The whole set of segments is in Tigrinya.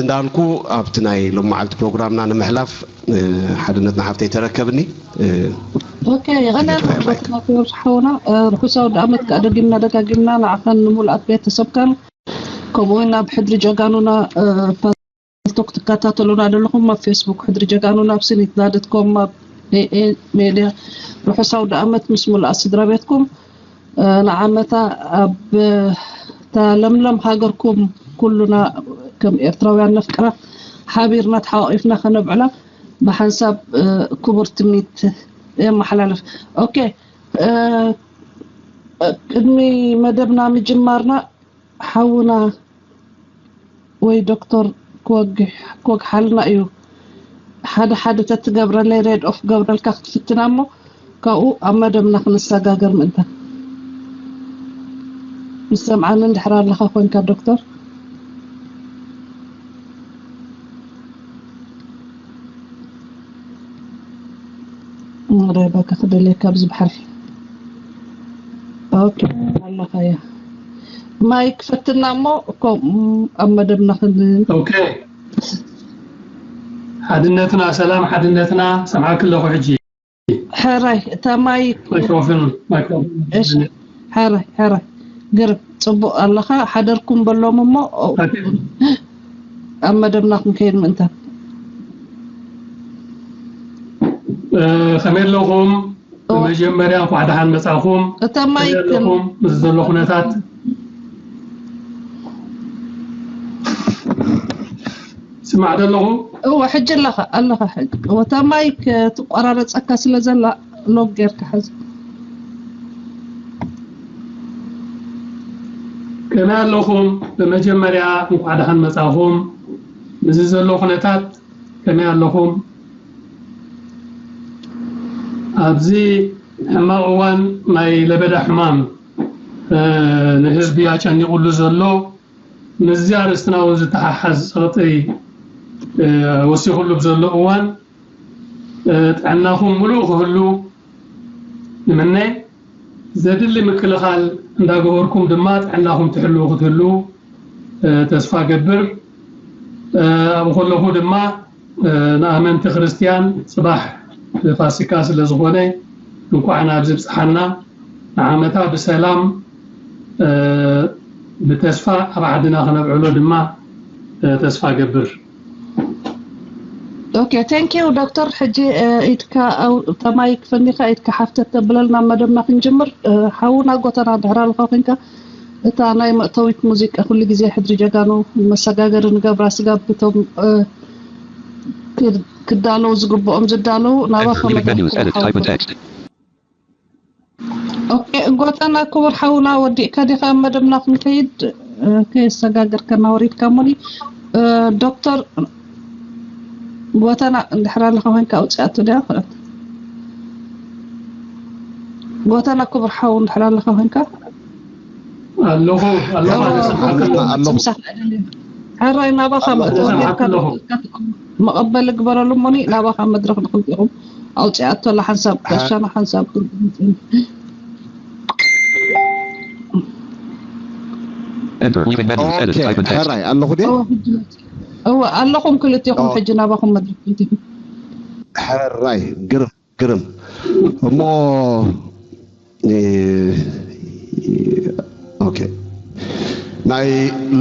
እንዳልኩ ኣብቲ ናይ ሎመዓልቲ ፕሮግራምና ንምሕላፍ ሓድነትና ሓፍተይ ተረከብኒ። ኦኬ፣ ይቐንየልና ሓውና። ርሑስ ኣውደኣመት ከዓ ደጊምና ደጋጊምና ንዓኻን ንሙሉኣት ቤተሰብካን፣ ከምኡ እውን ናብ ሕድሪ ጀጋኑና ፓልቶክ ትከታተሉና ዘለኹም ኣብ ፌስቡክ ሕድሪ ጀጋኑና፣ ኣብ ስኒትና ዶት ኮም፣ ኣብ ኤኤ ሜድያ፣ ርሑስ ኣውደኣመት ምስ ሙሉኣት ስድራ ቤትኩም። ንዓመታ ኣብ እታ ለምለም ሃገርኩም ኩሉና ከም ኤርትራውያን ነፍቅራ፣ ሓቢርና ተሓቋቒፍና ከነብዕላ ብሓንሳብ ክቡር ትምኒት የመሓላልፍ። ኦኬ፣ ቅድሚ መደብና ምጅማርና ሓውና ወይ ዶክተር ክወግሓልና እዩ። ሓደ ሓደ ተትገብረለይ ሬድ ኦፍ ክገብረልካ ክትፍትና እሞ ካብኡ ኣብ መደብና ክንሰጋገር ምእንታን። ምስ ሰምዓኒ እንድሕር ኣለኻ ኮንካ ዶክተር። ሬባ ከክደልየካ ኣብዚ ባሕሪ። ኦኬ፣ ኣለኻያ። ማይክ ፈትና እሞ እኮ ኣብ መደብና ክን ኦኬ። ሓድነትና ሰላም ሓድነትና ሰምዓክ ኣለኹ ሕጂ። ሕራይ እታ ማይክ ማይክሮፎን ማይክሮፎን እሺ፣ ሕራይ ሕራይ ግርም ጽቡቕ ኣለኻ። ሓደርኩም በሎም እሞ ኣብ መደብና ክንከይድ ምእንታን። ከመይ ኣለኹም? ብመጀመርያ እንኳዕ ደሓን መጻኹም። እታ ማይክ ኣለኹም ምስ ዘሎ ኩነታት ስማዕ ደለኹ። እወ፣ ሕጂ ኣለኻ ኣለኻ። ሕጂ እወ፣ እታ ማይክ ትቆራረጸካ ስለ ዘላ ሎግ ጌርካ ሕዚ። ከመይ ኣለኹም? ብመጀመርያ እንኳዕ ደሓን መጻኹም። ምስዚ ዘሎ ኩነታት ከመይ ኣለኹም? ኣብዚ ሕማቕ እዋን ናይ ለበዳ ሕማም ንህዝቢ ኣጨኒቑሉ ዘሎ፣ ምስዚ ኣርእስትና እውን ዝተሓሓዝ ጸቕጢ ወሲኹሉ ብዘሎ እዋን፣ ጥዕናኹም ምሉእ ክህሉ ንምነ። ዘድሊ ምክልኻል እንዳገበርኩም ድማ ጥዕናኹም ትሕልዉ ክትህልዉ ተስፋ ገብር። ኣብኡ ከለኹ ድማ ንኣመንቲ ክርስትያን ጽባሕ ፋሲካ ስለ ዝኾነ እንኳዕ ናብዚ ብጽሓና። ንዓመታ ብሰላም ብተስፋ ኣብ ዓድና ክነብዕሎ ድማ ተስፋ ገብር። ኦኬ፣ thank you ዶክተር። ሕጂ ኢድካ ኣብ እታ ማይክ ፈኒኻ ኢድካ ሓፍተት ተብለልና መደብና ክንጅምር። ሓውና ጎተና ድሕር ኣለኻ ኮንካ እታ ናይ መእተዊት ሙዚቃ ኩሉ ግዜ ሕድሪ ጀጋኑ መሰጋገሪ ንገብራ ስጋብ እቶም ክዳለዉ ዝግብኦም ዝዳለዉ ናባኻ Enter. Leaving menus. Edit. Type in መድረኽ text. ኦኬ፣ ጎተና ክቡር ሓውና ወዲእካ ዲኻ ኣብ መደብና ክንከይድ? ከየሰጋገርከና ወሪድካ እሞኒ። ዶክተር ጎተና እንድሕር ኣለኻ ኮይንካ ኣውፅኣቶ ድያ? ጎተና ክቡር ሓው እንድሕር ኣለኻ ኮይንካ ኣለኹ ኣለኹ ኣነ ሰምዓካ ኣለኹ። ሕራይ ናባኻ መእተዊ ሰምዓካ ኣለኹ። መቐበሊ ግበረሉ እሞኒ ናባኻ መድረኽ ንክልቲኹም ኣውፂኣቶ ኣላ ሓንሳብ ጋሻና ሓንሳብ Enter. Leaving menus. Edit. ኦኬ Type in text. ሕራይ ኣለኹ ድየ? እወ ኣለኹም ክልቲኹም ሕጂ ናባኹም መድረኽ ክልቲኹም ሕራይ ግርም ግርም እሞ እ፣ ኦኬ ናይ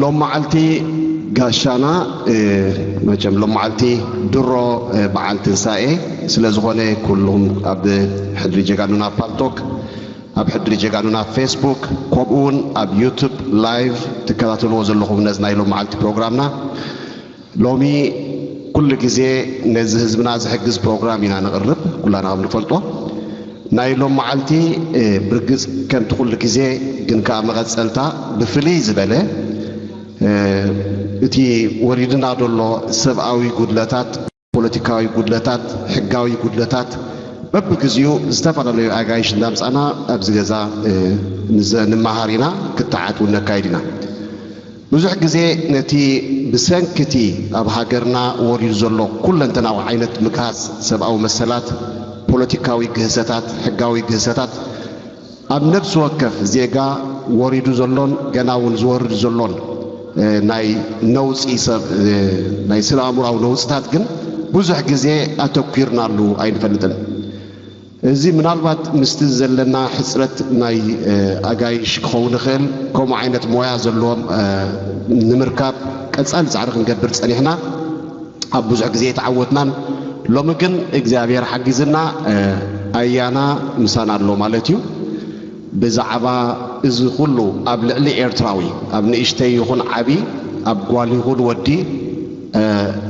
ሎም መዓልቲ ጋሻና እ፣ መቸም ሎም መዓልቲ ድሮ እ፣ በዓል ትንሳኤ ስለ ዝኾነ ኩልኹም ኣብ ሕድሪ ጀጋኑና ፓልቶክ ኣብ ሕድሪ ጀጋኑና ፌስቡክ ከምኡ እውን ኣብ ዩቱብ ላይቭ ትከታተልዎ ዘለኹም ነዚ ናይ ሎም መዓልቲ ፕሮግራምና ሎሚ ኩሉ ግዜ ነዚ ህዝብና ዝሕግዝ ፕሮግራም ኢና ነቕርብ ኩላና ከም ንፈልጦ ናይ ሎም መዓልቲ ብርግፅ ከምቲ ኩሉ ግዜ ግን ከዓ መቐፀልታ ብፍልይ ዝበለ እቲ ወሪድና ዘሎ ሰብኣዊ ጉድለታት ፖለቲካዊ ጉድለታት ሕጋዊ ጉድለታት በብግዚኡ ዝተፈላለዩ ኣጋይሽ እንዳምፃና ኣብዚ ገዛ ንመሃር ኢና ክትዓት እውን ነካይድ ኢና ብዙሕ ግዜ ነቲ ብሰንኪ እቲ ኣብ ሃገርና ወሪዱ ዘሎ ኩለንተናዊ ዓይነት ምግሃስ ሰብኣዊ መሰላት፣ ፖለቲካዊ ግህሰታት፣ ሕጋዊ ግህሰታት ኣብ ነብሲ ወከፍ ዜጋ ወሪዱ ዘሎን ገና እውን ዝወርድ ዘሎን ናይ ነውፂ ሰብ ናይ ስነ ኣእምራዊ ነውፅታት ግን ብዙሕ ግዜ ኣተኲርናሉ ኣይንፈልጥን። እዚ ምናልባት ምስቲ ዘለና ሕፅረት ናይ ኣጋይሽ ክኸውን ይኽእል። ከምኡ ዓይነት ሞያ ዘለዎም ንምርካብ ቀፃሊ ፃዕሪ ክንገብር ፀኒሕና። ኣብ ብዙሕ ግዜ ኣይተዓወትናን። ሎሚ ግን እግዚኣብሔር ሓጊዝና ኣያና ምሳና ኣሎ ማለት እዩ። ብዛዕባ እዚ ኩሉ ኣብ ልዕሊ ኤርትራዊ ኣብ ንእሽተይ ይኹን ዓቢ ኣብ ጓል ይኹን ወዲ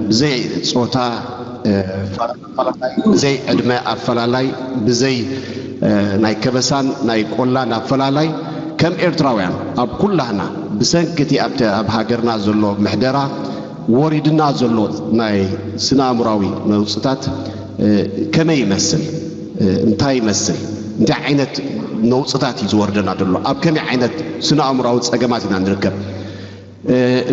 ብዘይ ጾታ ብዘይ ዕድመ ኣፈላላይ ብዘይ ናይ ከበሳን ናይ ቆላን ኣፈላላይ ከም ኤርትራውያን ኣብ ኩላህና ብሰንኪ እቲ ኣብቲ ኣብ ሃገርና ዘሎ ምሕደራ ወሪድና ዘሎ ናይ ስነ ኣእምራዊ ነውፅታት ከመይ ይመስል? እንታይ ይመስል? እንታይ ዓይነት ነውፅታት እዩ ዝወርደና ዘሎ? ኣብ ከመይ ዓይነት ስነ ኣእምራዊ ፀገማት ኢና ንርከብ?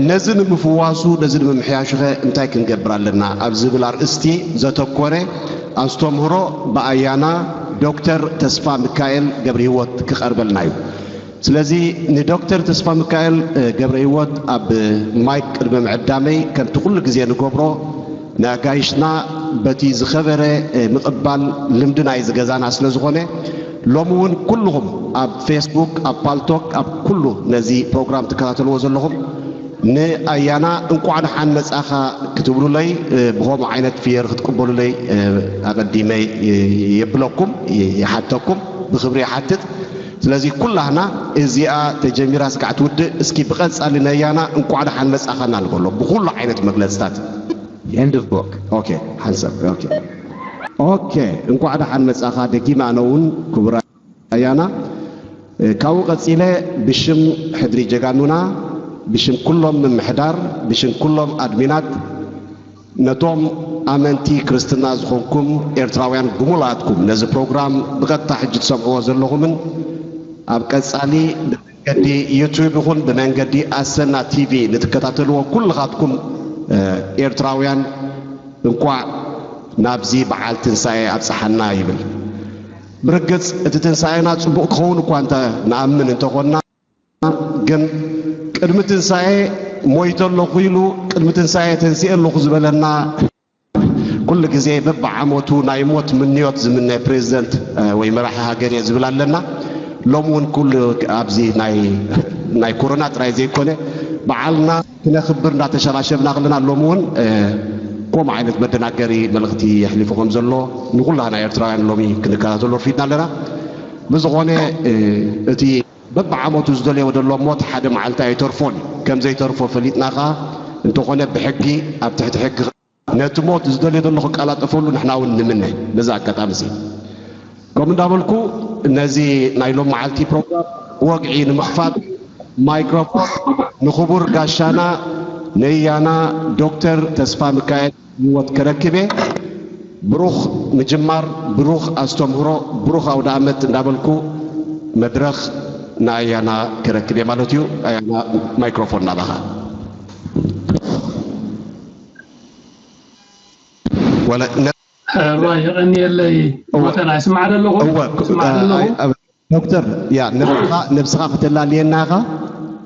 ነዚ ንምፍዋሱ ነዚ ንምምሕያሹኸ እንታይ ክንገብር ኣለና ኣብ ዝብል ኣርእስቲ ዘተኮረ ኣስተምህሮ ብኣያና ዶክተር ተስፋ ሚካኤል ገብረ ህይወት ክቐርበልና እዩ። ስለዚ ንዶክተር ተስፋ ሚካኤል ገብረ ህይወት ኣብ ማይክ ቅድሚ ምዕዳመይ ከምቲ ኩሉ ግዜ ንገብሮ ንኣጋይሽና በቲ ዝኸበረ ምቕባል ልምዲ ናይ ዝገዛና ስለ ዝኾነ ሎሚ እውን ኩልኹም ኣብ ፌስቡክ ኣብ ፓልቶክ ኣብ ኩሉ ነዚ ፕሮግራም ትከታተልዎ ዘለኹም ንኣያና እንቋዕ ደሓን መጻኻ ክትብሉለይ ብኸምኡ ዓይነት ፍየር ክትቅበሉለይ ኣቐዲመ የብለኩም ይሓተኩም ብኽብሪ ይሓትት። ስለዚ ኩላህና እዚኣ ተጀሚራ ስጋዕ ትውድእ እስኪ ብቐጻሊ ነያና እንቋዕ ደሓን መጻኻና ንበሎ ብኹሉ ዓይነት መግለጽታት። End of book. Okay, ሓንሳብ okay. Okay, እንቋዕ ደሓን መጻኻ ደጊም ኣነ እውን ክቡር ኣያና ካብኡ ቀጺለ ብሽም ሕድሪ ጀጋኑና ብሽም ኩሎም ምምሕዳር ብሽም ኩሎም ኣድሚናት ነቶም ኣመንቲ ክርስትና ዝኾንኩም ኤርትራውያን ብምሉኣትኩም ነዚ ፕሮግራም ብቐጥታ ሕጂ ትሰምዕዎ ዘለኹምን ኣብ ቀጻሊ ብመንገዲ ዩቱብ ይኹን ብመንገዲ ኣሰና ቲቪ ንትከታተልዎ ኩልኻትኩም ኤርትራውያን እንቋዕ ናብዚ በዓል ትንሳኤ ኣብጽሓና ይብል። ብርግጽ እቲ ትንሳኤና ጽቡቕ ክኸውን እኳ እንተ ንኣምን እንተኾንና ግን ቅድሚ ትንሳኤ ሞይተ ኣለኹ ኢሉ ቅድሚ ትንሳኤ ተንሲኤ ኣለኹ ዝበለና ኩሉ ግዜ በብዓመቱ ናይ ሞት ምንዮት ዝምነ ፕሬዚደንት ወይ መራሒ ሃገር እየ ዝብል ኣለና። ሎም እውን ኩሉ ኣብዚ ናይ ኮሮና ጥራይ ዘይኮነ በዓልና ክነኽብር እንዳተሸባሸብና ከለና ሎም እውን ከምኡ ዓይነት መደናገሪ መልእኽቲ የሕሊፉ ከም ዘሎ ንኩላና ኤርትራውያን ሎሚ ክንከታተሎ ርፊድና ኣለና። ብዝኾነ እቲ በብዓመቱ ዝደልዮ ዘሎ ሞት ሓደ መዓልቲ ኣይተርፎን እዩ። ከም ዘይተርፎ ፈሊጥና ከኣ እንተኾነ ብሕጊ ኣብ ትሕቲ ሕጊ ነቲ ሞት ዝደልዮ ዘሎ ክቀላጠፈሉ ንሕና እውን ንምነ። በዚ ኣጋጣሚ እዚ ከም እንዳበልኩ ነዚ ናይ ሎም መዓልቲ ፕሮግራም ወግዒ ንምኽፋት ማይክሮፎን ንክቡር ጋሻና ነያና ዶክተር ተስፋ ሚካኤል ህይወት ከረክብ እየ። ብሩኽ ምጅማር፣ ብሩኽ ኣስተምህሮ፣ ብሩኽ ኣውደ ኣመት እንዳበልኩ መድረኽ ንኣያና ከረክብ እየ ማለት እዩ። ኣያና ማይክሮፎን ናባኻ። ሕራይ የቐንየለይ። ሞተና ይስማዕ ዶ ኣለኹ? ይስማዕ ዶ ኣለኹ? ዶክተር ያ ነብስኻ ነብስኻ ከተላልየና ኢኻ።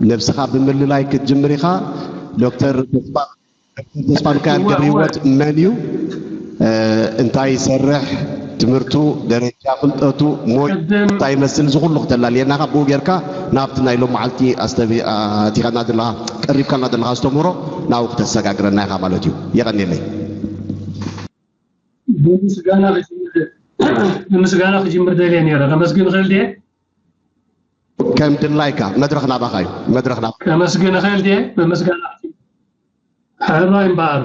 ነብስኻ ብምልላይ ክትጅምር ኢኻ። ዶክተር ተስፋ ዶክተር ተስፋ ሚካኤል ገብረ ህይወት መን እዩ? እንታይ ይሰርሕ? ትምህርቱ፣ ደረጃ ፍልጠቱ፣ ሞይ እንታይ ይመስል? እዚ ኩሉ ክተላልየና ኢኻ። ብኡ ጌርካ ናብቲ ናይ ሎም መዓልቲ ኣስተቢ ኣቲኻና ዘለኻ ቀሪብካልና ዘለኻ ኣስተምህሮ ናብኡ ክተሰጋግረና ኢኻ ማለት እዩ። የቐንየለይ። ብምስጋና ክጅምር ደልየ ነይረ። ከመስግን እኽእል ድየ? ከም ድላይካ መድረኽ ናባኻ እዩ። መድረኽ ናባኻ። ከመስግን እኽእል ድየ? ብምስጋና ሕራይ እምበኣር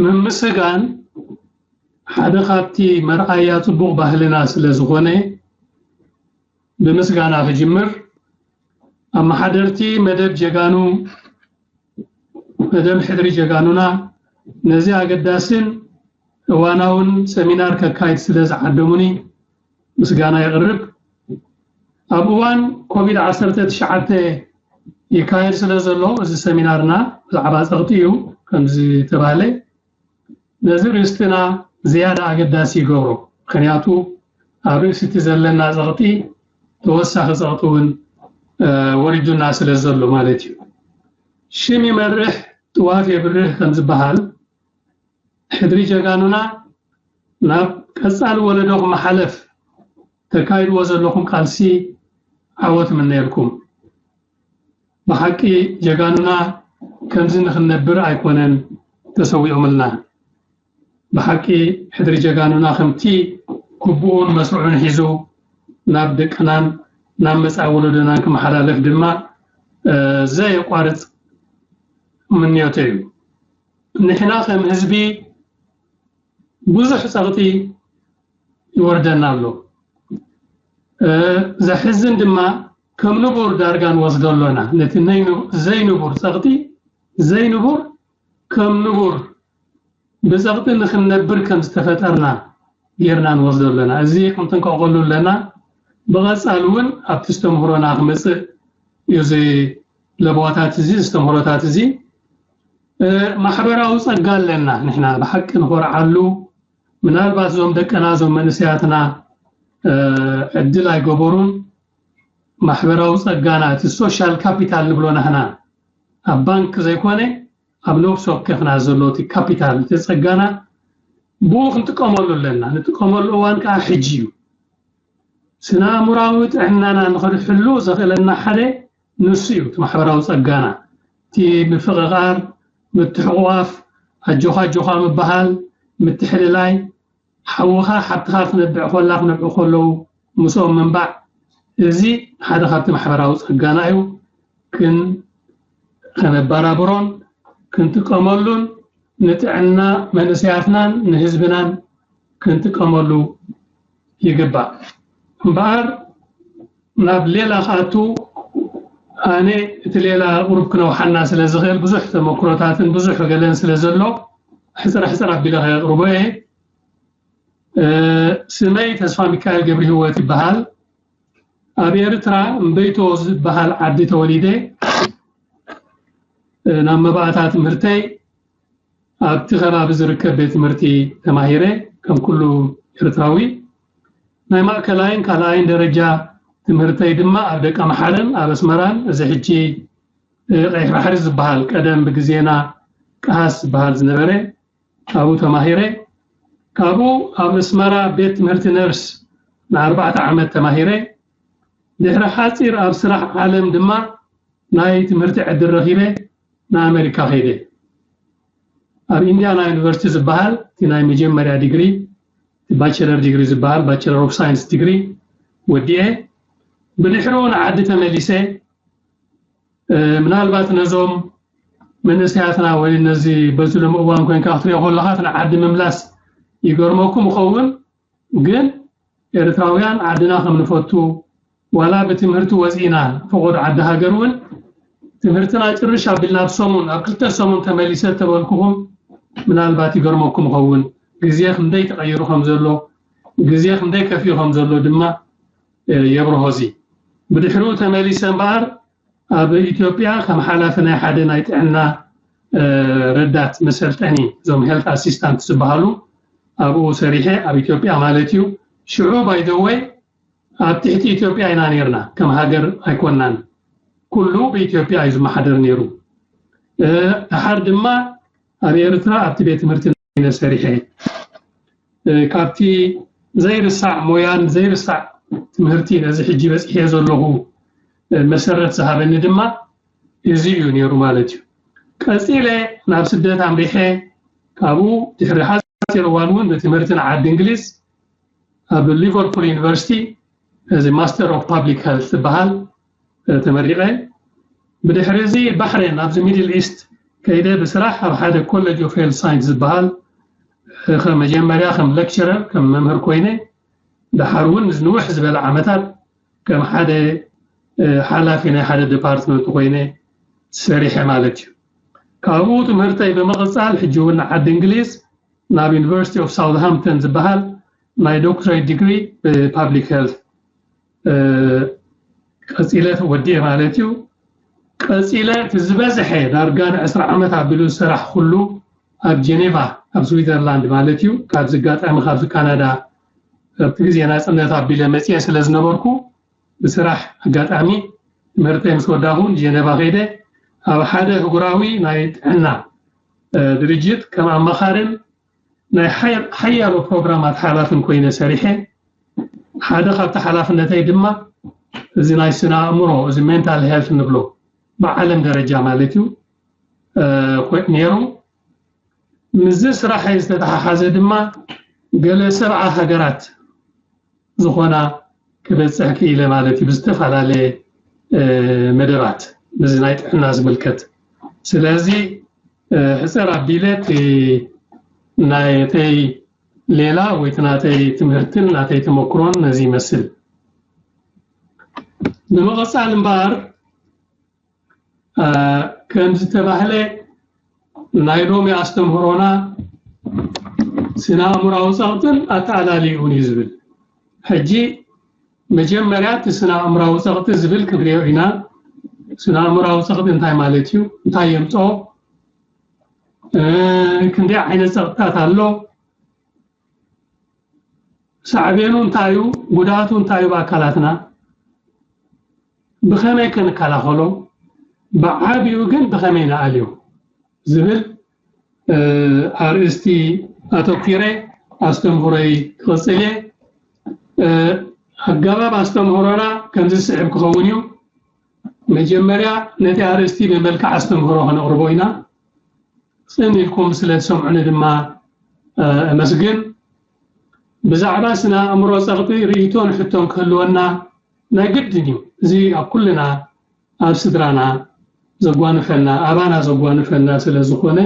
ምምስጋን ሓደ ካብቲ መርኣያ ጽቡቕ ባህልና ስለ ዝኾነ ብምስጋና ክጅምር። ኣመሓደርቲ መደብ ጀጋኑ መደብ ሕድሪ ጀጋኑና ነዚ ኣገዳስን እዋናውን ሰሚናር ከካይድ ስለ ዝዓደሙኒ ምስጋና የቕርብ። ኣብ እዋን ኮቪድ ዓሰርተ ትሽዓተ ይካየድ ስለ ዘሎ እዚ ሰሚናርና ብዛዕባ ጸቕጢ እዩ ከምዝተባህለ ነዚ ርእስትና ዝያዳ ኣገዳሲ ይገብሮ። ምክንያቱ ኣብ ርእሲ እቲ ዘለና ጸቕጢ ተወሳኺ ጸቕጢ እውን ወሪዱና ስለ ዘሎ ማለት እዩ። ሽም ይመርሕ ጥዋፍ የብርህ ከም ዝበሃል፣ ሕድሪ ጀጋኑና ናብ ቀጻሊ ወለዶ ክመሓለፍ ተካይድዎ ዘለኹም ቃልሲ ዓወት እምነየልኩም። ብሓቂ ጀጋኑና ከምዚ ንኽንነብር ኣይኮነን ተሰዊኦምልና። ብሓቂ ሕድሪ ጀጋኑና ከምቲ ግቡኡን መስርዑን ሒዙ ናብ ደቅናን ናብ መጻኢ ወለዶናን ክመሓላለፍ ድማ ዘየቋርጽ ምንዮተይ እዩ። ንሕና ከም ህዝቢ ብዙሕ ጸቕጢ ይወርደና ኣሎ። ዘሕዝን ድማ ከም ንቡር ዳርጋ ንወስዶ ኣሎና። ነቲ ዘይንቡር ጸቕጢ ዘይንቡር ከም ንቡር ብጸቕጢ ንኽንነብር ከም ዝተፈጠርና ጌርና ንወስዶ ኣለና። እዚ ክንጥንቀቐሉ ኣለና። ብቐጻሊ እውን ኣብቲ ዝተምህሮና ክመጽእ እዩ። እዚ ለበዋታት እዚ ዝተምህሮታት እዚ ማሕበራዊ ጸጋ ኣለና። ንሕና ብሓቂ ንኾርዓሉ። ምናልባት እዞም ደቀና እዞም መንእሰያትና ዕድል ኣይገበሩን። ማሕበራዊ ጸጋና እቲ ሶሻል ካፒታል ንብሎ ናህና ኣብ ባንክ ዘይኮነ ኣብ ነብሲ ወከፍና ዘሎ እቲ ካፒታል እቲ ጸጋና ብኡ ክንጥቀመሉ ኣለና። ንጥቀመሉ እዋን ከዓ ሕጂ እዩ። ስነ ኣእምራዊ ጥዕናና ንኽንሕሉ ዘኽእለና ሓደ ንሱ እዩ። እቲ ማሕበራዊ ጸጋና እቲ ምፍቕቓር፣ ምትሕቑቓፍ፣ ኣጆኻ ኣጆኻ ምበሃል፣ ምትሕልላይ፣ ሓውኻ ሓብትኻ ክነብዕ ኮላ ክነብዑ ከለዉ ምስኦም ምንባዕ፣ እዚ ሓደ ካብቲ ማሕበራዊ ጸጋና እዩ። ክን ከነበራብሮን ክንጥቀመሉን ንጥዕና መንእሰያትናን ንህዝብናን ክንጥቀመሉ ይግባእ። እምበኣር ናብ ሌላ ክኣቱ ኣነ እቲ ሌላ ቁሩብ ክነውሓና ስለ ዝኽእል ብዙሕ ተመክሮታትን ብዙሕ ገለን ስለ ዘሎ ሕፅር ሕፅር ኣቢለ ከየቅርቦ እየ። ስመይ ተስፋ ሚካኤል ገብሪ ህይወት ይበሃል። ኣብ ኤርትራ እምበይቶ ዝበሃል ዓዲ ተወሊደ ናብ መባእታ ትምህርተይ ኣብቲ ከባቢ ዝርከብ ቤት ትምህርቲ ተማሂረ ከም ኩሉ ኤርትራዊ። ናይ ማእከላይን ካልኣይን ደረጃ ትምህርተይ ድማ ኣብ ደቀምሓረን ኣብ ኣስመራን እዚ ሕጂ ቀይሕ ባሕሪ ዝበሃል ቀደም ብግዜና ቀሃስ ዝበሃል ዝነበረ ኣብኡ ተማሂረ። ካብኡ ኣብ ኣስመራ ቤት ትምህርቲ ነርስ ንኣርባዕተ ዓመት ተማሂረ። ድሕሪ ሓፂር ኣብ ስራሕ ዓለም ድማ ናይ ትምህርቲ ዕድል ረኺበ ንኣመሪካ ከይደ። ኣብ ኢንዲያና ዩኒቨርሲቲ ዝበሃል እቲ ናይ መጀመርያ ዲግሪ ባቸለር ዲግሪ ዝበሃል ባቸለር ኦፍ ሳይንስ ዲግሪ ወዲኤ ብድሕሪኡ ንዓዲ ተመሊሰ። ምናልባት ነዞም መንእሰያትና ወይ ነዚ በዚ ሎም እዋን ኮይንካ ክትሪኦ ከለካ እቲ ንዓዲ ምምላስ ይገርመኩም ይኸውን። ግን ኤርትራውያን ዓድና ከም ንፈቱ ዋላ ብትምህርቲ ወፂና ፈቆዶ ዓዲ ሃገር እውን ትምህርትና ጭርሽ ኣቢልና ኣብ ሰሙን ኣብ ክልተ ሰሙን ተመሊሰ ተበልኩኹም ምናልባት ይገርመኩም ይኸውን። ግዜ ክንደይ ተቐይሩ ከም ዘሎ ግዜ ክንደይ ከፊኡ ከም ዘሎ ድማ የብርሆ። እዚ ብድሕሪኡ ተመሊሰ እምበኣር ኣብ ኢትዮጵያ ከም ሓላፊ ናይ ሓደ ናይ ጥዕና ረዳት መሰልጠኒ እዞም ሄልት ኣሲስታንት ዝበሃሉ ኣብኡ ሰሪሐ ኣብ ኢትዮጵያ ማለት እዩ። ሽዑ ባይደወይ ኣብ ትሕቲ ኢትዮጵያ ኢና ነርና ከም ሃገር ኣይኮናን። ኩሉ ብኢትዮጵያ እዩ ዝመሓደር ነይሩ። ድሓር ድማ ኣብ ኤርትራ ኣብቲ ቤት ትምህርቲ ሰሪሐ ካብቲ ዘይርሳዕ ሞያን ዘይርሳዕ ትምህርቲ ነዚ ሕጂ በፂሐ ዘለኹ መሰረት ዝሃበኒ ድማ እዚ እዩ ነይሩ ማለት እዩ። ቀፂለ ናብ ስደት ኣምሪሐ ካብኡ ድሕሪ ሓፂር እዋን እውን ብትምህርቲ ንዓዲ እንግሊዝ ኣብ ሊቨርፑል ዩኒቨርሲቲ እዚ ማስተር ኦፍ ፓብሊክ ሄልት ዝበሃል ተመሪቐ። ብድሕሪ እዚ ባሕሬን ኣብዚ ሚድል ኢስት ከይደ ብስራሕ ኣብ ሓደ ኮሌጅ ኦፍ ሄልት ሳይንስ ዝበሃል ከም መጀመርያ ከም ሌክቸረር ከም መምህር ኮይነ ድሓር እውን ንውሕ ዝበለ ዓመታት ከም ሓደ ሓላፊ ናይ ሓደ ዲፓርትመንት ኮይነ ሰሪሐ ማለት እዩ። ካብኡ ትምህርተይ ብምቕፃል ሕጂ እውን ንዓዲ እንግሊዝ ናብ ዩኒቨርሲቲ ኦፍ ሳውዝሃምፕተን ዝበሃል ናይ ዶክትሬት ዲግሪ ብፓብሊክ ሄልት ቀፂለ ወዲኤ ማለት እዩ። ቀፂለ እቲ ዝበዝሐ ዳርጋ ንዕስራ ዓመት ኣቢሉ ዝሰራሕ ኩሉ ኣብ ጀኔቫ ኣብ ስዊዘርላንድ ማለት እዩ። ካብዚ ኣጋጣሚ ካብዚ ካናዳ ኣብቲ ግዜ ናፅነት ኣቢለ መፅየ ስለ ዝነበርኩ ብስራሕ ኣጋጣሚ ትምህርተይ ምስ ወዳኹ ንጀኔቫ ከይደ ኣብ ሓደ ኣህጉራዊ ናይ ጥዕና ድርጅት ከም ኣማኻርን ናይ ሓያሎ ፕሮግራማት ሓላፍን ኮይነ ሰሪሐ። ሓደ ካብቲ ሓላፍነተይ ድማ እዚ ናይ ስነ ኣእምሮ፣ እዚ ሜንታል ሄልት ንብሎ ብዓለም ደረጃ ማለት እዩ፣ ነይሩ። ምስዚ ስራሐይ ዝተተሓሓዘ ድማ ገለ ሰብዓ ሃገራት ዝኾና ክበፅሕ ክኢለ ማለት እዩ፣ ብዝተፈላለየ መደባት፣ ምስዚ ናይ ጥዕና ዝምልከት። ስለዚ ሕፅር ኣቢለ እቲ ናተይ ሌላ ወይ እቲ ናተይ ትምህርትን ናተይ ተመክሮን ነዚ ይመስል። ብምቕፃል እምበኣር ከም ዝተባህለ ናይ ሎሚ ኣስተምህሮና ስነ ኣእምራዊ ፀቕጥን ኣተኣላልይኡን እዩ ዝብል። ሕጂ መጀመርያ እቲ ስነ ኣእምራዊ ፀቕጢ ዝብል ክንሪኦ ኢና። ስነ ኣእምራዊ ፀቕጢ እንታይ ማለት እዩ? እንታይ የምፅኦ? ክንደይ ዓይነት ፀቕጥታት ኣሎ? ሳዕቤኑ እንታይ እዩ? ጉድኣቱ እንታይ እዩ? ብኣካላትና ብኸመይ ከንከላኸሎ? ብዓቢኡ ግን ብኸመይ ንኣልዮ ዝብል ኣርእስቲ ኣተኲረ ኣስተምህሮይ ክቕፅል እየ። ኣገባብ ኣስተምህሮና ከምዚ ዝስዕብ ክኸውን እዩ። መጀመርያ ነቲ ኣርእስቲ ብመልክዕ ኣስተምህሮ ከነቕርቦ ኢና። ጽን ኢልኩም ስለ ትሰምዑኒ ድማ ኣመስግን። ብዛዕባ ስነ ኣእምሮ ጸቕጢ ርእይቶን ሕቶን ክህልወና ናይ ግድን እዩ። እዚ ኣብ ኩልና፣ ኣብ ስድራና ዘጓንፈና፣ ኣባና ዘጓንፈና ስለ ዝኾነ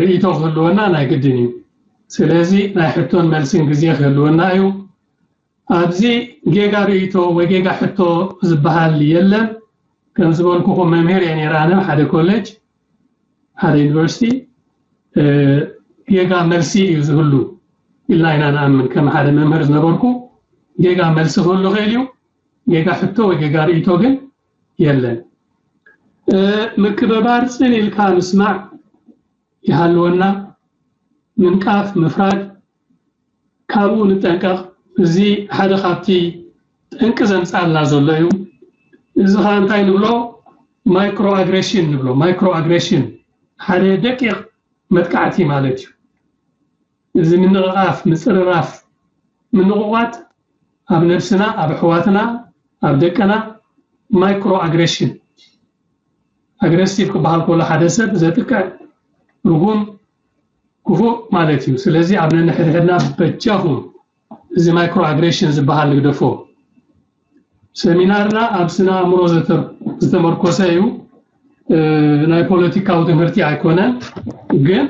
ርእይቶ ክህልወና ናይ ግድን እዩ። ስለዚ ናይ ሕቶን መልስን ግዜ ክህልወና እዩ። ኣብዚ ጌጋ ርእይቶ ወይ ጌጋ ሕቶ ዝበሃል የለን። ከም ዝበልኩኹም መምህር እየ ነይረ ኣነ ሓደ ኮሌጅ ሓደ ዩኒቨርሲቲ ጌጋ መልሲ እዩ ዝህሉ ኢልና ኢና ንኣምን። ከም ሓደ መምህር ዝነበርኩ ጌጋ መልሲ ክህሉ ይኽእል እዩ፣ ጌጋ ሕቶ ወይ ጌጋ ርእይቶ ግን የለን። ምክብባር፣ ጽን ኢልካ ምስማዕ ይሃልወና። ምንቃፍ፣ ምፍራድ፣ ካብኡ ንጠንቀቕ። እዚ ሓደ ካብቲ ጠንቂ ዘምጻልና ዘሎ እዩ። እዚ ኸኣ እንታይ ንብሎ? ማይክሮ ኣግሬሽን ንብሎ። ማይክሮ ኣግሬሽን ሓደ ደቂቕ መጥቃዕቲ ማለት እዩ። እዚ ምንቕቓፍ፣ ምጽርራፍ፣ ምንቑቓጥ ኣብ ነብስና፣ ኣብ ኣሕዋትና፣ ኣብ ደቅና ማይክሮ ኣግሬሽን። ኣግሬሲቭ ክበሃል ከሎ ሓደ ሰብ ዘጥቅዕ፣ ርጉም፣ ክፉእ ማለት እዩ። ስለዚ ኣብ ነንሕድሕድና በጃኹም እዚ ማይክሮ ኣግሬሽን ዝበሃል ንግደፎ። ሰሚናርና ኣብ ስነ ኣእምሮ ዝተመርኮሰ እዩ። ናይ ፖለቲካዊ ትምህርቲ ኣይኮነን፣ ግን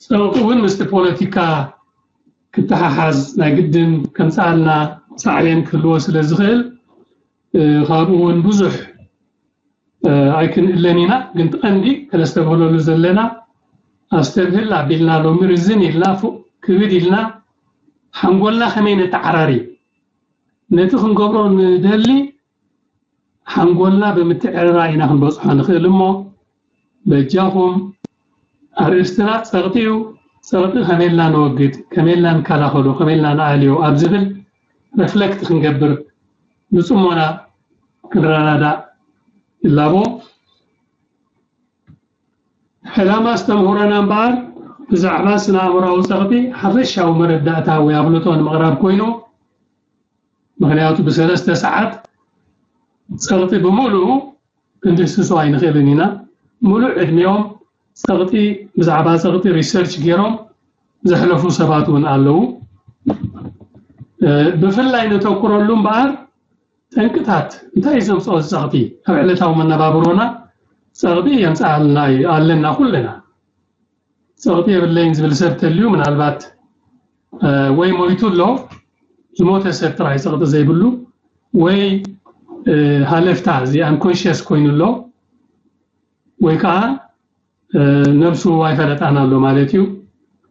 ጸቕጢ እውን ምስቲ ፖለቲካ ክተሓሓዝ ናይ ግድን ከምጽኣልና ሳዕቤን ክህልዎ ስለ ዝኽእል፣ ካብኡ እውን ብዙሕ ኣይክንእለን ኢና። ግን እቲ ቀንዲ ከነስተብህለሉ ዘለና፣ ኣስተብህል ኣቢልና ሎሚ ርዝን ኢልና፣ ፉቕ ክብድ ኢልና፣ ሓንጎልና ከመይ ነተዓራሪ፣ ነቲ ክንገብሮ ንደሊ ሓንጎልና ብምትዕርራይ ኢና ክንበጽሖ ንኽእል። እሞ በጃኹም ኣርእስትና ጸቕጢ እዩ። ጸቕጢ ከመይ ኢልና ንወግድ፣ ከመይ ኢልና ንከላኸሎ፣ ከመይ ኢልና ንኣልዮ ኣብ ዝብል ረፍለክት ክንገብር ብጽሞና ክንረዳዳእ ይላቦ። ዕላማ ኣስተምህሮና እምበኣር ብዛዕባ ስነ ኣእምሮኣዊ ጸቕጢ ሓፈሻዊ መረዳእታ ወይ ኣፍልጦ ንምቕራብ ኮይኑ፣ ምኽንያቱ ብሰለስተ ሰዓት ጸቕጢ ብምሉኡ ክንድህስሶ ኣይንኽእልን ኢና። ሙሉእ ዕድሚኦም ጸቕጢ፣ ብዛዕባ ጸቕጢ ሪሰርች ገይሮም ዘሕለፉ ሰባት እውን ኣለዉ። ብፍላይ ነተኩረሉ እምበኣር ጠንቅታት እንታይ እዩ ዘምፅኦ ጸቕጢ ኣብ ዕለታዊ መነባብሮና? ጸቕጢ የምፅኣልና እዩ ኣለና ኩልና። ጸቕጢ የብለይን ዝብል ሰብ ተልዩ ምናልባት ወይ ሞይቱ ኣሎ፣ ዝሞተ ሰብ ጥራይ ጸቕጢ ዘይብሉ፣ ወይ ሃለፍታ እዚ ኣንኮንሽስ ኮይኑ ኣሎ፣ ወይ ከዓ ነብሱ ኣይፈለጣን ኣሎ ማለት እዩ።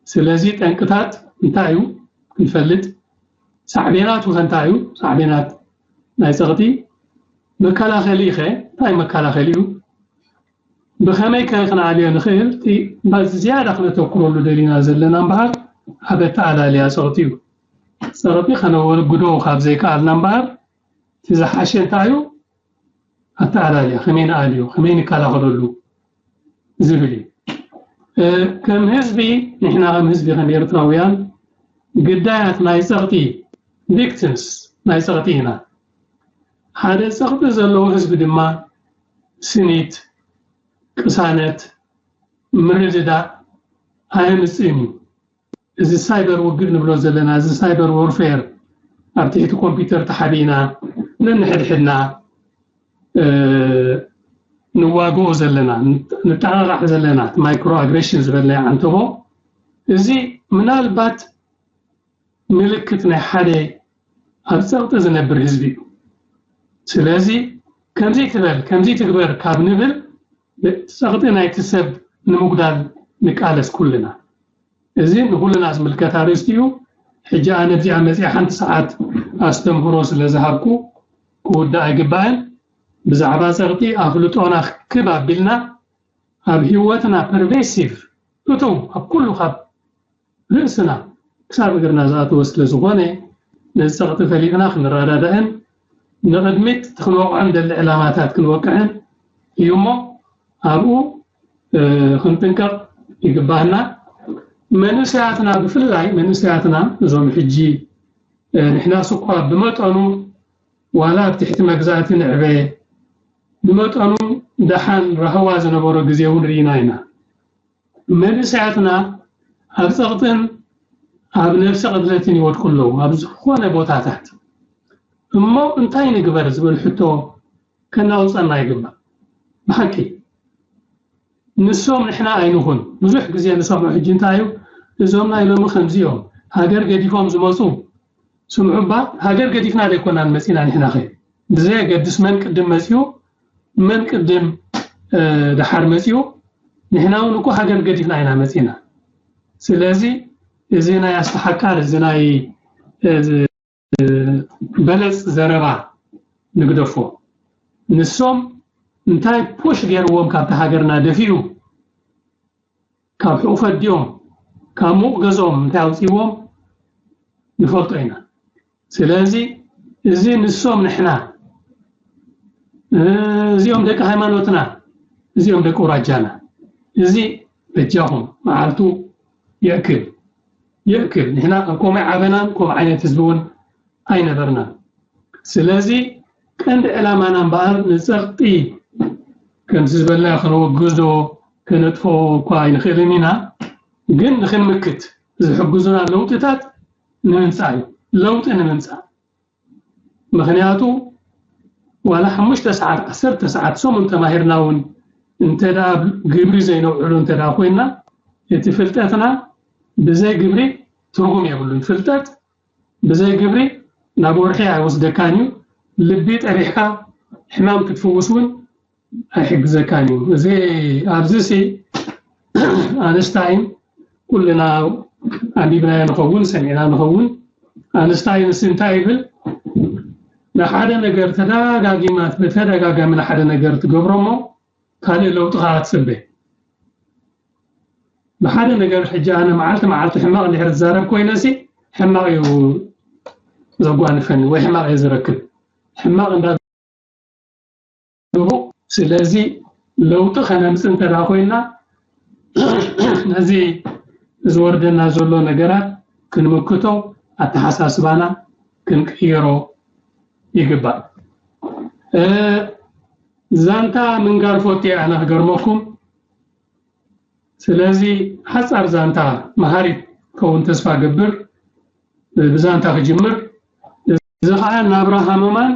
ስለዚ ጠንቅታት እንታይ እዩ ክንፈልጥ፣ ሳዕቤናቱ ከ እንታይ እዩ? ሳዕቤናት ናይ ጸቕጢ መከላኸሊ ከ እንታይ መከላኸሊ እዩ? ብኸመይ ከ ክንኣልዮ ንኽእል? እቲ ዝያዳ ክነተኩረሉ ደሊና ዘለና እምበሃር ኣብ ኣተኣላልያ ጸቕጢ እዩ። ጸቕጢ ከነወግዶ ካብ ዘይከኣልና እምበሃር እቲ ዝሓሸ እንታይ እዩ? ኣተኣላልያ ከመይ ንኣልዮ፣ ከመይ ንከላኸለሉ ዝብል እዩ። ከም ህዝቢ፣ ንሕና ከም ህዝቢ፣ ከም ኤርትራውያን ግዳያት ናይ ጸቕጢ፣ ቪክቲምስ ናይ ጸቕጢ ኢና። ሓደ ጸቕጢ ዘለዎ ህዝቢ ድማ ስኒት፣ ቅሳነት፣ ምርድዳእ ኣየምጽእን እዩ። እዚ ሳይበር ውግእ ንብሎ ዘለና፣ እዚ ሳይበር ዎርፌር፣ ኣብ ትሕቲ ኮምፒውተር ተሓቢእና ነንሕድሕድና ንዋግኦ ዘለና፣ ንጠቓቓዕ ዘለና፣ ማይክሮ ኣግሬሽን ዝበልናዮ ዓንተቦ፣ እዚ ምናልባት ምልክት ናይ ሓደ ኣብ ጸቕጢ ዝነብር ህዝቢ እዩ። ስለዚ ከምዚ ትበል፣ ከምዚ ትግበር ካብ ንብል፣ ጸቕጢ ናይቲ ሰብ ንምጉዳል ንቃለስ ኩልና። እዚ ንኹልና ዝምልከት ኣርእስቲ እዩ። ሕጂ ኣነ ኣብዚኣ መጺኣ ሓንቲ ሰዓት ኣስተምህሮ ስለ ዝሃብኩ ክውዳእ ኣይግባእን። ብዛዕባ ጸቕጢ ኣፍልጦና ክብ ኣቢልና ኣብ ህይወትና ፐርቬሲቭ እቶም ኣብ ኩሉ ካብ ርእስና ክሳብ እግርና ዝኣተወ ስለ ዝኾነ ነዚ ጸቕጢ ፈሊጥና ክንረዳዳእን ንቕድሚት እቲ ክንወቕዖ ንደሊ ዕላማታት ክንወቅዕን እዩ እሞ ኣብኡ ክንጥንቀቕ ይግባህና። መንእሰያትና ብፍላይ መንእሰያትና እዞም ሕጂ ንሕና ስኳ ብመጠኑ ዋላ ኣብ ትሕቲ መግዛእቲ ንዕበ ብመጠኑ ደሓን ራህዋ ዝነበሮ ግዜ እውን ርኢና ኢና። መንእሰያትና ኣብ ጸቕጥን ኣብ ነብሰ ቅትለትን ይወድቁ ኣለዉ ኣብ ዝኾነ ቦታታት። እሞ እንታይ ንግበር ዝብል ሕቶ ከናውጸና ይግባእ። ብሓቂ ንሶም ንሕና ኣይንኹን። ብዙሕ ግዜ ንሰምዖ ሕጂ እንታይ እዩ፣ እዞም ናይ ሎሚ ከምዚ እዮም፣ ሃገር ገዲፎም ዝመጹ። ስምዑ እባ፣ ሃገር ገዲፍና ዘይኮናን መጺና ንሕና ኸ። ብዘየገድስ መን ቅድም መጺኡ፣ መን ቅድም ደሓር መጺኡ፣ ንሕና እውን እኮ ሃገር ገዲፍና ኢና መጺና። ስለዚ እዚ ናይ ኣስተሓቃር፣ እዚ ናይ በለጽ ዘረባ ንግደፎ። ንሶም እንታይ ፑሽ ገይርዎም ካብቲ ሃገርና ደፊኡ፣ ካብ ሕቑፈት ድዮም፣ ካብ ሙቕ ገዝኦም እንታይ ኣውጺዎም ንፈልጦ ኢና። ስለዚ እዚ ንሶም ንሕና፣ እዚኦም ደቂ ሃይማኖትና፣ እዚኦም ደቂ ኣውራጃና፣ እዚ በጃኹም መዓልቱ የእክል፣ የእክል። ንሕና ኣብ ከምኡ ዓበናን ከምኡ ዓይነት ህዝቢ እውን ኣይነበርናን። ስለዚ ቀንዲ ዕላማና እምበኣር ንጸቕጢ ከምዚ ዝበልና ከነወግዞ ከነጥፍኦ እኳ ኣይንኽእልን ኢና፣ ግን ንኽንምክት ዝሕግዙና ለውጥታት ንምምጻእ እዩ። ለውጢ ንምምጻእ። ምኽንያቱ ዋላ ሓሙሽተ ሰዓት፣ ዓሰርተ ሰዓት፣ ሰሙን ተማሂርና እውን እንተ ደኣ ግብሪ ዘይነውዕሉ እንተ ደኣ ኮይንና፣ እቲ ፍልጠትና ብዘይ ግብሪ ትርጉም የብሉን። ፍልጠት ብዘይ ግብሪ ናብ ወርሒ ኣይወስደካን እዩ። ልቢ ጠቢሕካ ሕማም ክትፍውስ እውን ኣይሕግዘካን እዩ። እዚ ኣብዚ ሲ ኣንስታይን ኩልና ኣንቢብናዮ ንኸውን ሰሚዕና ንኸውን። ኣንስታይን ሲ እንታይ ይብል? ንሓደ ነገር ተደጋጊማ ብተደጋጋሚ ንሓደ ነገር ትገብሮ እሞ ካልእ ለውጢ ከዓ ትጽበ። ብሓደ ነገር ሕጂ ኣነ መዓልቲ መዓልቲ ሕማቕ እንድሕር ዝዛረብ ኮይነ ሲ ሕማቕ እዩ ዘጓንፈኒ ወይ ሕማቕ እየ ዝረክብ። ሕማቕ እንዳ ግቡእ። ስለዚ ለውጢ ከነምፅእ እንተ ኮይና ነዚ ዝወርደና ዘሎ ነገራት ክንምክቶ ኣተሓሳስባና ክንቅይሮ ይግባእ። ዛንታ ምንጋር ፈትየ ኣነ ክገርመኩም። ስለዚ ሓፃር ዛንታ መሃሪት ከውን ተስፋ ገብር ብዛንታ ክጅምር። እዚ ከዓ ናብራ ሃመማን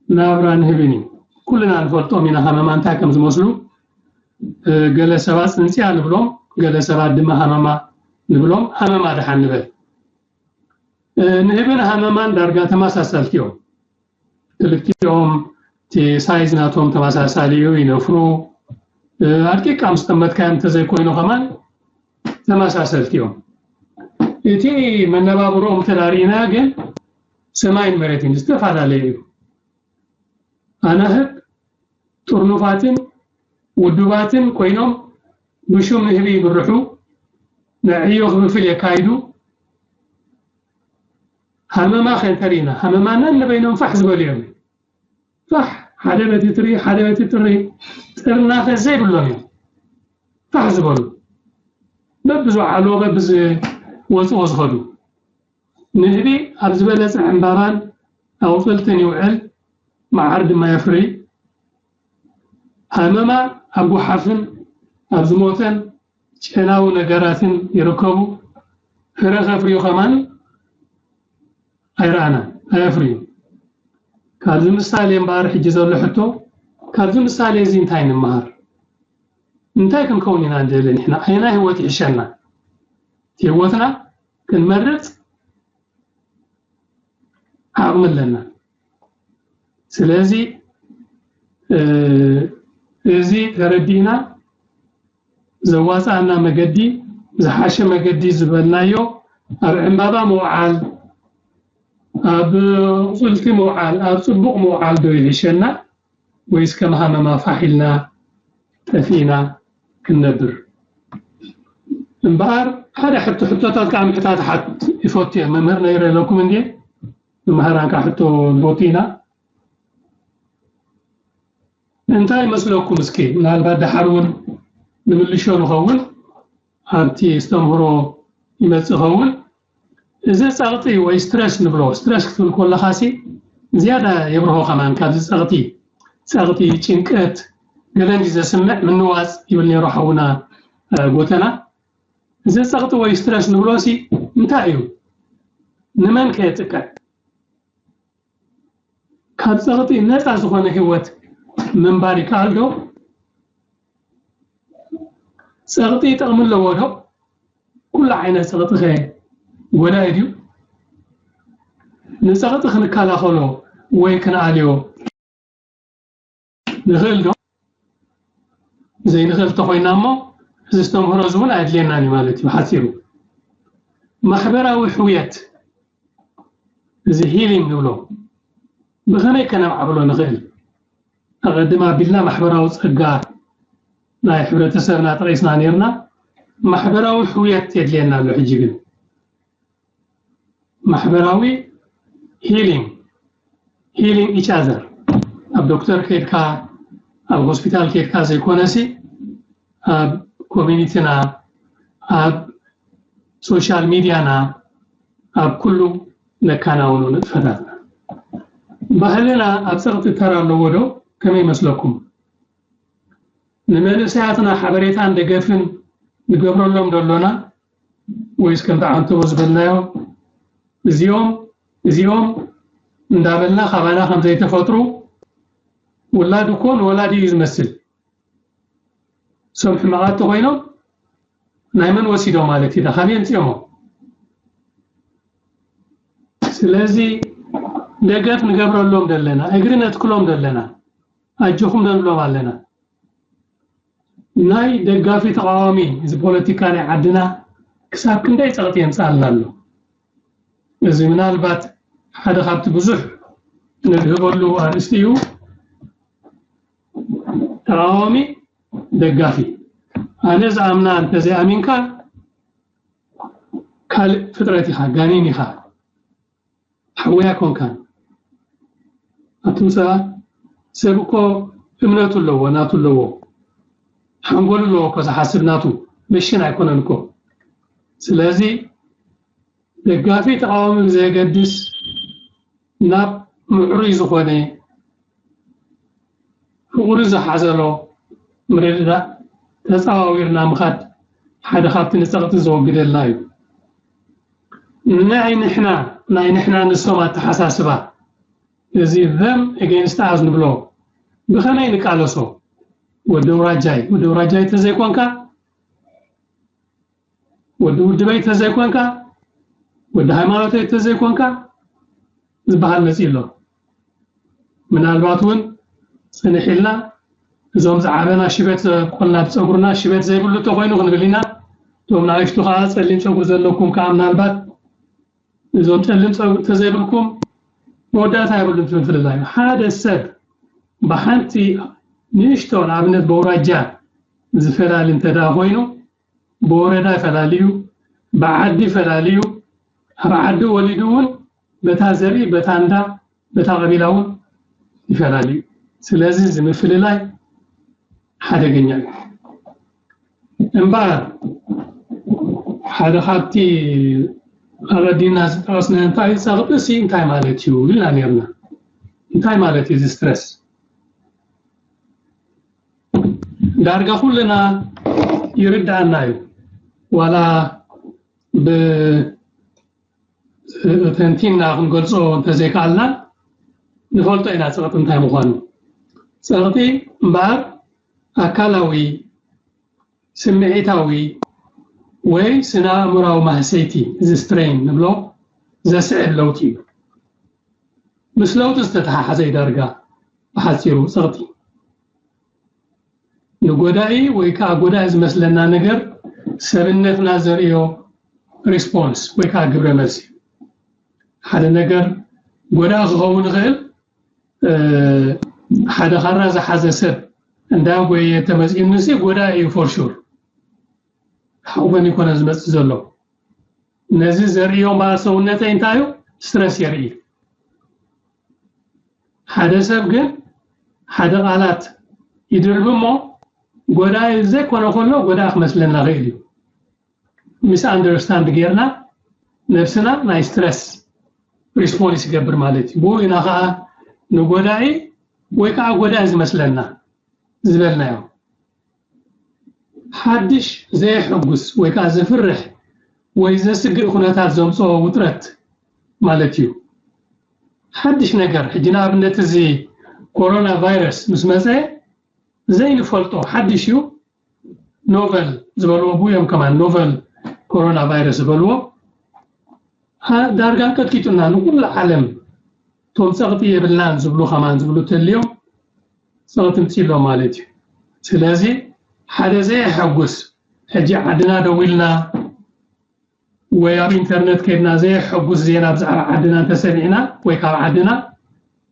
ናብራ ንህብን እዩ። ኩልና ንፈልጦም ኢና ሃመማ እንታይ ከም ዝመስሉ። ገለ ሰባት ፅንፅያ ንብሎም፣ ገለ ሰባት ድማ ሃመማ ንብሎም። ሃመማ ደሓን ንበል። ንህብን ሃመማን ዳርጋ ተመሳሰልቲ እዮም። ክልቲኦም እቲ ሳይዝ ናቶም ተመሳሳሊ እዩ፣ ይነፍሩ። ኣድቂቃ ምስ ጠመትካዮም እንተዘይኮይኑ ከማን ተመሳሰልቲ እዮም። እቲ መነባብሮኦም እንተዳሪእና ግን ሰማይን መሬትን ዝተፈላለዩ እዩ። ኣናህብ ጥርኑፋትን ውዱባትን ኮይኖም ብሹም ንህቢ ይምርሑ፣ ንዕዮ ክፍፍል የካይዱ። ሃመማ ከ እንተሪእና ሃመማ ነንበይኖም ፋሕ ዝበሉ እዮም። ፋሕ ሓደ በቲ ትሪ ሓደ በቲ ጥሪ ጥርናፈ ዘይብሎም እዮም ፋሕ ዝበሉ በብዝወዓልዎ በብዝወፅዎ ዝኸዱ። ንህቢ ኣብ ዝበለፀ ዕምባባን ኣቑፅልትን ይውዕል፣ መዓር ድማ የፍሪ። ሃመማ ኣብ ጓሓፍን ኣብ ዝሞተን ጨናዊ ነገራትን ይርከቡ። ፍረ ከፍርዩ ከማን ኣይረኣናን፣ ኣየፍርዩ። ካብዚ ምሳሌ እምበኣር ሕጂ ዘሎ ሕቶ፣ ካብዚ ምሳሌ እዚ እንታይ ንምሃር? እንታይ ክንከውን ኢና ንደሊ ንሕና? ኣየናይ ህይወት ይሕሸና? ህይወትና ክንመርጽ ዓቕሚ ኣለና። ስለዚ እዚ ተረዲእና ዘዋፅኣና መገዲ ዝሓሸ መገዲ ዝበልናዮ ኣብ ዕምባባ ምውዓል፣ ኣብ ቁፅልቲ ምውዓል፣ ኣብ ፅቡቕ ምውዓል ዶ ይሕሸና ወይስ ከም ሃመማ ፋሕ ኢልና ጠፊእና ክንነብር? እምበኣር ሓደ ሕቶ ሕቶታት ከዓ ምሕታት ሓት ይፈቱ እየ። መምህር ነይረ ኣለኩም እንዴ? መምህራን ከዓ ሕቶ ንፈቱ ኢና። እንታይ ይመስለኩም እስኪ? ምናልባት ደሓር እውን ንምልሾ ንኸውን ኣብቲ ኣስተምህሮ ይመጽእ ኸውን። እዚ ጸቕጢ ወይ ስትረስ ንብሎ፣ ስትረስ ክትብል ከለኻሲ ዝያዳ የብርሆ ከማን ካብዚ ጸቕጢ፣ ጸቕጢ፣ ጭንቀት፣ ገለ እንዲ ዘስምዕ ምንዋጽ ይብል ነይሩ ሓውና ጎተና። እዚ ጸቕጢ ወይ ስትረስ ንብሎሲ እንታይ እዩ? ንመን ከየጥቅዕ? ካብ ጸቕጢ ነፃ ዝኾነ ህይወት ምንባር ይከኣል ዶ? ጸቕጢ ይጠቕሚ ኣለዎ ዶ? ኩሉ ዓይነት ጸቕጢ ከ ጎዳኢ ድዩ? ንጸቕጢ ክንከላኸሎ ወይ ክንኣልዮ ንኽእል ዶ? ዘይንኽእል እንተኾይና እሞ እዚ ዝተምህሮ እዚ እውን ኣየድልየናን እዩ ማለት እዩ። ሓፂሩ ማሕበራዊ ሕውየት እዚ ሂሊንግ ንብሎ ብኸመይ ከነማዕብሎ ንኽእል? ኣቐድም ኣቢልና ማሕበራዊ ጸጋ ናይ ሕብረተሰብና ጠቒስና ነርና። ማሕበራዊ ሕውየት የድልየና ኣሎ። ሕጂ ግን ማሕበራዊ ሂሊንግ ሂሊንግ ኢች ኣዘር ኣብ ዶክተር ከድካ ኣብ ሆስፒታል ከድካ ዘይኮነሲ ኣብ ኮሚኒቲና ኣብ ሶሻል ሚድያና ኣብ ኩሉ ነካናውኑ ንጥፈታትና። ባህልና ኣብ ጸቕጢ ተራ ኣለዎ ዶ? ከመይ ይመስለኩም? ንመንእሰያትና ሓበሬታን ደገፍን ንገብረሎም ዶ ኣሎና? ወይስ ከምቲ ዓንተቦ ዝበልናዮ እዚኦም እዚኦም እንዳበልና ካባና ከም ዘይተፈጥሩ ውላድ እኮ ንወላዲ እዩ ዝመስል። እሶም ሕማቓት ተኾይኖም ናይ መን ወሲዶ ማለት እዩ? ካበይ ኣምፂኦሞ? ስለዚ ደገፍ ንገብረሎም ደለና፣ እግሪ ነትክሎም ደለና፣ ኣጆኹም ደንብሎም ኣለና። ናይ ደጋፊ ተቃዋሚ እዚ ፖለቲካ ናይ ዓድና ክሳብ ክንደይ ጸቕጢ የምጽኣልና ኣሎ? እዚ ምናልባት ሓደ ካብቲ ብዙሕ ንድህበሉ ኣርእስቲ እዩ። ተቃዋሚ ደጋፊ ኣነ ዝኣምና እንተዘይኣሚንካ ካልእ ፍጥረት ኢኻ፣ ጋኔን ኢኻ፣ ሓዊ ኣይኮንካን። ኣቱም ሰባት፣ ሰብ እኮ እምነቱ ኣለዎ፣ ናቱ ኣለዎ፣ ሓንጎል ኣለዎ እኮ ዝሓስብ ናቱ፣ መሽን ኣይኮነን እኮ። ስለዚ ደጋፊ ተቃዋሚ ብዘየገድስ ናብ ምዕሩይ ዝኾነ ፍቕሪ ዝሓዘሎ ምርድዳእ ተጸዋዊርና ምኻድ ሓደ ካብቲ ንጸቕጢ ዘወግደልና እዩ። ናይ ንሕና ናይ ንሕና ንሶም ኣተሓሳስባ እዚ them against us ንብሎ ብኸመይ ንቃለሶ? ወዲ ኣውራጃይ ወዲ ኣውራጃይ ተዘይኮንካ ወዲ ውድበይ ተዘይኮንካ ወዲ ሃይማኖተይ ተዘይኮንካ ዝበሃል መፂእ ኣሎ። ምናልባት እውን ፅንሕ ኢልና እዞም ዝዓበና ሽበት ዘቆልና ብፀጉርና ሽበት ዘይብሉ ተኮይኑ ክንብል ኢና። እቶም ንኣሽቱ ከዓ ፀሊም ፀጉር ዘለኩም ከዓ ምናልባት እዞም ፀሊም ፀጉር ተዘይብልኩም መወዳእታ የብሉን። ትምፍልላይ ሓደ ሰብ ብሓንቲ ንእሽቶ ንኣብነት በውራጃ ዝፈላሊ እንተ ደኣ ኮይኑ ብወረዳ ይፈላሊ እዩ፣ ብዓዲ ይፈላሊ እዩ። ኣብ ዓዲ ወሊዱ እውን በታ ዘርኢ በታ እንዳ በታ ቀቢላ እውን ይፈላሊ እዩ። ስለዚ እዚ ምፍልላይ ሓደገኛ እዩ። እምበኣር ሓደ ካብቲ ኣቐዲምና ዝጠቐስናዮ እንታይ እዩ፣ ጸቕጢ ሲ እንታይ ማለት እዩ ኢልና ነርና። እንታይ ማለት እዩ እዚ ስትረስ? ዳርጋ ኩልና ይርድኣና እዩ። ዋላ ብ ተንቲና ክንገልጾ እንተዘይከኣልና ንፈልጦ ኢና ጸቕጢ እንታይ ምዃኑ። ጸቕጢ እምበኣር ኣካላዊ፣ ስምዒታዊ ወይ ስነ ኣእምራዊ ማህሰይቲ፣ እዚ ስትሬን ንብሎ ዘስዕብ ለውጢ እዩ። ምስ ለውጢ ዝተተሓሓዘ እዩ ዳርጋ ብሓጺሩ ጸቕጢ። ንጎዳኢ ወይ ከዓ ጎዳኢ ዝመስለና ነገር ሰብነትና ዘርእዮ ሪስፖንስ ወይ ከዓ ግብረ መልሲ። ሓደ ነገር ጎዳኢ ክኸውን ይኽእል። ሓደ ካራ ዝሓዘ ሰብ እንዳጎየ ተመፂኡንሲ ጎዳኢ እዩ ፎር ሹር። ሓቑፈን ይኮነ ዝመፅእ ዘሎ። ነዚ ዘርእዮ እምበኣር ሰውነተይ እንታይ እዩ? ስትረስ የርኢ። ሓደ ሰብ ግን ሓደ ቃላት ይድርቢ እሞ ጎዳኢ ዘይኮነ ከሎ ጎዳኢ ክመስለና ይኽእል እዩ። ሚስ ኣንደርስታንድ ጌርና ነብስና ናይ ስትረስ ሪስፖንስ ይገብር ማለት እዩ። ብኡ ኢና ከዓ ንጎዳኢ ወይ ከዓ ጎዳኢ ዝመስለና ዝበልናዮ። ሓድሽ ዘየሐጉስ ወይ ከዓ ዘፍርሕ ወይ ዘስግእ ኩነታት ዘምፅኦ ውጥረት ማለት እዩ። ሓድሽ ነገር ሕጂ ንኣብነት እዚ ኮሮና ቫይረስ ምስ መፀ ዘይንፈልጦ ሓድሽ እዩ። ኖቨል ዝበልዎ ብኡ እዮም ከማን ኖቨል ኮሮና ቫይረስ ዝበልዎ። ዳርጋ ቀጥቂጡና ንኩሉ ዓለም። እቶም ፀቕጢ የብልናን ዝብሉ ከማን ዝብሉ ተልዮም ፀቕጢ ምፅእ ኣሎ ማለት እዩ። ስለዚ ሓደ ዘየሐጉስ ሕጂ ዓድና ደው ኢልና ወይ ኣብ ኢንተርነት ከድና ዘየሐጉስ ዜና ብዛዕባ ዓድና እንተሰሚዕና ወይ ካብ ዓድና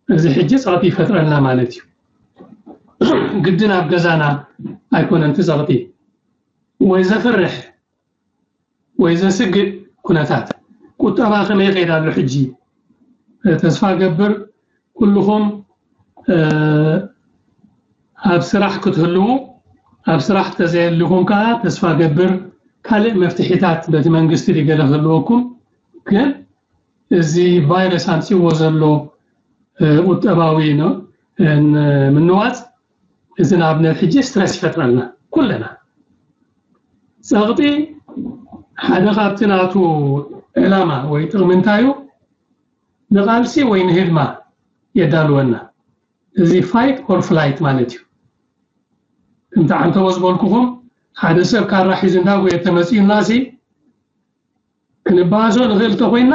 እዚ ሕጂ ፀቕጢ ይፈጥረልና ማለት እዩ። ግድን ኣብ ገዛና ኣይኮነን እቲ ፀቕጢ ወይ ዘፍርሕ ወይ ዘስግእ ኩነታት። ቁጠባ ከመይ ይኸይድ ኣሎ ሕጂ? ተስፋ ገብር ኩልኹም ኣብ ስራሕ ክትህልዉ፣ ኣብ ስራሕ ተዘየልኹም ከዓ ተስፋ ገብር ካልእ መፍትሒታት በቲ መንግስቲ ገለ ክህልወኩም። ግን እዚ ቫይረስ ኣምፅዎ ዘሎ ቁጠባዊ ምንዋፅ እዚ ንኣብነት ሕጂ ስትረስ ይፈጥረልና ኩለና። ፀቕጢ ሓደ ካብቲ ናቱ ዕላማ ወይ ጥቕሚ እንታይ እዩ? ንቓልሲ ወይ ንህድማ የዳልወና። እዚ ፋይት ኦር ፍላይት ማለት እዩ። ከምቲ ዓንተቦ ዝበልኩኹም ሓደ ሰብ ካራ ሒዙ እንዳጎየ ተመፂኡና ሲ ክንባኣሶ ንኽእል እንተኮይና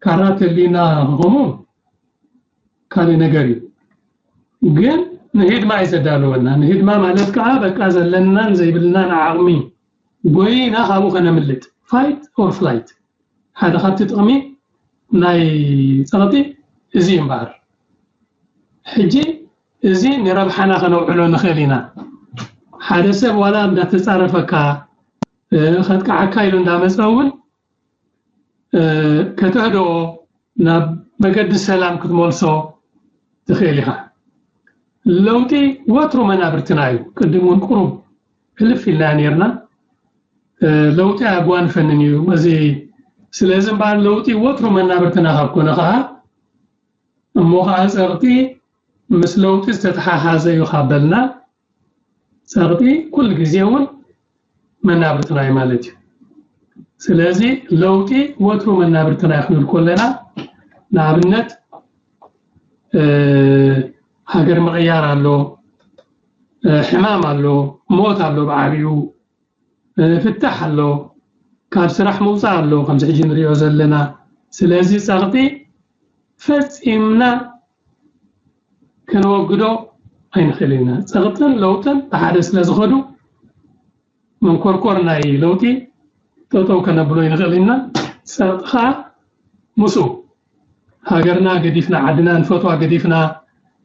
ካራ ተልዩና ክኾኑ ካልእ ነገር እዩ። ግን ንህድማ እዩ ዘዳልወና። ንህድማ ማለት ከዓ በቃ ዘለናን ዘይብልናን ዓቕሚ ጎይና ካብኡ ከነምልጥ ፋይት ኦር ፍላይት ሓደ ካብቲ ጥቕሚ ናይ ፀቕጢ እዚ እዩ እምበኣር። ሕጂ እዚ ንረብሓና ከነውዕሎ ንኽእል ኢና። ሓደ ሰብ ዋላ እንዳተፃረፈካ ከጥቃዓካ ኢሉ እንዳመፀ እውን ከተህድኦ ናብ መገዲ ሰላም ክትመልሶ ትኽእል ኢኻ። ለውጢ ወትሩ መናብርትና እዩ። ቅድም እውን ቁሩብ ሕልፍ ኢልና ነርና። ለውጢ ኣያጓንፈንን እዩ። እዚ ስለዚ እምበኣር ለውጢ ወትሩ መናብርትና ካብ ኮነ ከዓ እሞ ከዓ ፀቕጢ ምስ ለውጢ ዝተተሓሓዘ እዩ ካብ በልና ፀቕጢ ኩሉ ግዜ እውን መናብርትና እዩ ማለት እዩ። ስለዚ ለውጢ ወትሩ መናብርትና እዩ ክንብል ከለና ንኣብነት ሃገር ምቕያር ኣሎ፣ ሕማም ኣሎ፣ ሞት ኣሎ፣ ብዓብዩ ፍታሕ ኣሎ፣ ካብ ስራሕ ምውፃእ ኣሎ ከምዚ ሕጂ ንሪኦ ዘለና። ስለዚ ፀቕጢ ፈፂምና ከነወግዶ ኣይንኽእል ኢና። ፀቕጥን ለውጥን ብሓደ ስለ ዝኸዱ መንኮርኮር ናይ ለውጢ ጠጠው ከነብሎ ይንኽእል ኢና። ፀቕጢ ከዓ ምስኡ ሃገርና ገዲፍና ዓድና ንፈትዋ ገዲፍና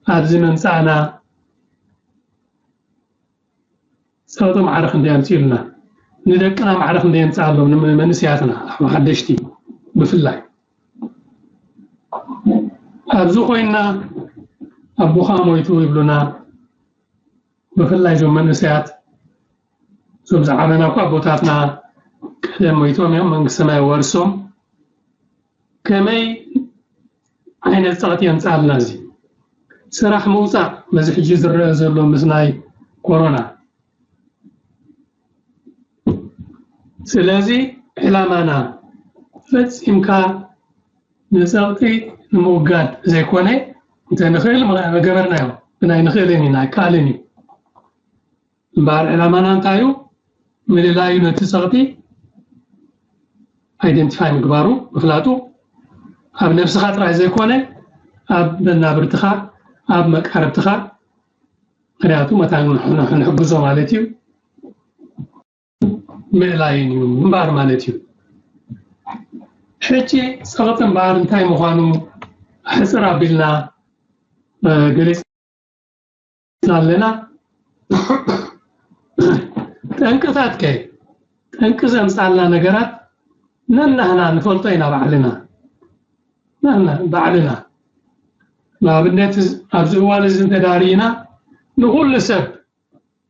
ኣብዚ ምምፃእና ፀቕጢ ማዕረ ክንደይ ኣምፂኡልና ንደቅና ማዕረ ክንደይ የምፅኣሎም ንመንስያትና ሓደሽቲ ብፍላይ ኣብዚ ኮይና ኣቦኻ ሞይቱ ይብሉና። ብፍላይ እዞም መንእሰያት፣ እዞም ዝዓበና እኳ ኣቦታትና ቀደም ሞይቶም እዮም፣ መንግስቲ ሰማይ ወርሶም። ከመይ ዓይነት ጸቕጢ የምጽኣልና እዚ ስራሕ ምውጻእ፣ በዚ ሕጂ ዝረአ ዘሎ ምስ ናይ ኮሮና? ስለዚ ዕላማና ፈጺምካ ንጸቕጢ ንምውጋድ ዘይኮነ፣ እንተ ንኽእል ምገበርናዮ፣ ግን ኣይንኽእልን ኢና፣ ኣይከኣልን እዩ። እምበኣር ዕላማና እንታይ እዩ? ምልላዩ ነቲ ጸቕጢ ኣይደንቲፋይ ምግባሩ፣ ምፍላጡ፣ ኣብ ነብስኻ ጥራይ ዘይኮነ፣ ኣብ መናብርትኻ፣ ኣብ መቃርብትኻ፣ ምኽንያቱ መታን ንሕ-፣ ንሕ-፣ ንሕግዞ ማለት እዩ፣ ምእላይን እዩ እምበኣር ማለት እዩ። ሕጂ ጸቕጢ እምበኣር እንታይ ምዃኑ ሕጽር ኣቢልና፣ እ፣ ገሊጽ ኣለና። ጠንቅታት ከ፣ ጠንቂ ዘምጻልና ነገራት ነናህና ንፈልጦ ኢና ባዕልና። ናህና ባዕልና። ንኣብነት፣ ኣብዚ እዋን እዚ እንተዳርኢና፣ ንኹሉ ሰብ፣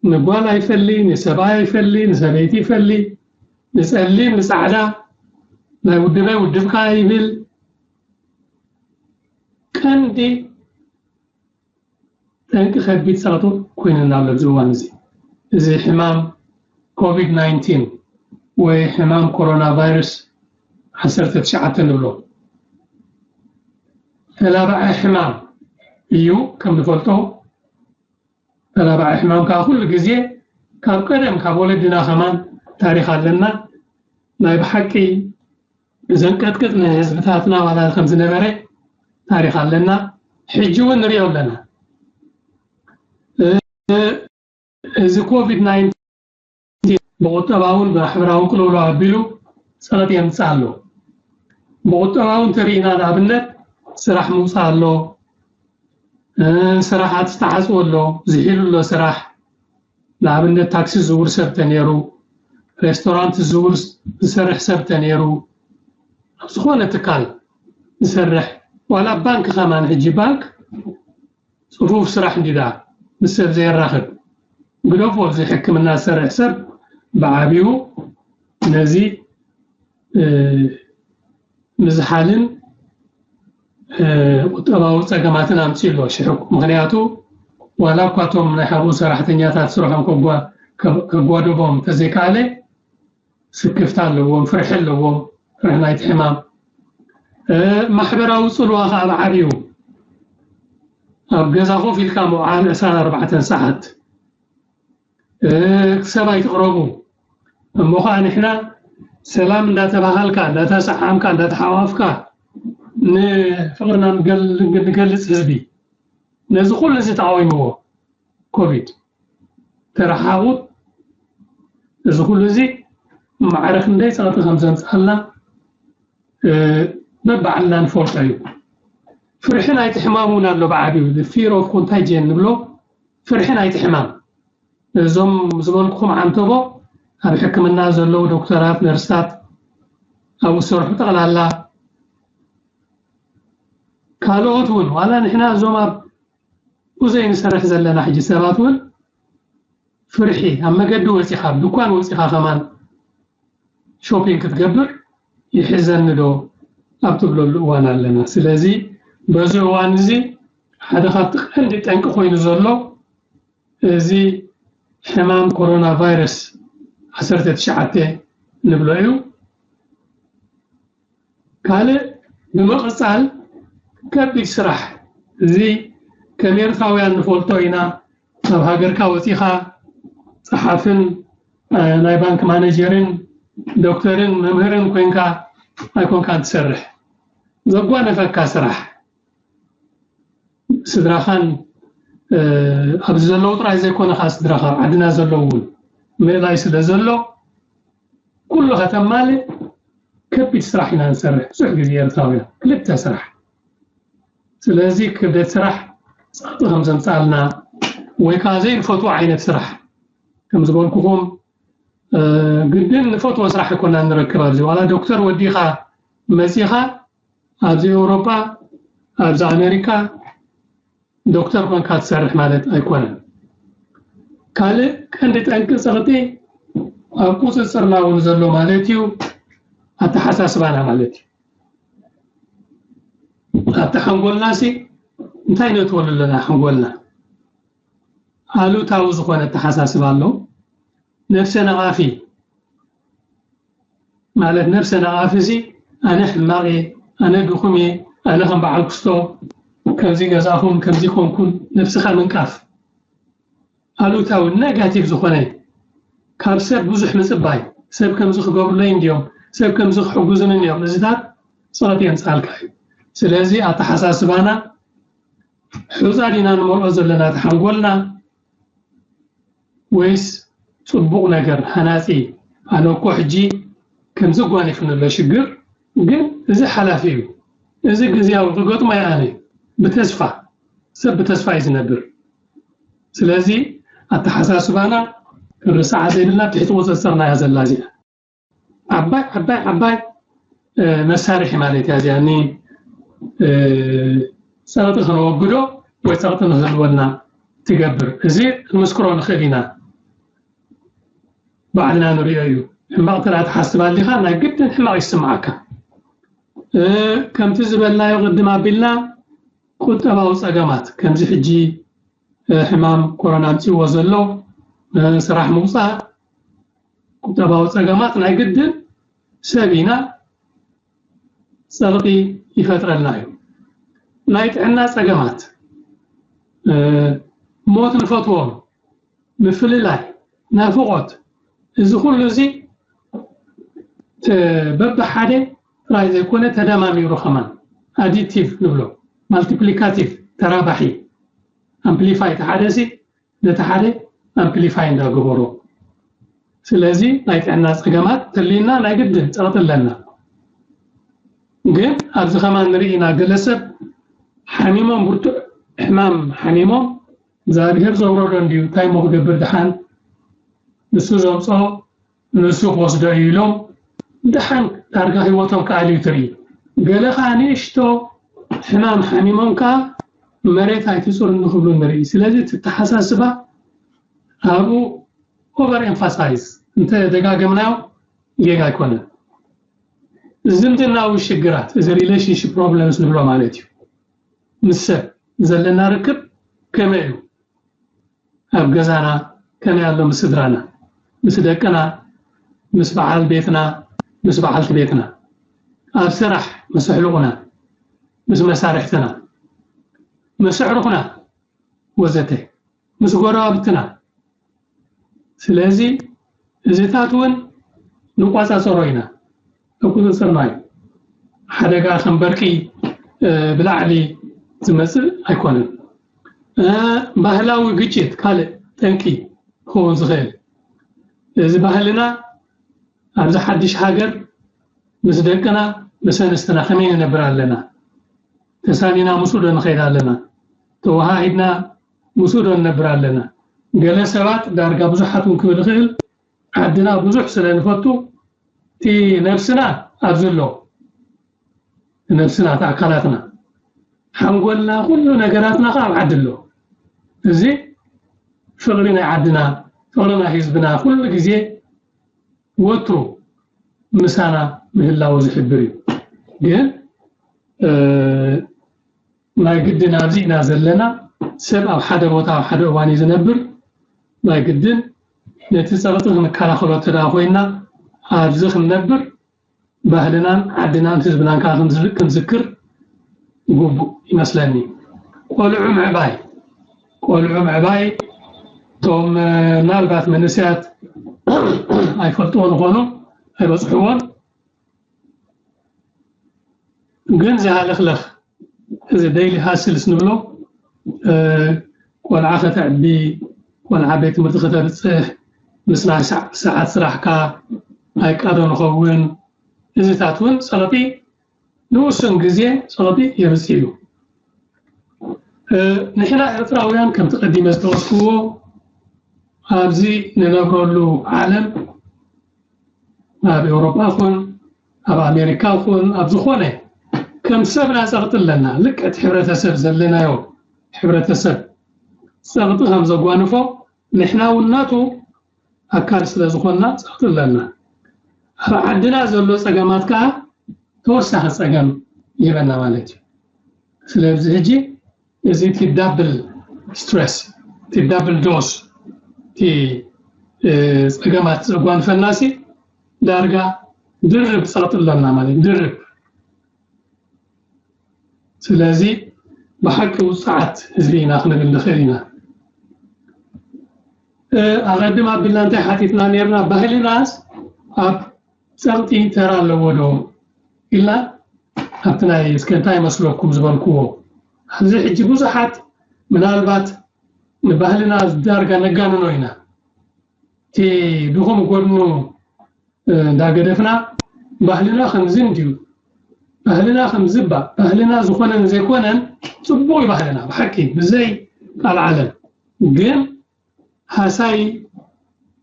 ንጓል ኣይፈሊ፣ ንሰብኣይ ኣይፈሊ፣ ንሰበይቲ ይፈሊ፣ ንጸሊም፣ ንጻዕዳ፣ ናይ ውድበይ ውድብካ ይብል። ቀንዲ ጠንቂ ከቢድ ጸቕጢ ኮይኑና ኣሎ ኣብዚ እዋን እዚ። እዚ ሕማም ኮቪድ ናይንቲን ወይ ሕማም ኮሮና ቫይረስ ዓሰርተ ትሽዓተ ንብሎ ተላባዒ ሕማም እዩ። ከም ንፈልጦ፣ ተላባዒ ሕማም ከዓ ኩሉ ግዜ ካብ ቀደም፣ ካብ ወለድና ከማን ታሪኽ ኣለና። ናይ ብሓቂ ዘንቀጥቅጥ ንህዝብታትና ዋላ ከም ዝነበረ ታሪኽ ኣለና። ሕጂ እውን ንሪኦ ኣለና። እ-፣ እዚ ኮቪድ ናይንቲን ብቁጠባውን ብማሕበራውን ቅልውላው ኣቢሉ ጸቕጢ የምጽእ ኣሎ። ብቁጠባውን ተሪኢና፣ ንኣብነት፣ ስራሕ ምውጻእ ኣሎ፣ እ፣ ስራሓት ዝተዓጽወ ኣሎ፣ ዝሒሉ ኣሎ ስራሕ። ንኣብነት፣ ታክሲ ዝዝውር ሰብ ተነይሩ፣ ሬስቶራንት ዝዝውር ዝሰርሕ ሰብ ተነይሩ፣ ኣብ ዝኾነ ትካል ዝሰርሕ፣ ዋላ ባንክ ከማን፣ ሕጂ ባንክ ጽፉፍ ስራሕ እንዲ ደኣ ምስ ሰብ ዘየራኽብ፣ ግደፎ፣ እዚ ሕክምና ዝሰርሕ ሰብ ብዓቢኡ ነዚ፣ እ፣ ምዝሓልን፣ እ፣ ቁጠባዊ ጸገማትን ኣምጺኡ ኣሎ ሽሕኩ። ምኽንያቱ ዋላ እኳ እቶም ናይ ሓብኡ ሰራሕተኛታት ስርሖም ከጓ-፣ ከ-፣ ከጓድቦም እንተዘይከኣለ፣ ስክፍታ ኣለዎም፣ ፍርሒ ኣለዎም፣ ፍርሒ ናይቲ ሕማም። እ፣ ማሕበራዊ ጽልዋ ከኣ ብዓቢኡ፣ ኣብ ገዛ ኮፍ ኢልካ ምውዓል ዕስራን ኣርባዕተን ሰዓት፣ እ፣ ሰብ ኣይትቕረቡ። እሞ ኸኣ ንሕና ሰላም እንዳተባሃልካ፣ እንዳተሰዓምካ፣ እንዳተሓቋፍካ ንፍቕርና ንገል-፣ ንገልጽ ህዝቢ፣ ነዚ ኩሉ እዚ ተቓዊምዎ። ኮቪድ ተረሓቑ፣ እዚ ኩሉ እዚ ማዕረ ክንደይ ጸቕጢ ከም ዘምጽኣልና፣ እ፣ በባዕልና ንፈልጦ እዩ። ፍርሒ ናይቲ ሕማም እውን ኣሎ ብዓቢኡ፣ the fear of contagion ንብሎ፣ ፍርሒ ናይቲ ሕማም። እዞም ዝበልኩኹም ዓንተቦ ኣብ ሕክምና ዘለዉ ዶክተራት፣ ነርስታት፣ ኣብኡ ዝሰርሑ ጠቕላላ፣ ካልኦት እውን፣ ዋላ ንሕና እዞም ኣብ ዘይንሰርሕ ዘለና ሕጂ ሰባት እውን ፍርሒ፣ ኣብ መገዲ ወጺኻ፣ ኣብ ድኳን ወጺኻ ከማን ሾፒንግ ክትገብር ይሕዘኒ ዶ ኣብ ትብለሉ እዋን ኣለና። ስለዚ በዚ እዋን እዚ ሓደ ካብቲ ቀንዲ ጠንቂ ኮይኑ ዘሎ እዚ ሕማም ኮሮና ቫይረስ ዓሰርተ ትሽዓተ ንብሎ እዩ። ካልእ ብምቕጻል ከቢድ ስራሕ፣ እዚ ከም ኤርትራውያን ንፈልጦ ኢና። ኣብ ሃገርካ ወጺኻ ጸሓፍን፣ እ፣ ናይ ባንክ ማኔጀርን ዶክተርን መምህርን ኮንካ ኣይኮንካን ትሰርሕ። ዘጓነፈካ ስራሕ፣ ስድራኻን፣ እ፣ ኣብዚ ዘለዉ ጥራይ ዘይኮነ፣ ከኣ ስድራኻ ኣብ ዓድና ዘለዉ እውን ምእላይ ስለ ዘሎ፣ ኩሉ ከተማልእ ከቢድ ስራሕ ኢና ንሰርሕ። ብዙሕ ግዜ ኤርትራውያን ክልተ ስራሕ። ስለዚ ክብደት ስራሕ ጸቕጢ ከም ዘምጽኣልና፣ ወይ ከኣ ዘይንፈትዎ ዓይነት ስራሕ፣ ከም ዝበልኩኹም፣ እ፣ ግድን ንፈትዎ ስራሕ ኣይኮናን ንረክብ። ኣብዚ ዋላ ዶክተር ወዲኻ መጺኻ፣ ኣብዚ ኤውሮጳ፣ ኣብዚ ኣሜሪካ፣ ዶክተር ኮንካ ትሰርሕ ማለት ኣይኮነን። ካልእ ቀንዲ ጠንቂ ጸቕጢ ኣብ ቁጽጽርና እውን ዘሎ ማለት እዩ፣ ኣተሓሳስባና ማለት እዩ። ኣብቲ ሓንጎልና ሲ እንታይ ነእትወሉ ኣለና? ሓንጎልና ኣሉታዊ ዝኾነ ኣተሓሳስባ ኣሎ። ነፍሰ ነቓፊ ማለት ነፍሰ ነቓፊ ሲ ኣነ ሕማቕ እየ፣ ኣነ ድኹም እየ፣ ኣነ ከም በዓል ክስቶ ከምዚ ገዛኹም ከምዚ ኮንኩን ነፍስኻ ምንቃፍ ኣሉታዊ ኔጋቲቭ ዝኾነ ካብ ሰብ ብዙሕ ምጽባይ፣ ሰብ ከምዚ ክገብሩለይ እንድዮም፣ ሰብ ከምዚ ክሕግዙኒ እንድዮም፣ እዚታት ጸቕጢ የምጽኣልካ እዩ። ስለዚ ኣተሓሳስባና ሑጻ ዲና ንመልኦ ዘለና እቲ ሓንጎልና ወይስ ጽቡቕ ነገር ሃናጺ? ኣነ እኮ ሕጂ ከምዚ ጓኒፍኒ ኣሎ ሽግር፣ ግን እዚ ሓላፊ እዩ፣ እዚ ግዝያዊ ክገጥሞ እየ ኣነ ብተስፋ፣ ሰብ ብተስፋ እዩ ዝነብር። ስለዚ ኣተሓሳስባና ክንርስዓ ዘይብልና ትሕቲ ቁጽጽርና እያ ዘላ እዚኣ። ዓባይ ዓባይ ዓባይ መሳርሒ ማለት እያ እዚኣ፣ ጸቕጢ ከነወግዶ ወይ ጸቕጢ ንክህልወና ትገብር። እዚ ክንምስክሮ ንኽእል ኢና፣ ባዕልና ንሪኦ እዩ። ሕማቕ ተራ ትሓስብ ኣሊኻ ናይ ግድን ሕማቕ ይስምዓካ። ከምቲ ዝበልናዮ ቅድም ኣቢልና ቁጠባዊ ጸገማት ከምዚ ሕጂ ሕማም ኮሮና ኣምፅዎ ዘሎ ስራሕ ምውፃእ ቁጠባዊ ፀገማት ናይ ግድን ሰብ ኢና ፀቕጢ ይፈጥረልና እዩ። ናይ ጥዕና ፀገማት፣ ሞት ንፈትዎም፣ ምፍልላይ፣ ናፍቖት፣ እዚ ኩሉ እዚ በብሓደ ጥራይ ዘይኮነ ተደማሚሩ ከማን ኣዲቲቭ ንብሎ ማልቲፕሊካቲቭ ተራባሒ ኣምፕሊፋይ እቲ ሓደ ሲ ነቲ ሓደ ኣምፕሊፋይ እንዳገበሮ። ስለዚ ናይ ጥዕና ፀገማት ተልዩና ናይ ግድን ፀቕጢ ኣለና። ግን ኣብዚ ከማን ንርኢ ኢና፣ ገለ ሰብ ሓሚሞም ብርቱዕ ሕማም ሓሚሞም እግዚኣብሔር ዘውረዶ እንድዩ፣ እንታይ እሞ ክገብር ድሓን ንሱ ዘምፅኦ ንሱ ክወስዶ እዩ ኢሎም ድሓን ዳርጋ ህይወቶም ክኣልዩ ትርኢ። ገለ ከዓ ንእሽቶ ሕማም ሓሚሞም ከዓ መሬት ኣይትፁርኒ ክብሉ ንርኢ። ስለዚ እቲ ኣተሓሳስባ ኣብኡ ኦቨር ኤምፋሳይዝ እንተ ደጋገምናዮ ጌጋ ኣይኮነን። ዝምድናዊ ሽግራት እዚ ሪሌሽንሽፕ ፕሮብለምስ ንብሎ ማለት እዩ። ምስ ሰብ ዘለና ርክብ ከመይ እዩ? ኣብ ገዛና ከመይ ኣሎ ምስ ስድራና፣ ምስ ደቅና፣ ምስ በዓል ቤትና፣ ምስ በዓልቲ ቤትና፣ ኣብ ስራሕ ምስ ኣሕሉቕና፣ ምስ መሳርሕትና፣ ምስ ኣዕሩኽና ወዘተ፣ ምስ ጎረባብትና። ስለዚ እዚታት እውን ንቋፃፀሮ ኢና። ኣብ ቁፅፅርና እዩ። ሓደጋ ከም በርቂ ብላዕሊ ዝመፅእ ኣይኮነን። ባህላዊ ግጭት ካልእ ጠንቂ ክኸውን ዝኽእል። እዚ ባህልና ኣብዚ ሓድሽ ሃገር ምስ ደቅና ምስ ኣንስትና ከመይ ንነብር ኣለና? ተሳኒና ምስኡ ዶ ንኸይድ ኣለና? ተወሃሂድና ምስኡ ዶ ንነብር ኣለና? ገለ ሰባት ዳርጋ ብዙሓት እውን ክብል ይኽእል ዓድና ብዙሕ ስለ ንፈቱ እቲ ነብስና ኣብዚ ኣሎ፣ ነብስና እቲ ኣካላትና ሓንጎልና ኩሉ ነገራትና ከዓ ኣብ ዓዲ ኣሎ። እዚ ፍቕሪ ናይ ዓድና ፍቕሪ ናይ ህዝብና ኩሉ ግዜ ወትሩ ምሳና ምህላው ዝሕብር እዩ። ግን ናይ ግድን ኣብዚ ኢና ዘለና። ሰብ ኣብ ሓደ ቦታ ኣብ ሓደ እዋን እዩ ዝነብር። ናይ ግድን ነቲ ጸቕጢ ክንከላኸሎ እንተ ኮይና ኣብዚ ክንነብር ባህልናን ዓድናን ህዝብናን ከዓ ክንዝክር ግቡእ ይመስለኒ። ቆልዑ ምዕባይ ቆልዑ ምዕባይ እቶም ምናልባት መንእሰያት ኣይፈልጥዎ ዝኾኑ ኣይበፅሕዎን፣ ግን ዝሃለኽለኽ እዚ ዴይሊ ሃስልስ ንብሎ ቆልዓ ከተዕቢ፣ ቆልዓ ቤት ትምህርቲ ከተብፅሕ፣ ምስ ናይ ሰዓት ስራሕካ ኣይቃዶ ንኸውን። እዚታት እውን ፀቕጢ ንውሱን ግዜ ፀቕጢ የምፅእ እዩ። ንሕና ኤርትራውያን ከምቲ ቀዲመ ዝጠቐስክዎ ኣብዚ ንነብረሉ ዓለም ኣብ ኤውሮጳ ኹን ኣብ ኣሜሪካ ኹን ኣብ ዝኾነ ከም ሰብና ፀቕጢ ኣለና። ልክዕቲ ሕብረተሰብ ዘለናዮ ሕብረተሰብ ጸቕጢ ከም ዘጓንፎ፣ ንሕና እውን ናቱ ኣካል ስለ ዝኾንና ጸቕጢ ኣለና። ኣብ ዓድና ዘሎ ጸገማት ከኣ ተወሳኺ ጸገም ይህበና ማለት እዩ። ስለዚ ሕጂ እዚ እቲ ዳብል ስትረስ፣ እቲ ዳብል ዶስ፣ እቲ ጸገማት ዘጓንፈናሲ ዳርጋ ድርብ ጸቕጢ ኣለና ማለት ድርብ። ስለዚ ብሓቂ ውፅዓት ህዝቢ ኢና ክንብል ንኽእል ኢና። ኣቐድም ኣቢልና እንታይ ሓቲትና ነርና? ባህልናስ ኣብ ጸቕጢ ተራ ኣለዎ ዶ ኢልና ኣብቲ ናይ እስከ እንታይ ይመስለኩም ዝበልክዎ። ኣብዚ ሕጂ ብዙሓት ምናልባት ንባህልና ዳርጋ ነጋንኖ ኢና። እቲ ድኹም ጎድኑ እንዳገደፍና ባህልና ከምዚ እንድዩ፣ ባህልና ከምዚ እባ፣ ባህልና ዝኾነን ዘይኮነን ጽቡቕ እዩ ባህልና። ብሓቂ ብዘይ ቃል ዓለም ግን ሃሳይ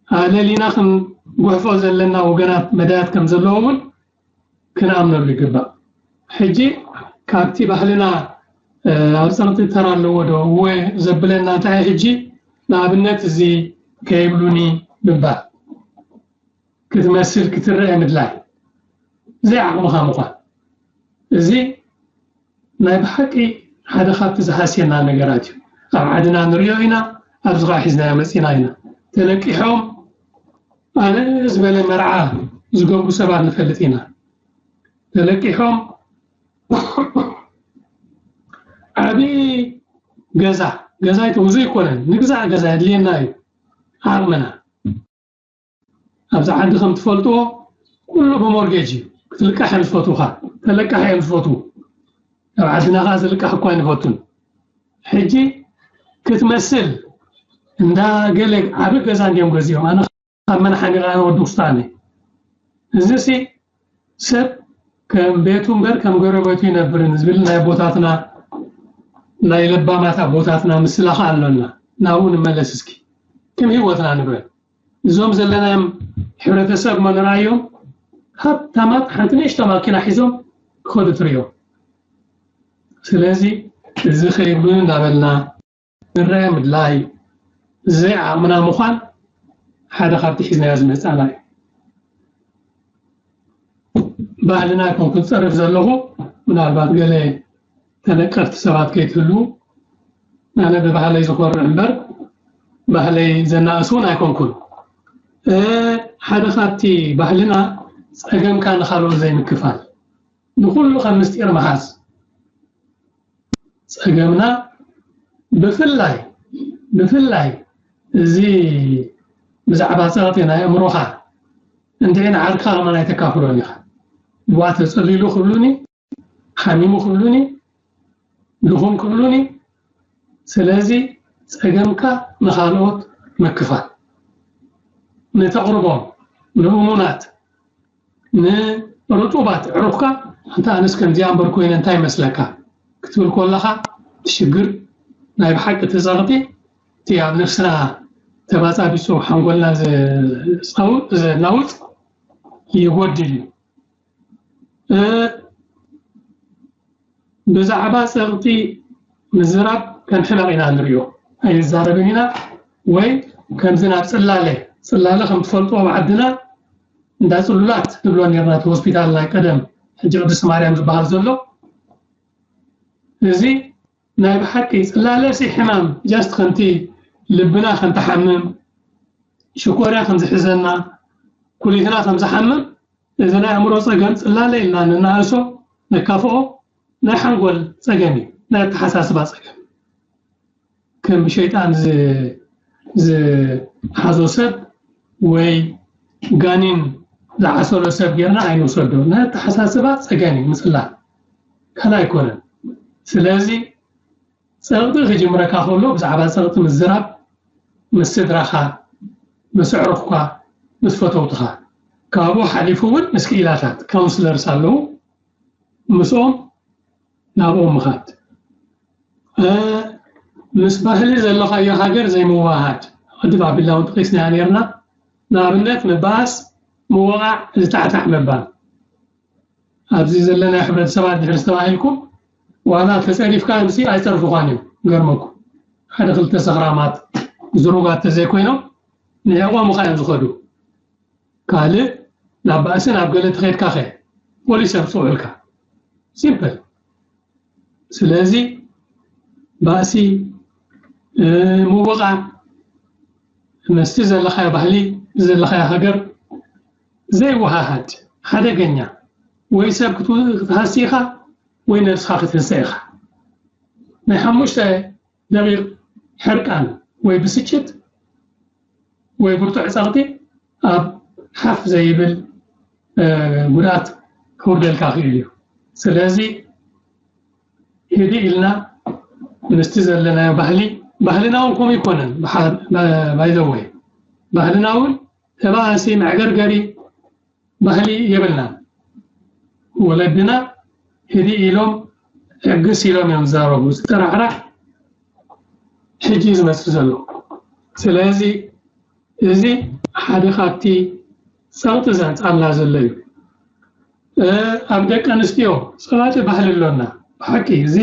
ኣለሊና ክንጉሕፎ ዘለና ወገናት መዳያት ከም ዘለዎ እውን ክንኣምነሉ ይግባእ። ሕጂ ካብቲ ባህልና ኣብ ጸቕጢ ተራ ኣለዎ ዶ እወ ዘብለና እንታይ ሕጂ ንኣብነት እዚ ከይብሉኒ ምባል ክትመስል ክትረአ ምድላይ ዘይዓቕምኻ ምዃን እዚ ናይ ብሓቂ ሓደ ካብቲ ዝሃስየና ነገራት እዩ። ኣብ ዓድና ንሪኦ ኢና፣ ኣብዚ ከዓ ሒዝናዮ መፂና ኢና። ተለቂሖም ኣነ ዝበለ መርዓ ዝገብሩ ሰባት ንፈልጥ ኢና። ተለቂሖም ዓብዪ ገዛ ገዛ ይተውዙ ይኮነን ንግዛእ ገዛ የድልየና እዩ ዓቕምና ኣብዚ ዓዲ ከም ትፈልጥዎ ኩሉ ብሞርጌጅ እዩ ክትልቃሕ እዮም ዝፈትውካ ተለቃሕ እዮም ዝፈትዉ ኣብ ዓድና ከዓ ዝልቃሕ እኳ ኣይንፈቱን ሕጂ ክትመስል እንዳ ገለ ዓቢ ገዛ እንዲዮም ገዚኦም ኣነ ካብ መን ሓሚቓ ወዲ ውስታነ እዚ ሲ ሰብ ከም ቤቱ እምበር ከም ጎረቤቱ ይነብርን ዝብል ናይ ኣቦታትና ናይ ለባማት ኣቦታትና ምስላ ከዓ ኣሎና ናብኡ ንመለስ እስኪ ከም ህይወትና ንበል እዞም ዘለናዮም ሕብረተሰብ መኖራዮም ሃብታማት ሓንቲ ንእሽቶ ማኪና ሒዞም ክኸዱ ትሪኦም ስለዚ እዚ ከይብሉ እንዳበልና ንረአ ምድላይ ዘይዓቕምና ምዃን ሓደ ካብቲ ሒዝናዮ ዝመፃና እዩ። ባህልና ይኮንኩ ዝፀርፍ ዘለኹ ምናልባት ገለ ተነቀፍቲ ሰባት ከይትህልዉ ኣነ ብባህለይ ዝኾርዕ እምበር ባህለይ ዘናእስ እውን ኣይኮንኩን። ሓደ ካብቲ ባህልና ፀገምካ ንካልኦት ዘይምክፋል ንኩሉ ከም ምስጢር ምሓዝ ፀገምና ብፍላይ ብፍላይ እዚ ብዛዕባ ፀቕጢ ናይ ኣእምሮኻ እንድዒ ንዓርካ ከማን ኣይተካፍሎን ኢኻ። ዋ ተፀሊሉ ክብሉኒ፣ ሓሚሙ ክብሉኒ፣ ድኹም ክብሉኒ። ስለዚ ፀገምካ ንኻልኦት ምክፋል፣ ንተቕርቦም ንእሙናት ንርጡባት ኣዕሩኽካ ኣንታ ኣነስ ከምዚኣ እምበር ኮይነ እንታይ ይመስለካ ክትብል ከለኻ እቲ ሽግር ናይ ብሓቂ እቲ ጸቕጢ እቲ ኣብ ነፍስና ተባጻቢጹ ሓንጎልና ዘናውጽ ይጎድል እዩ። ብዛዕባ ጸቕጢ ምዝራብ ከም ሕመቕ ኢና ንሪኦ ኣይንዛረብን ኢና ወይ ከምዚ ናብ ጽላለ ጽላለ ከም ትፈልጥዎ ኣብ ዓድና እንዳ ጽሉላት ንብሎ ነርና እቲ ሆስፒታል ናይ ቀደም ሕጂ ቅድስቲ ማርያም ዝበሃል ዘሎ እዚ ናይ ብሓቂ ጽላለ ሲ ሕማም just ከምቲ ልብና ከም ትሓምም ሽኮርያ ከም ዝሕዘና ኩሊትና ከም ዝሓምም እዚ ናይ ኣእምሮ ጸገም ጽላለ ኢልና ንናእሶ ነካፍኦ ናይ ሓንጎል ጸገም እዩ ናይ ኣተሓሳስባ ጸገም ከም ብሸይጣን ዝሓዞ ሰብ ወይ ጋኒን ዝዓሰሎ ሰብ ጌርና ኣይንውሰዶ ናይ ኣተሓሳስባ ጸገም እዩ ምጽላል ካልእ ኣይኮነን ስለዚ ጸቕጢ ክጅምረካ ከሎ ብዛዕባ ጸቕጢ ምዝራብ ምስ ስድራኻ ምስ ኣዕሩኽኳ ምስ ፈተውትኻ ካብኡ ሓሊፉ እውን ምስ ክኢላታት ካውንስለርስ ኣለዉ ምስኦም ናብኦም ምኻድ ምስ ባህሊ ዘለኻዮ ሃገር ዘይምውሃድ ቅድም ኣቢልና እውን ጠቂስናያ ነርና ንኣብነት ምባኣስ ምውቓዕ ዝታዕታዕ ምባል ኣብዚ ዘለናዮ ሕብረተሰብ ኣድሕር ዝተባሂልኩም ዋላ ተፀሪፍካ ኣምሲ ኣይፀርፉኻን እዮም ገርመኩም ሓደ ክልተ ሰኽራማት ዝሩጋት ተዘይኮይኖም ንዕቆም ካ እዮም ዝኸዱ። ካልእ ናብ ባእሲ ናብ ገለ ተኸድካ ኸ ፖሊስ እዮም ዝፅውዑልካ። ሲምፕል። ስለዚ ባእሲ ምውቓ ምስቲ ዘለኻዮ ባህሊ ዘለኻዮ ሃገር ዘይወሃሃድ ሓደገኛ ወይ ሰብ ክትሃሲ ኢኻ ወይ ነብስኻ ክትህሰ ኢኻ። ናይ ሓሙሽተ ደቂቕ ሕርቃን ወይ ብስጭት ወይ ብርቱዕ ጸቕጢ ኣብ ሓፍ ዘይብል ጉድኣት ክውርደልካ ክእል እዩ። ስለዚ ህድእ ኢልና ምስቲ ዘለናዮ ባህሊ፣ ባህልና እውን ከምኡ ይኮነን። ባይዘወይ ባህልና እውን ተባእሲ መዕገርገሪ ባህሊ የብልናን። ወለድና ህድእ ኢሎም ዕግስ ኢሎም እዮም ዝዛረቡ። ዝጠራዕራዕ ሕጂ እዩ ዝመፅእ ዘሎ። ስለዚ እዚ ሓደ ካብቲ ፀቕጢ ዘንፃልና ዘሎ እዩ። ኣብ ደቂ ኣንስትዮ ፀባጢ ባህሊ ኣሎና። ብሓቂ እዚ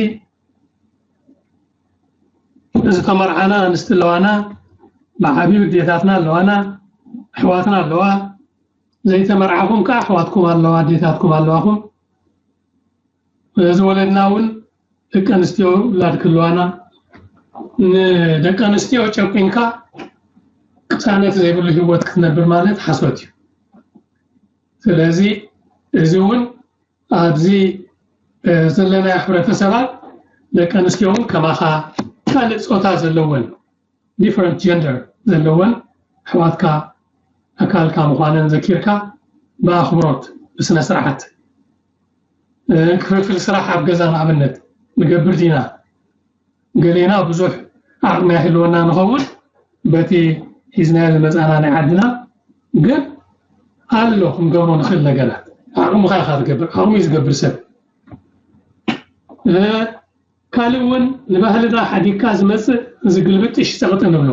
ዝተመርዓና ኣንስቲ ኣለዋና፣ ብዓብዩ ኣዴታትና ኣለዋና፣ ኣሕዋትና ኣለዋ። ዘይተመርዓኹም ከዓ ኣሕዋትኩም ኣለዋ፣ ኣዴታትኩም ኣለዋኹም። ዝወለድና እውን ደቂ ኣንስትዮ ውላድ ክህልዋና፣ ንደቂ ኣንስትዮ ጨቂንካ ቅሳነት ዘይብሉ ህይወት ክትነብር ማለት ሓሶት እዩ። ስለዚ እዚ እውን ኣብዚ ዘለናዮ ሕብረተሰባት ደቂ ኣንስትዮ እውን ከማኻ ካልእ ፆታ ዘለወን ዲፈረንት ጀንደር ዘለወን ኣሕዋትካ ኣካልካ ምዃነን ዘኪርካ ብኣኽብሮት ብስነ ስርዓት ክፍፍል ስራሕ ኣብ ገዛ ንኣብነት ንገብር ዲና ገሌና ብዙሕ ዓቕሚ ኣይህልወና ንኸውን በቲ ሒዝናዮ ዝመፃና ናይ ዓድና ግን ኣሎ ክንገብሮ ንኽእል ነገራት ዓቕምኻ ኢኻ ትገብር ዓቕሚ ዝገብር ሰብ ካልእ እውን ንባህልና ሓዲግካ ዝመፅእ ዝግልብጥሽ ፀቕጢ ንብሎ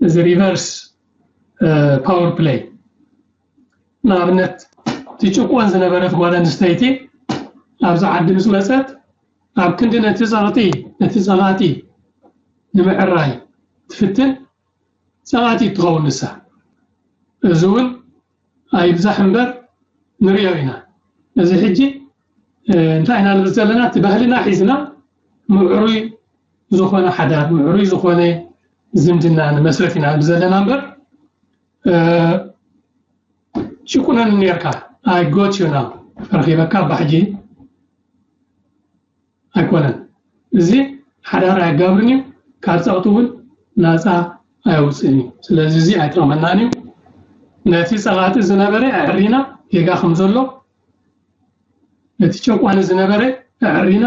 እዚ ሪቨርስ ፓወር ፕሌይ ንኣብነት ትጭቆን ዝነበረት ጓል ኣንስተይቲ ኣብዚ ዓዲ ምስ መፀት ኣብ ክንዲ ነቲ ፀቕጢ ነቲ ፀቓጢ ንምዕራይ ትፍትን ፀቓጢ ትኸውን ንሳ እዚ እውን ኣይብዛሕ እምበር ንሪኦ ኢና እዚ ሕጂ እንታይ ኢና ንብል ዘለና እቲ ባህልና ሒዝና ምዕሩይ ዝኾነ ሓዳር ምዕሩይ ዝኾነ ዝምድና ንመስረት ኢና ንብል ዘለና እምበር ጭቁነን ኔርካ I got you now ረኺበካ ባሕጂ ኣይኮነን እዚ ሓዳር ኣያጋብርን እዩ ካብ ፀቕጢ እውን ናፃ ኣየውፅእን እዩ ስለዚ እዚ ኣይጠቕመናን እዩ ነቲ ፀቓጢ ዝነበረ ኣዕሪና ጌጋ ከም ዘሎ ነቲ ጨቋኒ ዝነበረ ኣዕሪና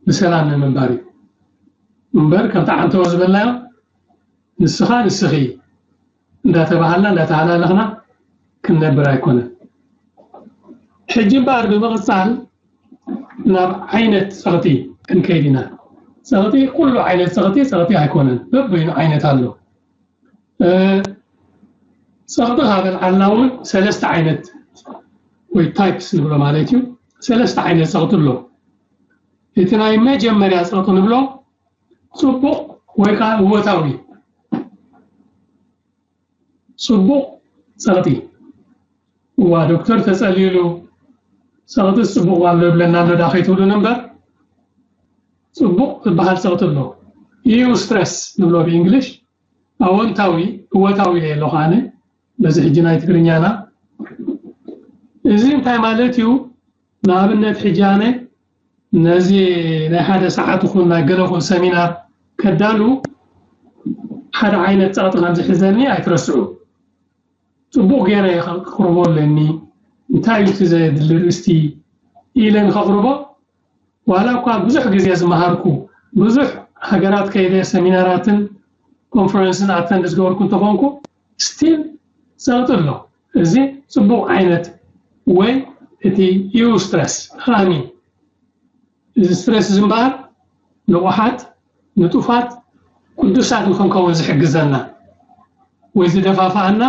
ብሰላም ንምንባር እዩ እምበር ከምቲ ዓንተቦ ዝበልናዮ ንስኻ ንስኺ እንዳተባሃልና እንዳተሃላለኽና ክንነብር ኣይኮነን ሕጂ እምበኣር ብምቕፃል ናብ ዓይነት ፀቕጢ ክንከይድ ኢና ፀቕጢ ኩሉ ዓይነት ፀቕጢ ፀቕጢ ኣይኮነን በበይኑ ዓይነት ኣሎ ፀቕጢ ካብ ኣልዓልና እውን ሰለስተ ዓይነት ወይ ታይፕስ ንብሎ ማለት እዩ ሰለስተ ዓይነት ፀቕጢ ኣሎ እቲ ናይ መጀመርያ ፀቕጢ ንብሎ ፅቡቕ ወይ ከዓ እወታዊ ፅቡቕ ፀቕጢ እዋ ዶክተር ተፀሊሉ ፀቕጢ ፅቡቕ ኣሎ ይብለና ኣሎ ዳ ከይትብሉን እምበር ፅቡቕ ዝበሃል ፀቕጢ ኣሎ እዩ ስትረስ ንብሎ ብእንግሊሽ ኣወንታዊ እወታዊ ኢለ ኣለኹ ኣነ በዚ ሕጂ ናይ ትግርኛና እዚ እንታይ ማለት እዩ ንኣብነት ሕጂ ኣነ ነዚ ናይ ሓደ ሰዓት ይኹን ናይ ገለ ይኹን ሰሚናር ከዳሉ ሓደ ዓይነት ፀቕጢ ከም ዝሕዘኒ ኣይትረስዑ ፅቡቕ ገይረ ከቕርቦ ኣለኒ እንታይ እዩ እቲ ዘድሊ ርእስቲ ኢለ ንከቕርቦ ዋላ እኳ ብዙሕ ግዜ ዝመሃርኩ ብዙሕ ሃገራት ከይደ ሰሚናራትን ኮንፈረንስን ኣተንድ ዝገበርኩ እንተኾንኩ ስቲል ፀቕጢ ኣሎ እዚ ፅቡቕ ዓይነት ወይ እቲ ዩ ስትረስ ሃሚ እዚ ስትረስ እዚ እምበኣር ንቑሓት ንጡፋት ቅዱሳት ንክንከውን ዝሕግዘና ወይ ዝደፋፍኣና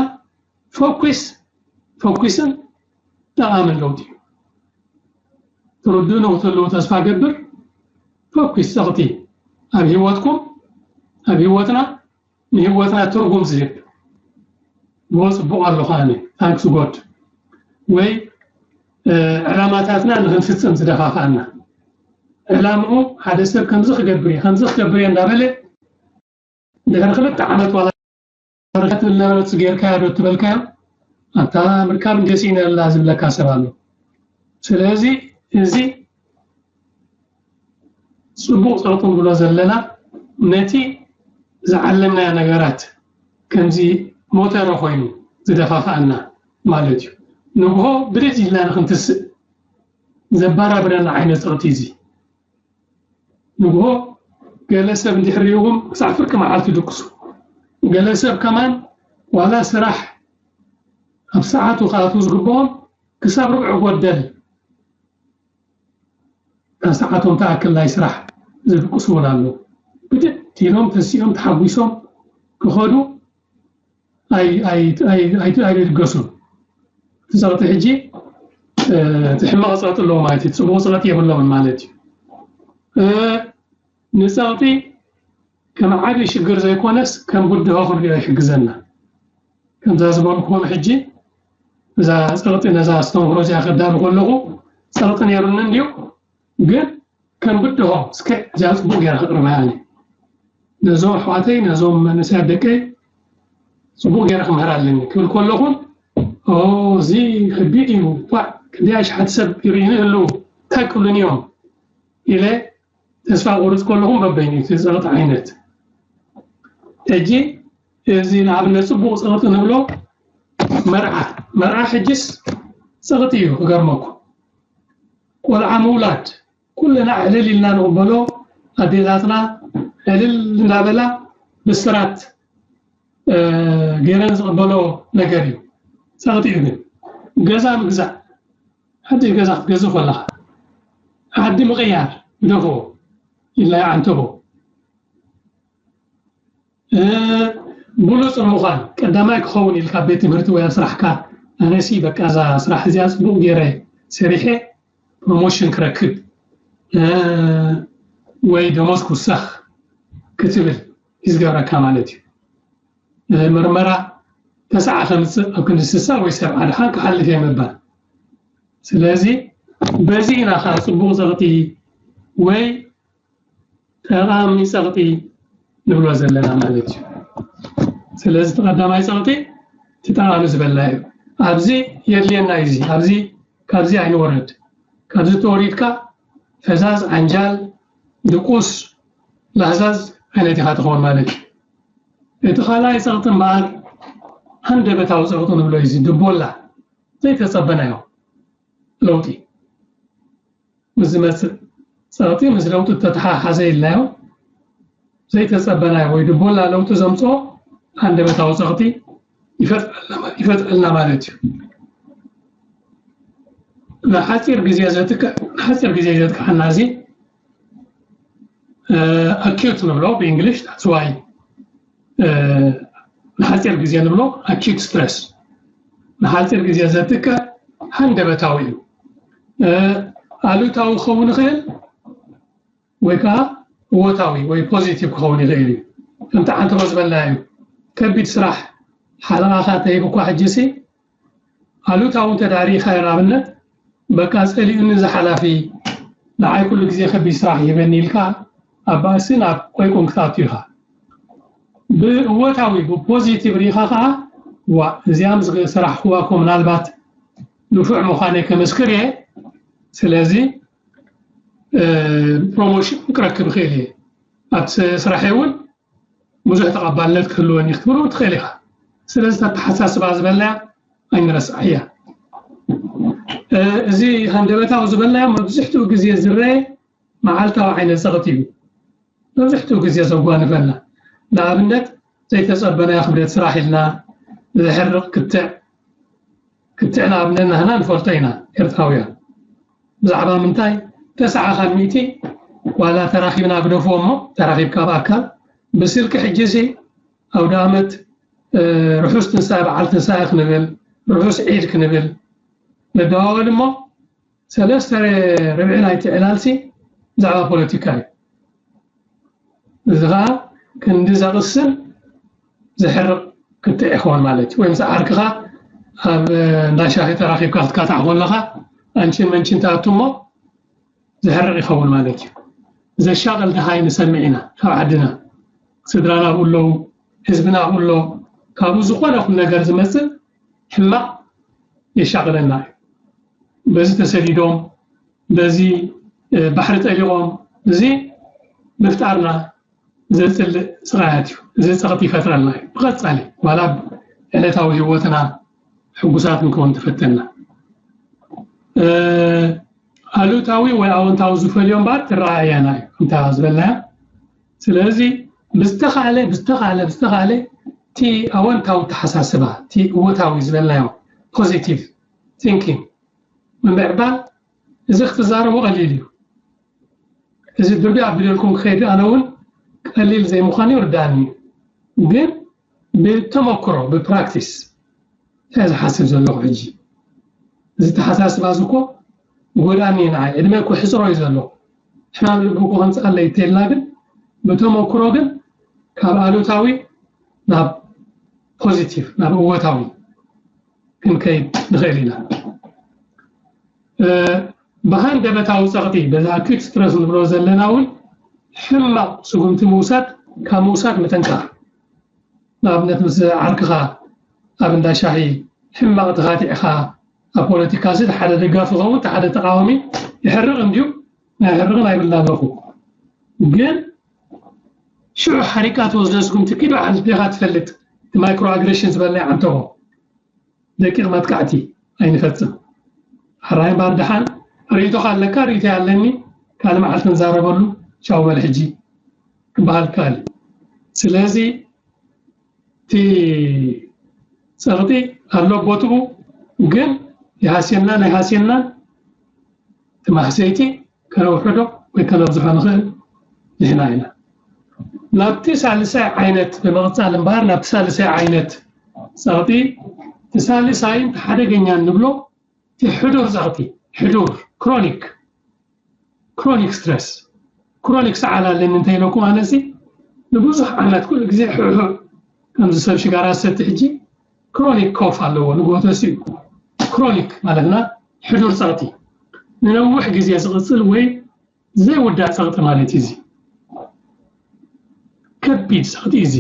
ፈኩስ ፈኩስን ጠቓምን ለውጢ እዩ ትርድኡ ንክትህልው ተስፋ ገብር ተኩስ ጸቕጢ ኣብ ህይወትኩም፣ ኣብ ህይወትና፣ ንህይወትና ትርጉም ዝህብ። ዎ ጽቡቕ ኣሎ ከኣነ፣ thanks God። ወይ፣ እ፣ ዕላማታትና ንኽንፍጽም ዝደፋፍኣና። ዕላምኡ ሓደ ሰብ ከምዚ ክገብር እየ፣ ከምዚ ክገብር እየ እንዳበለ፣ ድሕሪ ክልተ ዓመት ዋላ ርካ ትብል ነበረት፣ ጌርካዮ ዶ ትበልካዮ? ኣታ ምርካብ እንደ ስኢነ ኣላ ዝብለካ ሰብ ኣሎ። ስለዚ እዚ ጽቡቕ ጸቕጢ ንብሎ ዘለና፣ ነቲ ዝዓለምናዮ ነገራት ከምዚ ሞተረ ኮይኑ ዝደፋፍኣና ማለት እዩ። ንግሆ ብድድ ኢልና ንኽንትስእ ዘባራብረና ዓይነት ጸቕጢ እዚ። ንግሆ ገለ ሰብ እንድሕር ሪእኹም ክሳዕ ፍርቂ መዓልቲ ድቅሱ። ገለ ሰብ ከማን ዋላ ስራሕ ኣብ ሰዓቱ ክኣትዉ ዝግብኦም ክሳብ ርብዒ ጎደል እታ ሰዓቶም ትኣክል ናይ ስራሕ ዝድቅሱ እውን ኣለዉ። ብድድ ኢሎም ተሲኦም ተሓጒሶም ክኸዱ ኣይ-፣ ኣይ-፣ ኣይ-፣ ኣይ-፣ ኣይድገሱን። እቲ ጸቕጢ ሕጂ፣ እ፣ እቲ ሕማቕ ጸቕጢ ኣለዎ ማለት እዩ። ጽቡቕ ጸቕጢ የብሎምን ማለት እዩ። እ፣ ንጸቕጢ ከም ዓቢ ሽግር ዘይኮነስ ከም ብድሆ ክንሪኦ ይሕግዘና። ከምዛ ዝበልኩኹም ሕጂ፣ እዛ ጸቕጢ ነዛ ኣስተምህሮ እዚኣ ከዳሉ ከለኹ፣ ጸቕጢ ነይሩኒ እንድዩ፣ ግን ከም ብድሆ፣ እስከ እዚኣ ጽቡቕ ገይረ ከቕርባ እያ። ነዞም ኣሕዋተይ፣ ነዞም መንእሰያት ደቀይ ጽቡቕ ገይረ ክምህር ኣለኒ ክብል ከለኹን፣ ኦ፣ እዚ ከቢድ እዩ፣ ኳዕ፣ ክንደይ ኣሽሓት ሰብ ይርእዩኒ ኣለዉ፣ እንታይ ክብሉኒ እዮም ኢለ ተስፋ ክቑርጽ ከለኹን በበይኑ እቲ ጸቕጢ ዓይነት። ሕጂ እዚ ንኣብነት ጽቡቕ ጸቕጢ ንብሎ መርዓ፣ መርዓ ሕጅስ ጸቕጢ እዩ ክገርመኩም። ቆልዓ ምውላድ፣ ኩልና ዕልል ኢልና ንቕበሎ፣ ኣዴታትና ዕልል እንዳበላ ብስራት፣ እ፣ ገይረን ዝቕበሎ ነገር እዩ። ጸቕጢ እዩ ግን። ገዛ ምግዛእ፣ ሓድሽ ገዛ ክትገዝእ ከለኻ፣ ዓዲ ምቕያር፣ ግደፎ፣ ኢልና ይዓንተቦ። እ፣ ብሉጽ ምዃን፣ ቀዳማይ ክኸውን ኢልካ ኣብ ቤት ትምህርቲ ወይ ኣብ ስራሕካ፣ ኣነሲ በቃ እዛ ስራሕ እዚኣ ጽቡቕ ገይረ ሰሪሐ ፕሮሞሽን ክረክብ፣ እ፣ ወይ ደሞዝ ክውሰኽ ክትብል እዩ ዝገብረካ ማለት እዩ። እ፣ ምርመራ ተስዓ ከምጽእ ኣብ ክንዲ ስሳ ወይ ሰብዓ ድሓን ክሓልፍ እየ ምባል። ስለዚ በዚ ኢና ኸዓ ጽቡቕ ጸቕጢ ወይ ጠቓሚ ጸቕጢ ንብሎ ዘለና ማለት እዩ። ስለዚ እቲ ቀዳማይ ጸቕጢ እቲ ጠቓሚ ዝበልና እዩ። ኣብዚ የድልየና እዩ፣ እዚ ኣብዚ፣ ካብዚ ኣይንወርድ። ካብዚ ተወሪድካ ፈዛዝ፣ ዓንጃል፣ ድቁስ፣ ላህዛዝ ዓይነት ኢኻ ትኸውን ማለት እዩ። እቲ ካልኣይ ጸቕጢ እምበኣር ሃንደበታዊ ጸቕጢ ንብሎ እዩ፣ እዚ ድቦላ ዘይተጸበናዮ ለውጢ ምስ ዝመጽእ፣ ጸቕጢ ምስ ለውጢ እተተሓሓዘ ኢልናዮ። ዘይተጸበናዮ ወይ ድቦላ ለውጢ ዘምጽኦ ሃንደበታዊ ጸቕጢ ይፈጥረልና፣ ይፈጥረልና ማለት እዩ። ንሓጺር ግዜ ዘጥቅዕ፣ ንሓጺር ግዜ ዘጥቅዓና እዚ፣ እ፣ ኣኪዩት ንብሎ ብእንግሊሽ፣ that's why፣ እ፣ ንሓጺር ግዜ ንብሎ ኣኪዩት ስትረስ። ንሓጺር ግዜ ዘጥቅዕ ሃንደበታዊ እዩ። እ፣ ኣሉታዊ ክኸውን ይኽእል ወይ ከዓ እወታዊ ወይ ፖዚቲቭ ክኸውን ይኽእል እዩ። ከምቲ ዓንተቦ ዝበልና እዩ። ከቢድ ስራሕ ሓለቓኻ ተሂቡኳ ሕጂሲ ኣሉታዊ እንተ ደኣ ርኢኻዮ፣ ንኣብነት፣ በቃ ጸሊኡኒ እዚ ሓላፊ፣ ንዓይ ኩሉ ግዜ ከቢድ ስራሕ ይህበኒ ኢልካ ኣብ ባእሲ ናብ ቆይቁን ክትኣቱ ኢኻ። ብእወታዊ፣ ብፖዚቲቭ ርኢኻ ኸዓ፣ ዋ፣ እዚኣ ምስ ዝሰራሕክዋ እኮ ምናልባት ንፉዕ ምዃነይ ከመስክር እየ። ስለዚ፣ እ፣ ፕሮሞሽን ክረክብ እኽእል እየ። ኣብቲ ስራሐይ እውን ብዙሕ ተቐባልነት ክህልወኒ ክትብሉ ትኽእል ኢኻ። ስለዚ፣ እቲ ኣተሓሳስባ ዝበልናያ ኣይንረስዓያ። እ፣ እዚ ሃንደበታዊ ዝበልናዮ መብዝሕትኡ ግዜ ዝረአ መዓልታዊ ዓይነት ጸቕጢ እዩ። መብዝሕትኡ ግዜ ዘጓንፈና። ንኣብነት፣ ዘይተጸበናዮ ክብደት ስራሕ ኢልና፣ ዘሕርቕ ክትዕ፣ ክትዕ ንኣብነት ናህና ንፈልጦ ኢና ኤርትራውያን። ብዛዕባ ምንታይ? ተስዓ ካብ ሚእቲ ዋላ ተራኺብና ግደፍዎ እሞ፣ ተራኺብካ ብኣካል፣ ብስልኪ ሕጂሲ ኣውደ ኣመት፣ እ፣ ርሑስ ትንሳኤ፣ በዓል ትንሳኤ ክንብል፣ ርሑስ ዒድ ክንብል ንደዋወል እሞ፣ ሰለስተ ርብዒ ናይቲ ዕላልሲ ብዛዕባ ፖለቲካ እዩ። እዚ ከዓ ክንዲ ዘቕስን ዘሕርቕ ክትዕ ይኸውን ማለት እዩ። ወይ ምስ ዓርክኻ ኣብ እንዳ ሻሂ ተራኺብካ ክትካታዕ ከለኻ ኣንቺን መንቺን ትኣቱ እሞ ዘሕርቕ ይኸውን ማለት እዩ። ዘሻቕል ድሃይ ንሰምዕ ኢና ካብ ዓድና። ስድራና ኣብኡ ኣለዉ፣ ህዝብና ኣብኡ ኣሎ። ካብኡ ዝኾነ ይኹን ነገር ዝመጽእ ሕማቕ የሻቕለና እዩ። በዚ ተሰዲዶም፣ በዚ ባሕሪ ጠሊቖም፣ እዚ ምፍጣርና ዘጽልእ ስቓያት እዩ። እዚ ጸቕጢ ይፈጥረልና እዩ። ብቐጻሊ ዋላ ዕለታዊ ህይወትና ሕጉሳት ንከውን ተፈተና ኣሉታዊ ወይ ኣወንታዊ ዝፈልዮ እምበር ትረኣየና እዩ ከምታ ዝበልናያ። ስለዚ ብዝተኻለ ብዝተኻለ ብዝተኻለ እቲ ኣወንታዊ ተሓሳስባ እቲ እወታዊ ዝበልናዮ positive thinking ምምዕባል እዚ ክትዛረቦ ቀሊል እዩ። እዚ ድርቢ ኣቢለልኩም ክኸይድ ኣነ እውን ቀሊል ዘይምዃኑ ይርዳእኒ እዩ። ግን ብተመክሮ ብፕራክቲስ እንታይ ዝሓስብ ዘለኹ ሕጂ እዚ ተሓሳስባ እዚ እኮ ጎዳኒ ንዓይ ዕድመ እኮ ሕፅሮ እዩ ዘሎ ሕማም ልቢ እኮ ከምፅኣለይ ተልና ግን ብተመክሮ ግን ካብ ኣሉታዊ ናብ ፖዚቲቭ ናብ እወታዊ ክንከይድ ንኽእል ኢና። ብሃንደበታዊ ፀቕጢ በዚ ኣኪዩት ስትረስ ንብሎ ዘለና እውን ሕማቕ ስጉምቲ ምውሳድ ካብ ምውሳድ ምጥንቃቕ። ንኣብነት ምስ ዓርክኻ ኣብ እንዳ ሻሂ ሕማቕ ተኻቲዕኻ ኣብ ፖለቲካ ሲ ሓደ ደጋፊ ኸውን ሓደ ተቃዋሚ ይሕርቕ እንድዩ ናይ ሕርቕን ኣይብልና ኣለኹ ግን ሽዑ ሓሪቃ ትወስዶ ስጉምቲ ኪዶ ዓልዴኻ ትፈልጥ ማይክሮ ኣግሬሽን ዝበልና ዓንተቦ ደቂቕ መጥቃዕቲ ኣይንፈጽም። ኣራይ እምበር ደሓን ርእይቶኻ ኣለካ፣ ርእይቶይ ኣለኒ፣ ካልእ መዓልቲ ንዛረበሉ፣ ቻው በል ሕጂ ክበሃል ይከኣል እዩ። ስለዚ እቲ ጸቕጢ ኣሎ ቦትኡ፣ ግን ይሃስየናን ኣይሃስየናን እቲ ማህሰይቲ ከነውሕዶ ወይ ከነብዝሖ ንኽእል ንሕና ኢና። ናብቲ ሳልሳይ ዓይነት ብምቕጻል እምበኣር ናብቲ ሳልሳይ ዓይነት ጸቕጢ እቲ ሳልሳይን እቲ ሓደገኛን ንብሎ እቲ ሕዱር ጸቕጢ ሕዱር ክሮኒክ ክሮኒክ ስትረስ ክሮኒክ ሰዓል ኣለኒ እንተ ኢለኩም ኣነሲ ንብዙሕ ዓመት ኩሉ ግዜ ሕዕሑ ከምዚ ሰብ ሽጋራ ዝሰቲ ሕጂ ክሮኒክ ኮፍ ኣለዎ ንጎተሲ እዩ ክሮኒክ ማለትና ሕዱር ጸቕጢ ንነውሕ ግዜ ዝቕጽል ወይ ዘይውዳእ ጸቕጢ ማለት እዩ። እዚ ከቢድ ጸቕጢ እዚ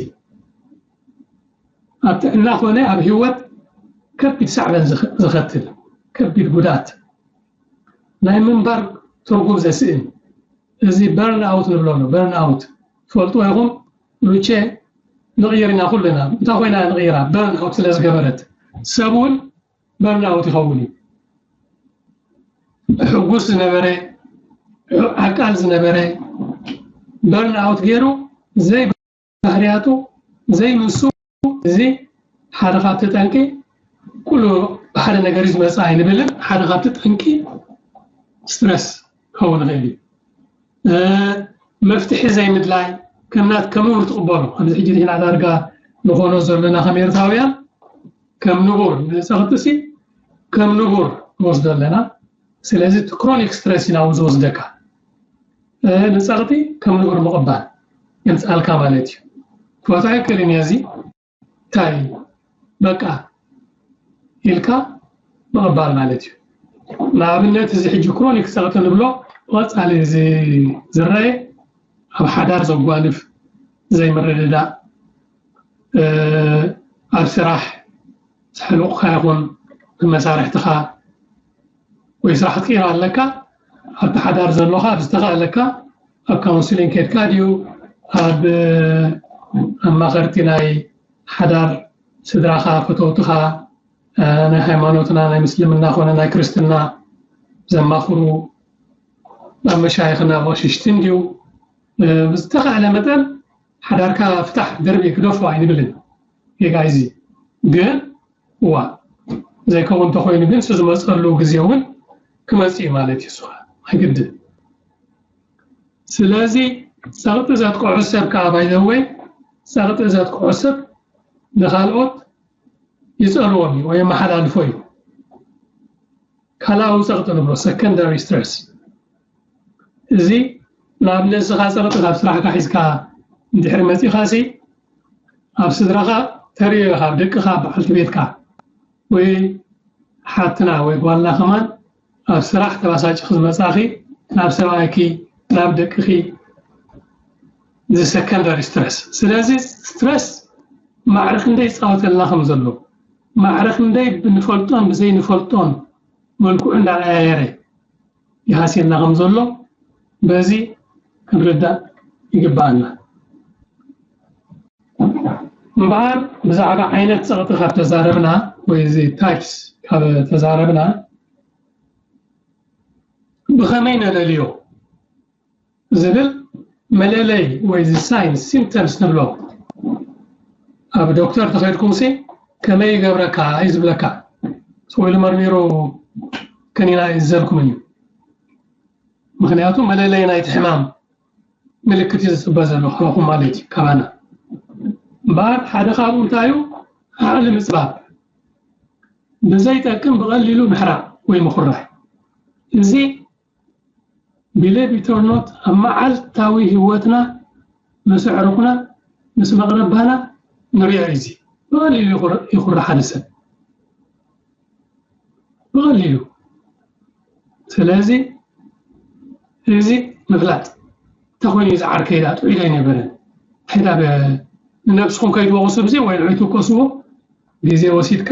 ኣብ ጥዕና ኮነ ኣብ ህይወት ከቢድ ሳዕበን ዘኸትል ከቢድ ጉድኣት ናይ ምንባር ትርጉም ዘስእን እዚ በርን ኣውት ንብሎ ኣሎ። በርን ኣውት ትፈልጥዎ ኢኹም። ሉቼ ንቕይር ኢና ኩልና። እንታይ ኮይና ንቕይራ? በርን ኣውት ስለ ዝገበረት ሰብ እውን በርን ኣውት ይኸውን እዩ። ሕጉስ ዝነበረ ዓቃል ዝነበረ በርን ኣውት ገይሩ ዘይ ባህርያቱ ዘይምሱ እዚ ሓደ ካብቲ ጠንቂ ኩሉ ብሓደ ነገር እዩ ዝመፅእ ኣይንብልን ሓደ ካብቲ ጠንቂ ስትረስ ክኸውን ይኽእል እዩ መፍትሒ ዘይምድላይ ከምናት ከም ንቡር ትቕበሎ ኣብዚ ሕጂ ንሕና ዳርጋ ንኾኖ ዘለና ከም ኤርትራውያን ከም ንቡር ንፀቕጥሲ ከም ንቡር ንወስዶ ኣለና ስለዚ እቲ ክሮኒክ ስትረስ ኢና ዝወስደካ ንፀቕጢ ከም ንቡር ምቕባል የምፅኣልካ ማለት እዩ ክፈትሖ ይክእል እዩ ነዚ እንታይ በቃ ኢልካ ምቕባል ማለት እዩ ንኣብነት እዚ ሕጂ ክሮኒክ ፀቕጢ ንብሎ ብቐፃሊ እዚ ዝረአ ኣብ ሓዳር ዘጓንፍ ዘይምርድዳእ ኣብ ስራሕ ዝሕልቑካ ይኹን ንመሳርሕትኻ ወይ ስራሕ ክትቅይር ኣለካ ኣብቲ ሓዳር ዘሎካ ብዝተኽእለካ ኣብ ካውንስሊንግ ከድካ ድዩ ኣብ ኣማኸርቲ ናይ ሓዳር ስድራኻ ፈተውትኻ ናይ ሃይማኖትና ናይ ምስልምና ኮነ ናይ ክርስትና ዘማኽሩ ኣብ መሻይኽን ኣብ ኣቕሽሽትን ድዩ ብዝተኽእለ መጠን ሓዳርካ ፍታሕ ደርቢ ግደፎ ኣይንብልን ጌጋ እዚ ግን እዋ ዘይከውን እንተኮይኑ ግን ዝመፀሉ ግዜ እውን ክመፅእ እዩ ማለት እዩ እሱ ኣይግድን ስለዚ ፀቕጢ ዘጥቅዖ ሰብ ከዓ ባይዘወይ ፀቕጢ ዘጥቅዖ ሰብ ንካልኦት ይፀልዎም እዩ ወይ የመሓላልፎ እዩ ካልኣዊ ፀቕጢ ንብሎ ሰከንዳሪ ስትረስ እዚ ንኣብነት ንስኻ ፀቕጢ ካብ ስራሕካ ሒዝካ እንድሕሪ መፂኻሲ ኣብ ስድራኻ ተርእዮ ኢኻ፣ ኣብ ደቅኻ፣ በዓልቲ ቤትካ ወይ ሓትና ወይ ጓልና ከማን ኣብ ስራሕ ተባሳጭኺ ዝመፃኺ ናብ ሰብኣይኪ ናብ ደቅኺ the secondary stress። ስለዚ ስትረስ ማዕረ ክንደይ ይፃወተልና ከም ዘሎ፣ ማዕረ ክንደይ ብንፈልጦን ብዘይንፈልጦን መልክዑ እንዳቀያየረ ይሃስየና ከም ዘሎ በዚ ክንርዳእ ይግባኣና። እምበኣር ብዛዕባ ዓይነት ፀቕጢ ካብ ተዛረብና ወይ እዚ ታይፕስ ካብ ተዛረብና ብኸመይ ነለልዮ ዝብል መለለይ ወይ እዚ ሳይንስ ሲምፕተምስ ንብሎ ኣብ ዶክተር ተኸድኩም ሲ ከመይ ይገብረካ እዩ ዝብለካ። ሰው ኢሉ መርሚሩ ከኒና እዩ ዝዘልኩም እዩ። ምክንያቱ መለለይ ናይቲ ሕማም ምልክት እዩ ዝፅበ ዘሎ ካባኹም ማለት እዩ ካባና። እምበኣር ሓደ ካብኡ እንታይ እዩ? ዓቕሊ ምፅባብ፣ ብዘይጠቅም ብቐሊሉ ምሕራቕ ወይ ምኹራይ። እዚ ቢሌቭ ኢት ኦር ኖት ኣብ መዓልታዊ ህይወትና ምስ ኣዕሩኽና ምስ መቕረባና ንሪኦ እዩ። እዚ ብቐሊሉ ይኹር- ይኹርዕ ሓደ ሰብ ብቐሊሉ። ስለዚ እዚ ምፍላጥ እንተኾይኑ እዩ ዝዓርከይ ዳ ጥዑይ ዶ ኣይነበረን። ሕዳ ንነብስኹም ከይትወቕሱ ብዚ ወይ ንዑ ትውቀስዎ ግዜ ወሲድካ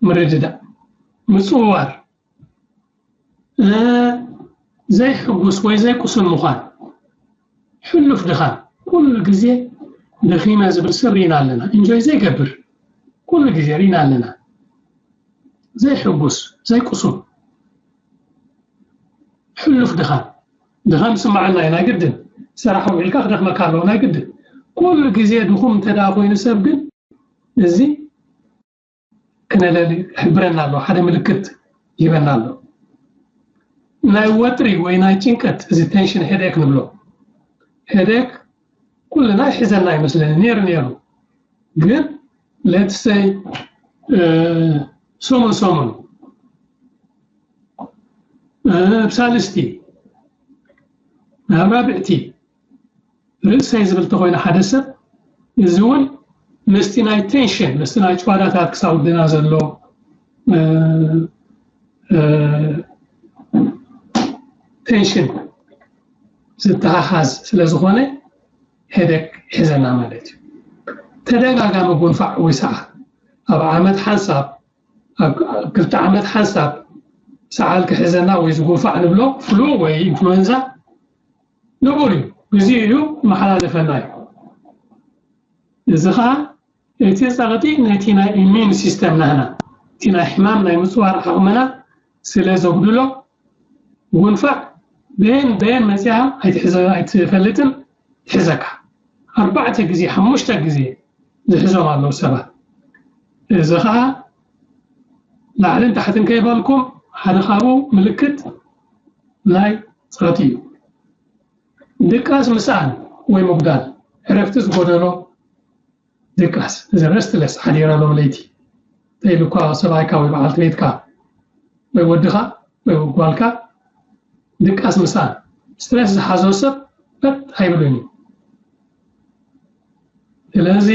ምርድዳእ ምፅውዋር ዘይሕጉስ ወይ ዘይቁሱን ምዃን፣ ሕሉፍ ድኻም፣ ኩሉ ግዜ ደኺመ ዝብል ሰብ ርኢና ኣለና። ኢንጆይ ዘይገብር ኩሉ ግዜ ርኢና ኣለና። ዘይሕጉስ ዘይቁሱን ሕሉፍ ድኻም፣ ድኻም ይስምዓና እዩ ናይ ግድን። ስራሕ ውዒልካ ክደኽመካ ኣለዎ ናይ ግድን። ኩሉ ግዜ ድኹም እንተ ደኣ ኮይኑ ሰብ ግን እዚ ክነለሊ ይሕብረና ኣሎ፣ ሓደ ምልክት ይህበና ኣሎ። ናይ ወጥሪ ወይ ናይ ጭንቀት እዚ ቴንሽን ሄዴክ ንብሎ። ሄዴክ ኩልና ይሕዘና ይመስለኒ ነይሩ ነይሩ፣ ግን ሌትስ ሰይ ሰሙን ሰሙን ብሳልስቲ ናብ ራብዕቲ ርእሰይ ዝብል ተኾይኑ ሓደ ሰብ፣ እዚ እውን ምስቲ ናይ ቴንሽን ምስቲ ናይ ጨዋዳታት ክሳብ ወድና ዘሎ ቴንሽን ዝተሓሓዝ ስለ ዝኾነ ሄደክ ይሕዘና ማለት እዩ። ተደጋጋሚ ጉንፋዕ ወይ ሰዓል ኣብ ዓመት ሓንሳብ ኣብ ክልተ ዓመት ሓንሳብ ሰዓል ክሕዘና ወይ ዝጉንፋዕ ንብሎ ፍሉ ወይ ኢንፍሉዌንዛ ንቡር እዩ። ግዜኡ እዩ መሓላለፈና እዩ። እዚ ኸዓ እቲ ጸቕጢ ነቲ ናይ ኢሚን ሲስተም ናህና እቲ ናይ ሕማም ናይ ምጽዋር ዓቕምና ስለ ዘጉድሎ ጉንፋዕ በየን በየን መጺኣ ኣይትፈልጥን ትሕዘካ። ኣርባዕተ ግዜ ሓሙሽተ ግዜ ዝሕዞም ኣለዉ ሰባት። እዚ ኸዓ ላዕልን ታሕትን ከይበልኩም ሓደ ካብኡ ምልክት ናይ ጸቕጢ እዩ። ድቃስ ምስኣን ወይ ምጉዳል ዕረፍቲ ዝጎደሎ ድቃስ እዚ ረስትለስ ሓዲራ ሎም ለይቲ ተይሉ እኳ ሰብኣይካ ወይ በዓልቲ ቤትካ ወይ ወድኻ ወይ ጓልካ ድቃስ ምስኣን ስትረስ ዝሓዞ ሰብ በት ኣይብሉን እዩ። ስለዚ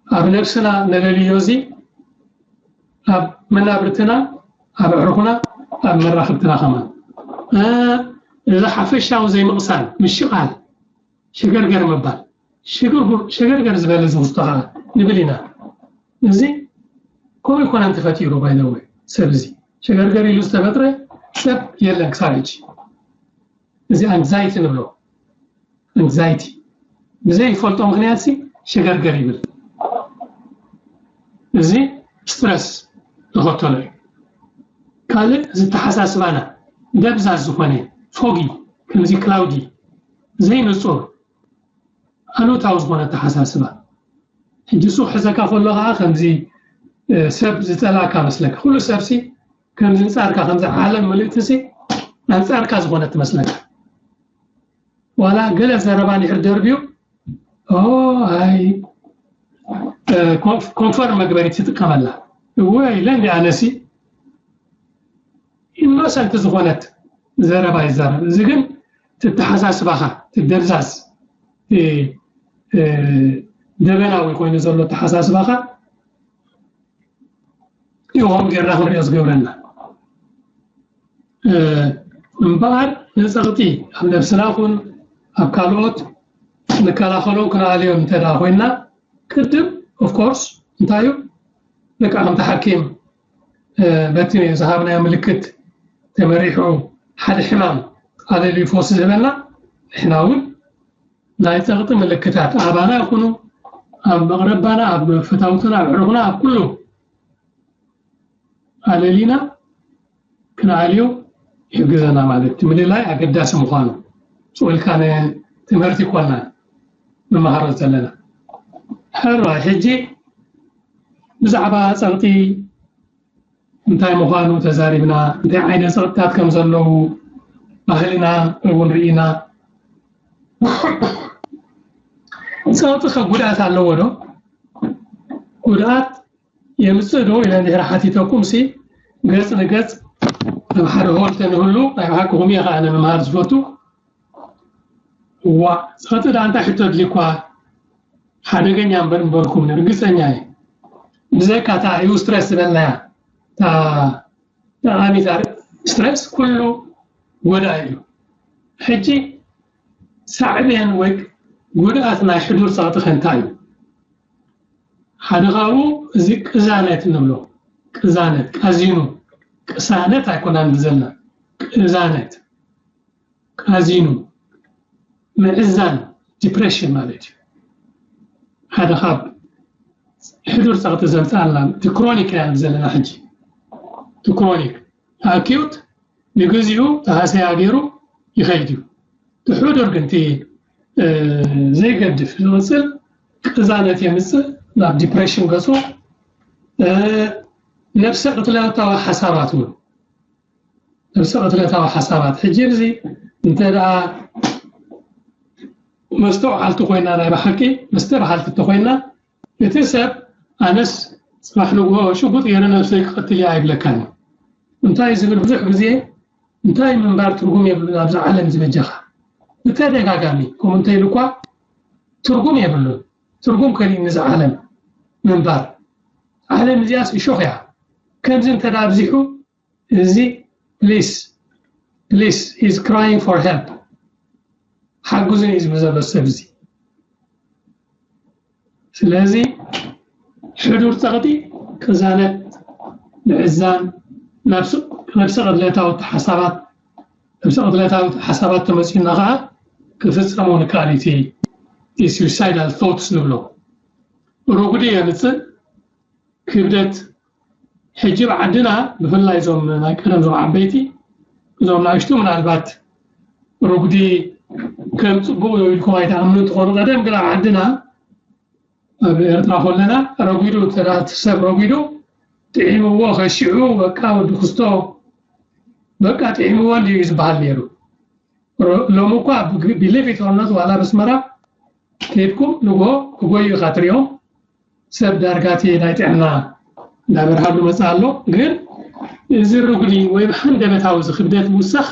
ኣብ ነብስና ነለልዮ እዚ ኣብ መናብርትና ኣብ ዕርኹና ኣብ መራኽብትና ከማን እዚ ሓፈሻዊ ዘይምቕሳን ምሽቓል ሸገርገር ምባል ሸገርገር ዝበለ ዝውስቶ ከዓ ንብል ኢና። እዚ ከምኡ ይኮነን ተፈጢሩ ባይዘወ ሰብ እዚ ሸገርገር ኢሉ ዝተፈጥረ ሰብ የለን ክሳብ ሕጂ። እዚ ኣንግዛይቲ ንብሎ ኣንግዛይቲ ብዘይ ይፈልጦ ምክንያት ሲ ሸገርገር ይብል። እዚ ስትረስ ዝኸተሎ እዩ። ካልእ ዝተሓሳስባና ደብዛዝ ዝኾነ ፎጊ ከምዚ ክላውዲ ዘይንጹር ኣሉታዊ ዝኾነ ኣተሓሳስባ ሕጂ ሱቕ ሕዘካ ከሎ ከዓ ከምዚ ሰብ ዝፀላእካ መስለካ ኩሉ ሰብሲ ከምዚ ንፃርካ ከምዚ ዓለም ምልእትሲ ኣንፃርካ ዝኾነ ትመስለካ ዋላ ገለ ዘረባ ንሕር ደርብዩ ኣይ ኮንፈርም መግበሪት ትጥቀመላ እወ ኢለ እንዲ ኣነሲ ኢኖሰንት ዝኾነት ዘረባ ይዛረብ እዚ ግን ትተሓሳስባኻ ትደብዛዝ ደበናዊ ኮይኑ ዘሎ ኣተሓሳስባኻ ይኹም ጌርና ክንሪኦ ዝገብረና። እምበኣር ንፀቕጢ ኣብ ነብስና ኹን ኣብ ካልኦት ንከላኸሎም ክንኣልዮም እንተ ደኣ ኮይና፣ ቅድም ኦፍኮርስ እንታይ እዩ፣ በቃ ከምቲ ሓኪም በቲ ዝሃብናዮ ምልክት ተመሪሑ ሓደ ሕማም ኣለልዩ ፈውሲ ዝህበና፣ ንሕና እውን ናይ ጸቕጢ ምልክታት ኣባና ይኹኑ ኣብ መቕረባና፣ ኣብ ፈታውትና፣ ኣብ ዕሩኽና፣ ኣብ ኩሉ ኣለሊና ክንኣልዮ ይሕግዘና ማለት እዩ። ምልላይ ኣገዳሲ ምዃኑ ስቕ ኢልካ ንትምህርቲ ይኮና ንመሃሮ ዘለና። ሕራይ ሕጂ ብዛዕባ ጸቕጢ እንታይ ምዃኑ ተዛሪብና፣ እንታይ ዓይነት ጸቕጥታት ከም ዘለዉ ባህልና እውን ርኢና። ጸቕጢ ከ ጉድኣት ኣለዎ ዶ? ጉድኣት የምጽእ ዶ ኢለ እንድሕር ሓቲተኩም ሲ፣ ገጽ ንገጽ ኣብ ሓደ ሆል ተንህሉ ናይ ብሓቂ ኹም እየ ከኣ ንምምሃር ዝፈቱ። እዋ፣ ጸቕጢ ደኣ እንታይ ሕቶ ኣድልዩኳ? ሓደገኛ እምበር እምበርኩም፣ ርግጸኛ እየ። ብዘይካ እታ ዩስትረስ ዝበልናያ፣ እታ ጠቓሚት ኣር-፣ ስትረስ ኩሉ ጎዳኢ እዩ። ሕጂ ሳዕቤን ወይ ጉድኣት ናይ ሕዱር ጸቕጢ ከ እንታይ እዩ? ሓደ ካብኡ እዚ ቅዛነት ንብሎ። ቅዛነት፣ ቃዚኑ፣ ቅሳነት ኣይኮናን ዘለና። ቅዛነት፣ ቃዚኑ፣ ምዕዛን፣ ዲፕሬሽን ማለት እዩ። ሓደ ካብ ሕዱር ጸቕጢ ዘምጽኣልና፣ እቲ ክሮኒክ ኢና ዘለና ሕጂ። እቲ ክሮኒክ፣ ኣኪዩት ንግዚኡ ተሃሰያ ገይሩ ይኸይድ እዩ። እቲ ሕዱር ግን እቲ፣ እ፣ ዘይገድፍ ዝቕጽል ቅዛነት የምጽእ፣ ናብ ዲፕሬሽን ገጹ፣ እ፣ ነብሰ ቅትለታዊ ሓሳባት እውን። ነብሰ ቅትለታዊ ሓሳባት። ሕጂ እዚ እንተ ደኣ መስተውዓልቲ ኮይና፣ ናይ ብሓቂ መስተብሃልቲ እንተኾይና፣ እቲ ሰብ ኣነስ ጽባሕ ንግሆ ሽጉጥ ገይረ ነብሰይ ክቐትል እየ ኣይብለካን እዩ። እንታይ ዝብል ብዙሕ ግዜ፣ እንታይ ምንባር ትርጉም የብሉን ኣብዚ ዓለም እዚ በጃኻ። ብተደጋጋሚ ከምኡ እንተ ኢሉ እኳ ትርጉም የብሉን። ትርጉም ከሊእኒ እዚ ዓለም ምንባር። ዓለም እዚኣስ እሾኽ እያ። ከምዚ እንተ ደኣ ኣብዚሑ፣ እዚ ፕሊስ፣ ፕሊስ፣ he's crying for help፣ ሓግዙን እዩ ዝብል ዘሎ ሰብ እዚ። ስለዚ ሕዱር ጸቕጢ ቅዛነት፣ ምዕዛን፣ ነብሲ፣ ነብሰ ቅትለታዊ ሓሳባት፣ ነብሰ ቅትለታዊ ሓሳባት ተመጺኡና ከኣ ክፍጸሞ ንከኣል እዩ እቲ፣ እቲ suicidal thoughts ንብሎ። ረጉዲ የምጽእ፣ ክብደት። ሕጂ ኣብ ዓድና ብፍላይ እዞም ናይ ቀደም እዞም ዓበይቲ፣ እዞም ንኣሽቱ ምናልባት ረጉዲ ከም ጽቡቕ ኢልኩም ኣይትኣምኑ እንትኾኑ፣ ቀደም ግን ኣብ ዓድና፣ ኣብ ኤርትራ ከለና ረጒዱ፣ እቲ ሰብ ረጒዱ ጥዒምዎ ከሺዑ፣ በቃ ወዲ ክስቶ በቃ ጥዒምዎ እንድዩ እዩ ዝበሃል ነይሩ። ሮ-፣ ሎሚ እኳ ብ-፣ believe it or not፣ ዋላ ኣብ ኣስመራ ከይድኩም ንግሆ ክጎዩ ኢኻ ትሪኦም። ሰብ ዳርጋ እቲ ናይ ጥዕና እንዳበርሃሉ መጽእ ኣሎ። ግን እዚ ርጉዲ ወይ ብሓንደበታዊ እዚ ክብደት ምውሳኽ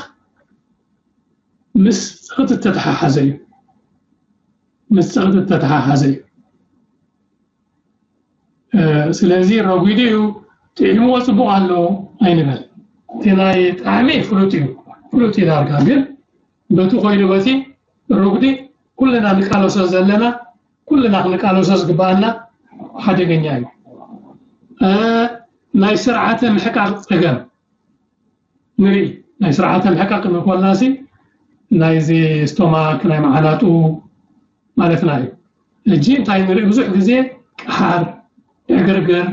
ምስ ጸቕጢ እተተሓሓዘ እዩ። ምስ ጸቕጢ እተተሓሓዘ እዩ። እ፣ ስለዚ ረጒዱ እዩ፣ ጥዒምዎ ጽቡቕ ኣሎ ኣይንበል። እቲ ናይ ጣዕሚ ፍሉጥ እዩ፣ ፍሉጥ እዩ ዳርጋ። ግን በቲ ኮይኑ በቲ ረጒዲ ኩልና ንቃለሶ ዘለና፣ ኩልና ክንቃለሶ ዝግበኣና ሓደገኛ እዩ። እ፣ ናይ ስርዓተ ምሕቃቕ ጸገም ንርኢ። ናይ ስርዓተ ምሕቃቕ ክንብል ከለናሲ ናይዚ ስቶማክ፣ ናይ መዓናጡ ማለትና እዩ። ሕጂ እንታይ ንርኢ? ብዙሕ ግዜ ቀሓር፣ ዕግርግር፣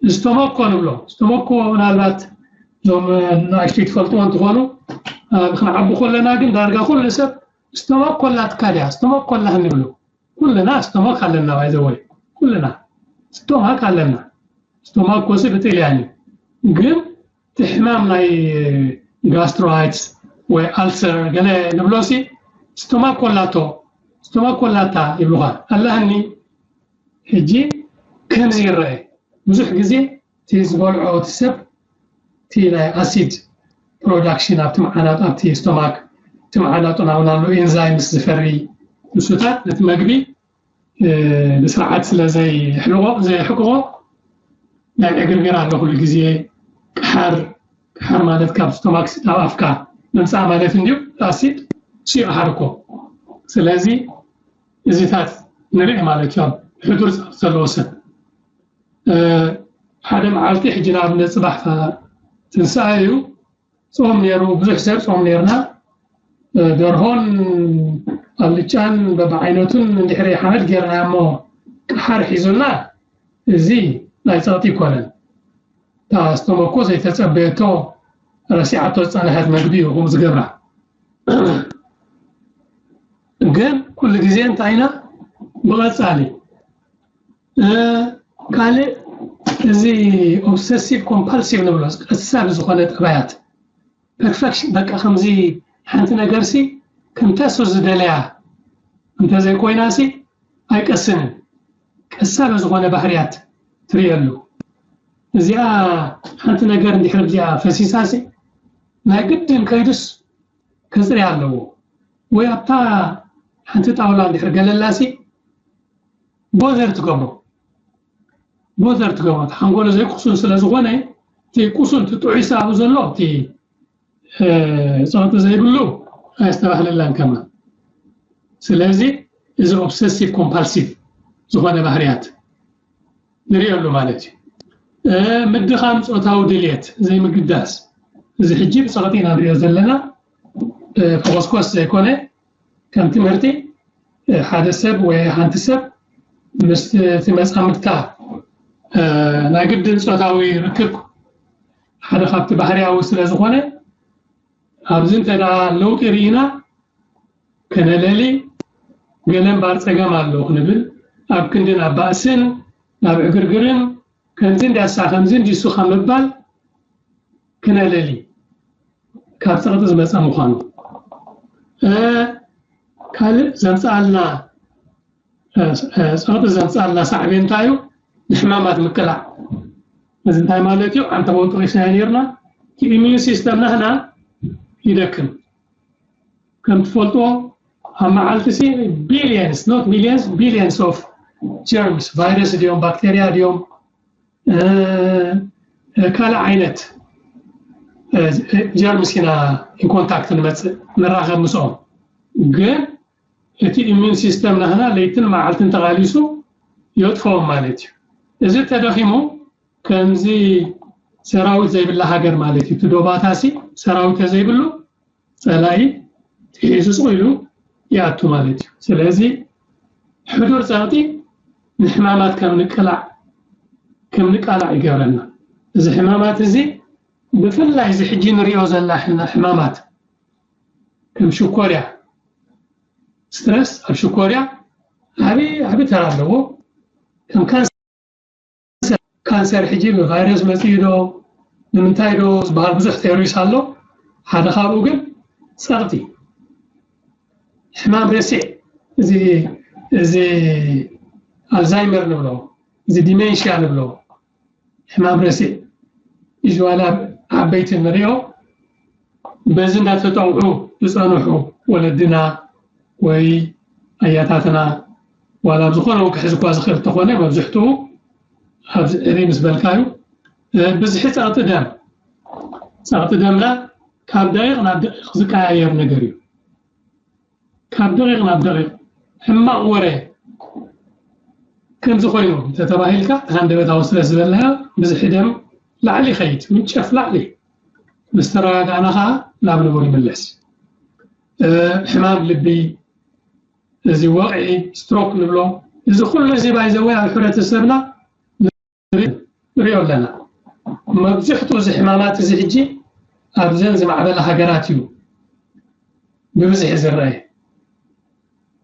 ስቶማኮ ንብሎ። ስቶማኮ ምናልባት እዞም ንኣሽቱ ትፈልጥዎ እንትኾኑ፣ ኣብ ክንዓቢ ከለና ግን ዳርጋ ኩሉ ሰብ ስቶማኮ ኣላትካ ድያ? ስቶማኮ ኣላህ ንብሎ። ኩልና ስቶማክ ኣለና፣ by the way። ኩልና ስቶማክ ኣለና። ስቶማኮ ሲ ብጥልያን እዩ። ግን እቲ ሕማም ናይ ጋስትራይትስ ወይ ኣልሰር ገለ ንብሎሲ ስቶማኮ ኣላቶ፣ ስቶማኮ ኣላታ ይብሉኻ። ኣላህኒ ሕጂ ከምዚ ይረአ። ብዙሕ ግዜ እቲ ዝበልዖ እቲ ሰብ እቲ ናይ ኣሲድ ፕሮዳክሽን ኣብቲ መዓናጡ፣ ኣብቲ ስቶማክ፣ እቲ መዓናጡ ናብና ኣሎ ኤንዛይምስ ዝፈሪ ንሱታት ነቲ መግቢ ብስርዓት ስለ ዘይሕልቆ ዘይሕቅቆ ናይ ዕግርግር ኣሎ ኩሉ ግዜ። ቅሓር ቅሓር ማለት ካብ ስቶማክ ናብ ኣፍካ ምምፃእ ማለት እንድዩ። ኣሲድ ሲ ይቕሓር እኮ። ስለዚ እዚታት ንርኢ ማለት እዩ። ሕዱር ፃር ዘለዎ ሰብ ሓደ መዓልቲ ሕጂ ንኣብነት ፅባሕ ትንሳኤ እዩ። ጾም ነይሩ፣ ብዙሕ ሰብ ጾም ነይርና። ደርሆን ኣልጫን በብዓይነቱን እንድሕሪ ሓመድ ጌርና እሞ ቅሓር ሒዙና፣ እዚ ናይ ጸቕጢ ኣይኮነን። እታ ስተመኮ ዘይተጸበየቶ ረሲዓቶ ዝጸንሐት መግቢ እዩ ከምኡ ዝገብራ። ግን ኩሉ ግዜ እንታይ ኢና ብቐጻሊ ካልእ እዚ ኦብሰሲቭ ኮምፓልሲቭ ንብሎ ቀሳቢ ዝኾነ ጠባያት ፐርፌክሽን በቃ ከምዚ ሓንቲ ነገር ሲ ከምታ እሱ ዝደለያ እንተዘይኮይና ሲ ኣይቀስንን። ቀሳቢ ዝኾነ ባህርያት ትርእየሉ። እዚኣ ሓንቲ ነገር እንድሕር እዚኣ ፈሲሳ ሲ ናይ ግድን ከይዱስ ከፅርያ ኣለዎ። ወይ ኣብታ ሓንቲ ጣውላ እንድሕር ገለላ ሲ ቦዘር ትገብሮ ቦዘር ትገብሮ ሓንጎሎ ዘይቁሱል ስለ ዝኾነ እቲ ቁሱል እቲ ጥዑይ ሳቡ ዘሎ እቲ ፀቕጢ ዘይብሉ ኣየስተባህለላን ከማ። ስለዚ እዚ ኦብሰሲቭ ኮምፓልሲቭ ዝኾነ ባህርያት ንሪኦ ኣሎ ማለት እዩ። ምድኻም ፆታዊ ድልየት ዘይምግዳስ፣ እዚ ሕጂ ብፀቕጢ ኢና ንሪኦ ዘለና። ተኾስኮስ ዘይኮነ ከም ትምህርቲ ሓደ ሰብ ወይ ሓንቲ ሰብ ምስ እቲ መፃምድታ ናይ ግድን ፆታዊ ርክብ ሓደ ካብቲ ባህርያዊ ስለ ዝኾነ ኣብዚ እንተ ደኣ ለውጢ ርኢና ከነለሊ ገለ እምባር ፀገም ኣሎ ክንብል ኣብ ክንድን ኣብ ባእስን ናብ ዕግርግርን ከምዚ እንዲያሳ ከምዚ እንዲሱ ካብ ምባል ክነለሊ ካብ ፀቕጢ ዝመፀ ምዃኑ ካልእ ዘምፅኣልና ፀቕጢ ዘምፅኣልና ሳዕቤን እንታይ እዩ? ንሕማማት ምቅላዕ። እዚ እንታይ ማለት እዩ? ኣንተ በውጡ ቂስና ነርና ኢሚዩን ሲስተም ናህና ይደክም። ከም ትፈልጥዎ ኣብ መዓልቲ ሲ ቢሊየንስ ኖት ሚሊየንስ ቢሊየንስ ኦፍ ጀርምስ ቫይረስ ድዮም ባክቴሪያ ድዮም ካልእ ዓይነት ጀርምስ ኢና ኢንኮንታክት ንመፅእ ንራኸብ ምስኦም። ግን እቲ ኢሚዩን ሲስተም ናህና ለይትን መዓልትን ተቓሊሱ የጥፍኦም ማለት እዩ። እዚ ተደኺሙ ከምዚ ሰራዊት ዘይብላ ሃገር ማለት እዩ። እቲ ዶባታሲ ሰራዊት ተዘይብሉ ፀላኢ ሒዙ ስቕ ኢሉ ይኣቱ ማለት እዩ። ስለዚ ሕዱር ፀቕጢ ንሕማማት ከም ንቅላዕ ከም ንቃላዕ ይገብረና። እዚ ሕማማት እዚ ብፍላይ እዚ ሕጂ ንሪኦ ዘለና ሕማማት ከም ሽኮርያ ስትረስ ኣብ ሽኮርያ ዓቢ ዓቢ ተራ ኣለዎ። ከም ካንሰር ሕጂ ብቫይረስ መፅኡ ዶ ንምንታይ ዶ ዝበሃል ብዙሕ ቴዎሪስ ኣሎ። ሓደ ካብኡ ግን ፀቕጢ ሕማም ረሲዕ እዚ እዚ ኣልዛይመር ንብሎ እዚ ዲሜንሽያ ንብሎ ሕማም ረሲዕ ዩዝዋሊ ኣብ ዓበይቲ ንሪኦ በዚ እንዳተጠውዑ ዝፀንሑ ወለድና ወይ ኣያታትና ዋላ ኣብ ዝኾነ እውን ክሕዝ እኳ ዝኽእል እንተኾነ መብዝሕትኡ ኣብዚ ዕሪ ምስ በልካዩ ብዝሒ ፀቕጢ ደም ፀቕጢ ደምና ካብ ደቂቕ ናብ ደቂቕ ዝቀያየር ነገር እዩ። ካብ ደቂቕ ናብ ደቂቕ ሕማቕ ወረ ከምዚ ኮይኑ እንተተባሂልካ እቲ ሃንደበታዊ ስለ ዝበልናዮ ብዝሒ ደም ላዕሊ ይኸይድ ምንጨፍ ላዕሊ ምስ ተረጋጋእና ከዓ ናብ ንቡር ይምለስ። ሕማም ልቢ እዚ ወቕዒ ስትሮክ ንብሎ እዚ ኩሉ እዚ ባይዘወይ ኣብ ሕብረተሰብና ንሪኦ ኣለና። መብዝሕትኡ እዚ ሕማማት እዚ ሕጂ ኣብዘን ዝማዕበላ ሃገራት እዩ ብብዝሒ ዝረአ።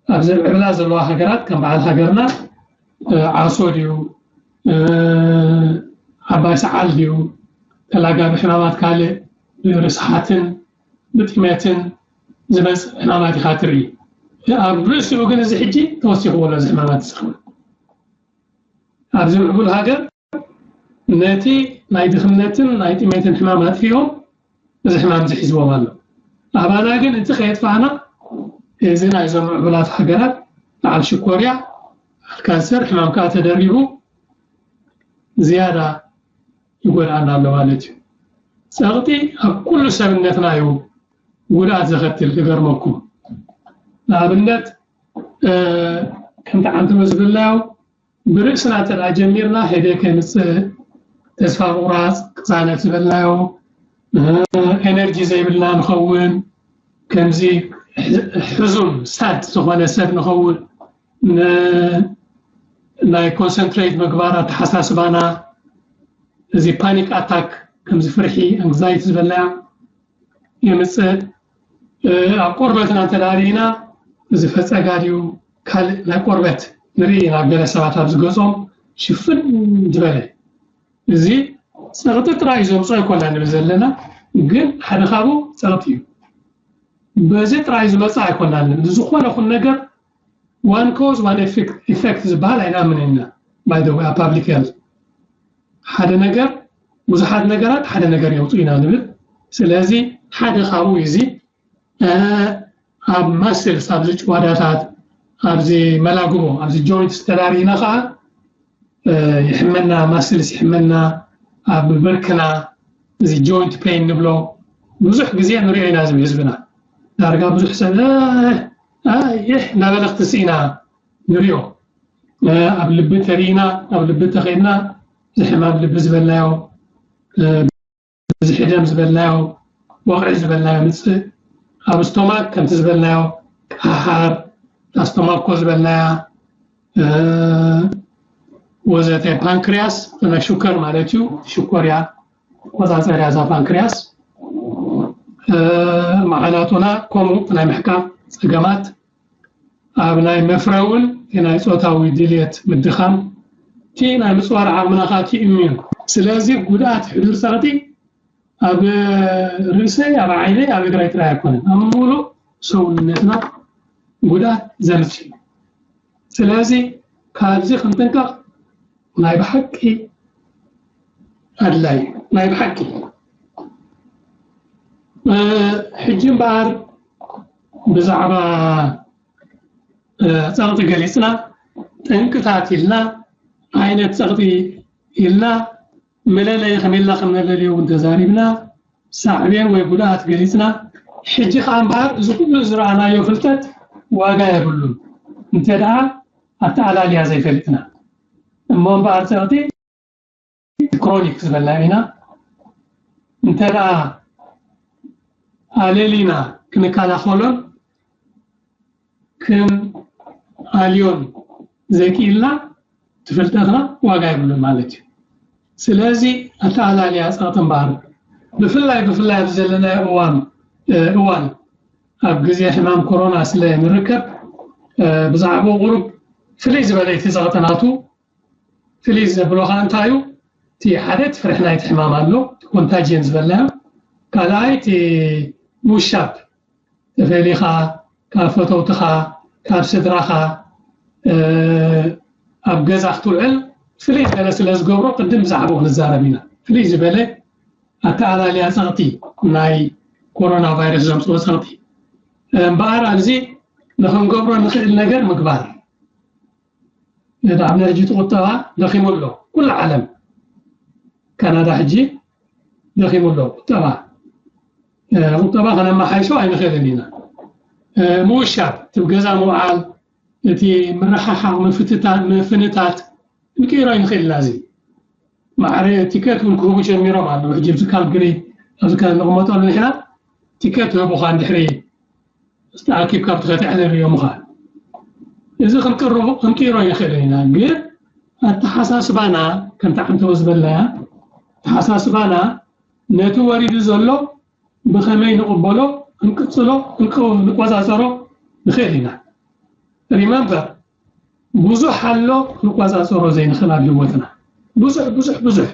ኣብዘን ምዕብላ ዘለዋ ሃገራት ከም በዓል ሃገርና ዓሶ ድዩ ዓባይ ሰዓል ድዩ ተላጋቢ ሕማማት ካልእ ብርስሓትን ብጥሜትን ዝመፅእ ሕማማት ኢኻ ትርኢ። ኣብ ርእሲኡ ግን እዚ ሕጂ ተወሲኽዎ ኣሎ እዚ ሕማማት እዚ ኣብዚ ምዕቡል ሃገር ነቲ ናይ ድኽነትን ናይ ጥሜትን ሕማም ኣጥፊኦም እዚ ሕማም እዚ ሒዝዎም ኣሎ። ኣባና ግን እቲ ከየጥፋእና እዚ ናይዞም ምዕቡላት ሃገራት በዓል ሽኮርያ ካንሰር ሕማም ከዓ ተደሪቡ ዝያዳ ይጎድኣና ኣሎ ማለት እዩ። ፀቕጢ ኣብ ኩሉ ሰብነትና እዩ ጉድኣት ዘኸትል። ክገርመኩም ንኣብነት ከምቲ ዓንተወ ዝበልናዮ ብርእስና እንተ ጀሚርና ሄደ ከይምፅእ፣ ተስፋ ምቑራፅ፣ ቅሳነት ዝበልናዮ፣ ኤነርጂ ዘይብልና ንኸውን፣ ከምዚ ሕዙን ሳድ ዝኾነ ሰብ ንኸውን፣ ናይ ኮንሰንትሬት ምግባር ኣተሓሳስባና፣ እዚ ፓኒክ ኣታክ፣ ከምዚ ፍርሒ ኣንግዛይቲ ዝበልናዮ የምፅእ። ኣብ ቆርበትና እንተ ርኢና እዚ ፈፀጋ ድዩ ካልእ ናይ ቆርበት ንርኢ ኢና። ገለ ሰባት ኣብዚ ገፆም ሽፍን ዝበለ እዚ ፀቕጢ ጥራይ ዘምፅኦ ኣይኮና ንብል ዘለና፣ ግን ሓደ ካብኡ ፀቕጢ እዩ። በዚ ጥራይ ዝመፅእ ኣይኮና ንብል። ዝኾነ ኹን ነገር one cause one effect ዝበሃል ኣይንኣምን ኢና። By the way ኣብ ፓብሊክ ሄልት ሓደ ነገር ብዙሓት ነገራት ሓደ ነገር የውፅኡ ኢና ንብል። ስለዚ ሓደ ካብኡ እዚ ኣብ ማስልስ ኣብዚ ጭዋዳታት ኣብዚ መላግቦ ኣብዚ ጆይንትስ ተዳሪእና ከዓ ይሕመና፣ ማስልስ ይሕመና፣ ኣብ ብርክና እዚ ጆይንት ፔን ንብሎ ብዙሕ ግዜ ንሪኦ ኢና። እዚ ህዝብና ዳርጋ ብዙሕ ሰብ ይሕ እናበለ ክትስእ ኢና ንሪኦ። ኣብ ልቢ ተሪእና ኣብ ልቢ ተኸድና እዚ ሕማም ልቢ ዝበልናዮ እዚ ሕደም ዝበልናዮ ወቕዒ ዝበልናዮ ምፅእ፣ ኣብ ስቶማክ ከምቲ ዝበልናዮ ቃሓር፣ ኣስቶማኮ ዝበልናያ ወዘተ፣ ፓንክርያስ ናይ ሽኮር ማለት እዩ። ሽኮር እያ ቆፃፀርያ እዛ ፓንክርያስ። መዓናጡና ከምኡ ናይ ምሕቃቕ ፀገማት ኣብ ናይ መፍረ እውን ናይ ፆታዊ ድልየት ምድኻም እቲ ናይ ምፅዋር ዓቕምና ከዓ እቲ ኢሚዩን። ስለዚ ጉድኣት ሕዱር ፀቕጢ ኣብ ርእሰይ ኣብ ዓይነይ ኣብ እግረይ ጥራይ ኣይኮነን፣ ኣብ ሙሉእ ሰውነትና ጉድኣት ዘምፅእ እዩ። ስለዚ ካብዚ ክንጥንቀቕ ናይ ብሓቂ ኣድላይ ናይ ብሓቂ ሕጂ እምበኣር ብዛዕባ ፀቕጢ ገሊፅና፣ ጠንቅታት ኢልና፣ ዓይነት ፀቕጢ ኢልና፣ መለለይ ከመይ ኢልና ከም ነለልዮ እውን ተዛሪብና፣ ሳዕቤን ወይ ጉድኣት ገሊፅና። ሕጂ ከዓ እምበኣር እዚ ኩሉ ዝረኣናዮ ፍልጠት ዋጋ የብሉን እንተ ደኣ ኣተኣላልያ ዘይፈሊጥና። እሞ እምበኣር ፀቕጢ ክሮኒክ ዝበልና ኢና። እንተ ደኣ ኣለሊና ክንከላኸሎን ክንኣልዮን ዘይክኢልና እቲ ፍልጠትና ዋጋ የብሉን ማለት እዩ። ስለዚ ኣተኣላልያ ፀቕጢ እምበኣር ብፍላይ ብፍላይ ኣብዚ ዘለናዮ እዋን እዋን ኣብ ግዜ ሕማም ኮሮና ስለ ንርከብ ብዛዕባኡ ቁሩብ ፍልይ ዝበለ እቲ ፀቕጢ ናቱ ፍልይ ዘብሎ ከዓ እንታይ እዩ? እቲ ሓደ እቲ ፍርሒ ናይቲ ሕማም ኣሎ፣ ኮንታጅየን ዝበልናዮ። ካልኣይ እቲ ምውሻብ ተፈሊኻ ካብ ፈተውትኻ ካብ ስድራኻ ኣብ ገዛ ክትውዕል ፍልይ ዝበለ ስለ ዝገብሮ ቅድም ብዛዕባኡ ክንዛረብ ኢና። ፍልይ ዝበለ ኣተኣላልያ ፀቕጢ ናይ ኮሮና ቫይረስ ዘምፅኦ ፀቕጢ እምበኣር ኣብዚ ንክንገብሮ ንኽእል ነገር ምግባር። ንኣብነት ሕጂ እቲ ቁጠባ ደኺሙ ኣሎ ኩሉ ዓለም። ካናዳ ሕጂ ደኺሙ ኣሎ ቁጠባ። ቁጠባ ከነመሓይሾ ኣይንኽእልን ኢና። ምውሻብ እቲ ገዛ ምውዓል እቲ ምርሕሓቕ ምፍትታት ምፍንታት ክንቅይሮ ኣይንኽእል ኢና። እዚ ማዕረ ቲኬት እውን ክህቡ ጀሚሮም ኣለዉ። ሕጂ ኣብዚ ካልግሪ ኣብዚ ከነቕመጠሉ ንሕና ቲኬት ይህቡኻ እንድሕሪ ዝተኣኪብካ ብትኸትዕ ንሪኦ ምዃን እዚ ክንቅይሮ ይኽእል ኢና። ግን ኣተሓሳስባና ከምቲ ዓንተወ ዝበልናያ ኣተሓሳስባና ነቲ ወሪዱ ዘሎ ብኸመይ ንቕበሎ ክንቅፅሎ ንቆፃፀሮ ንኽእል ኢና። ሪመምበር ብዙሕ ኣሎ ክንቆፃፀሮ ዘይንኽእል ኣብ ህይወትና ብዙሕ ብዙሕ ብዙሕ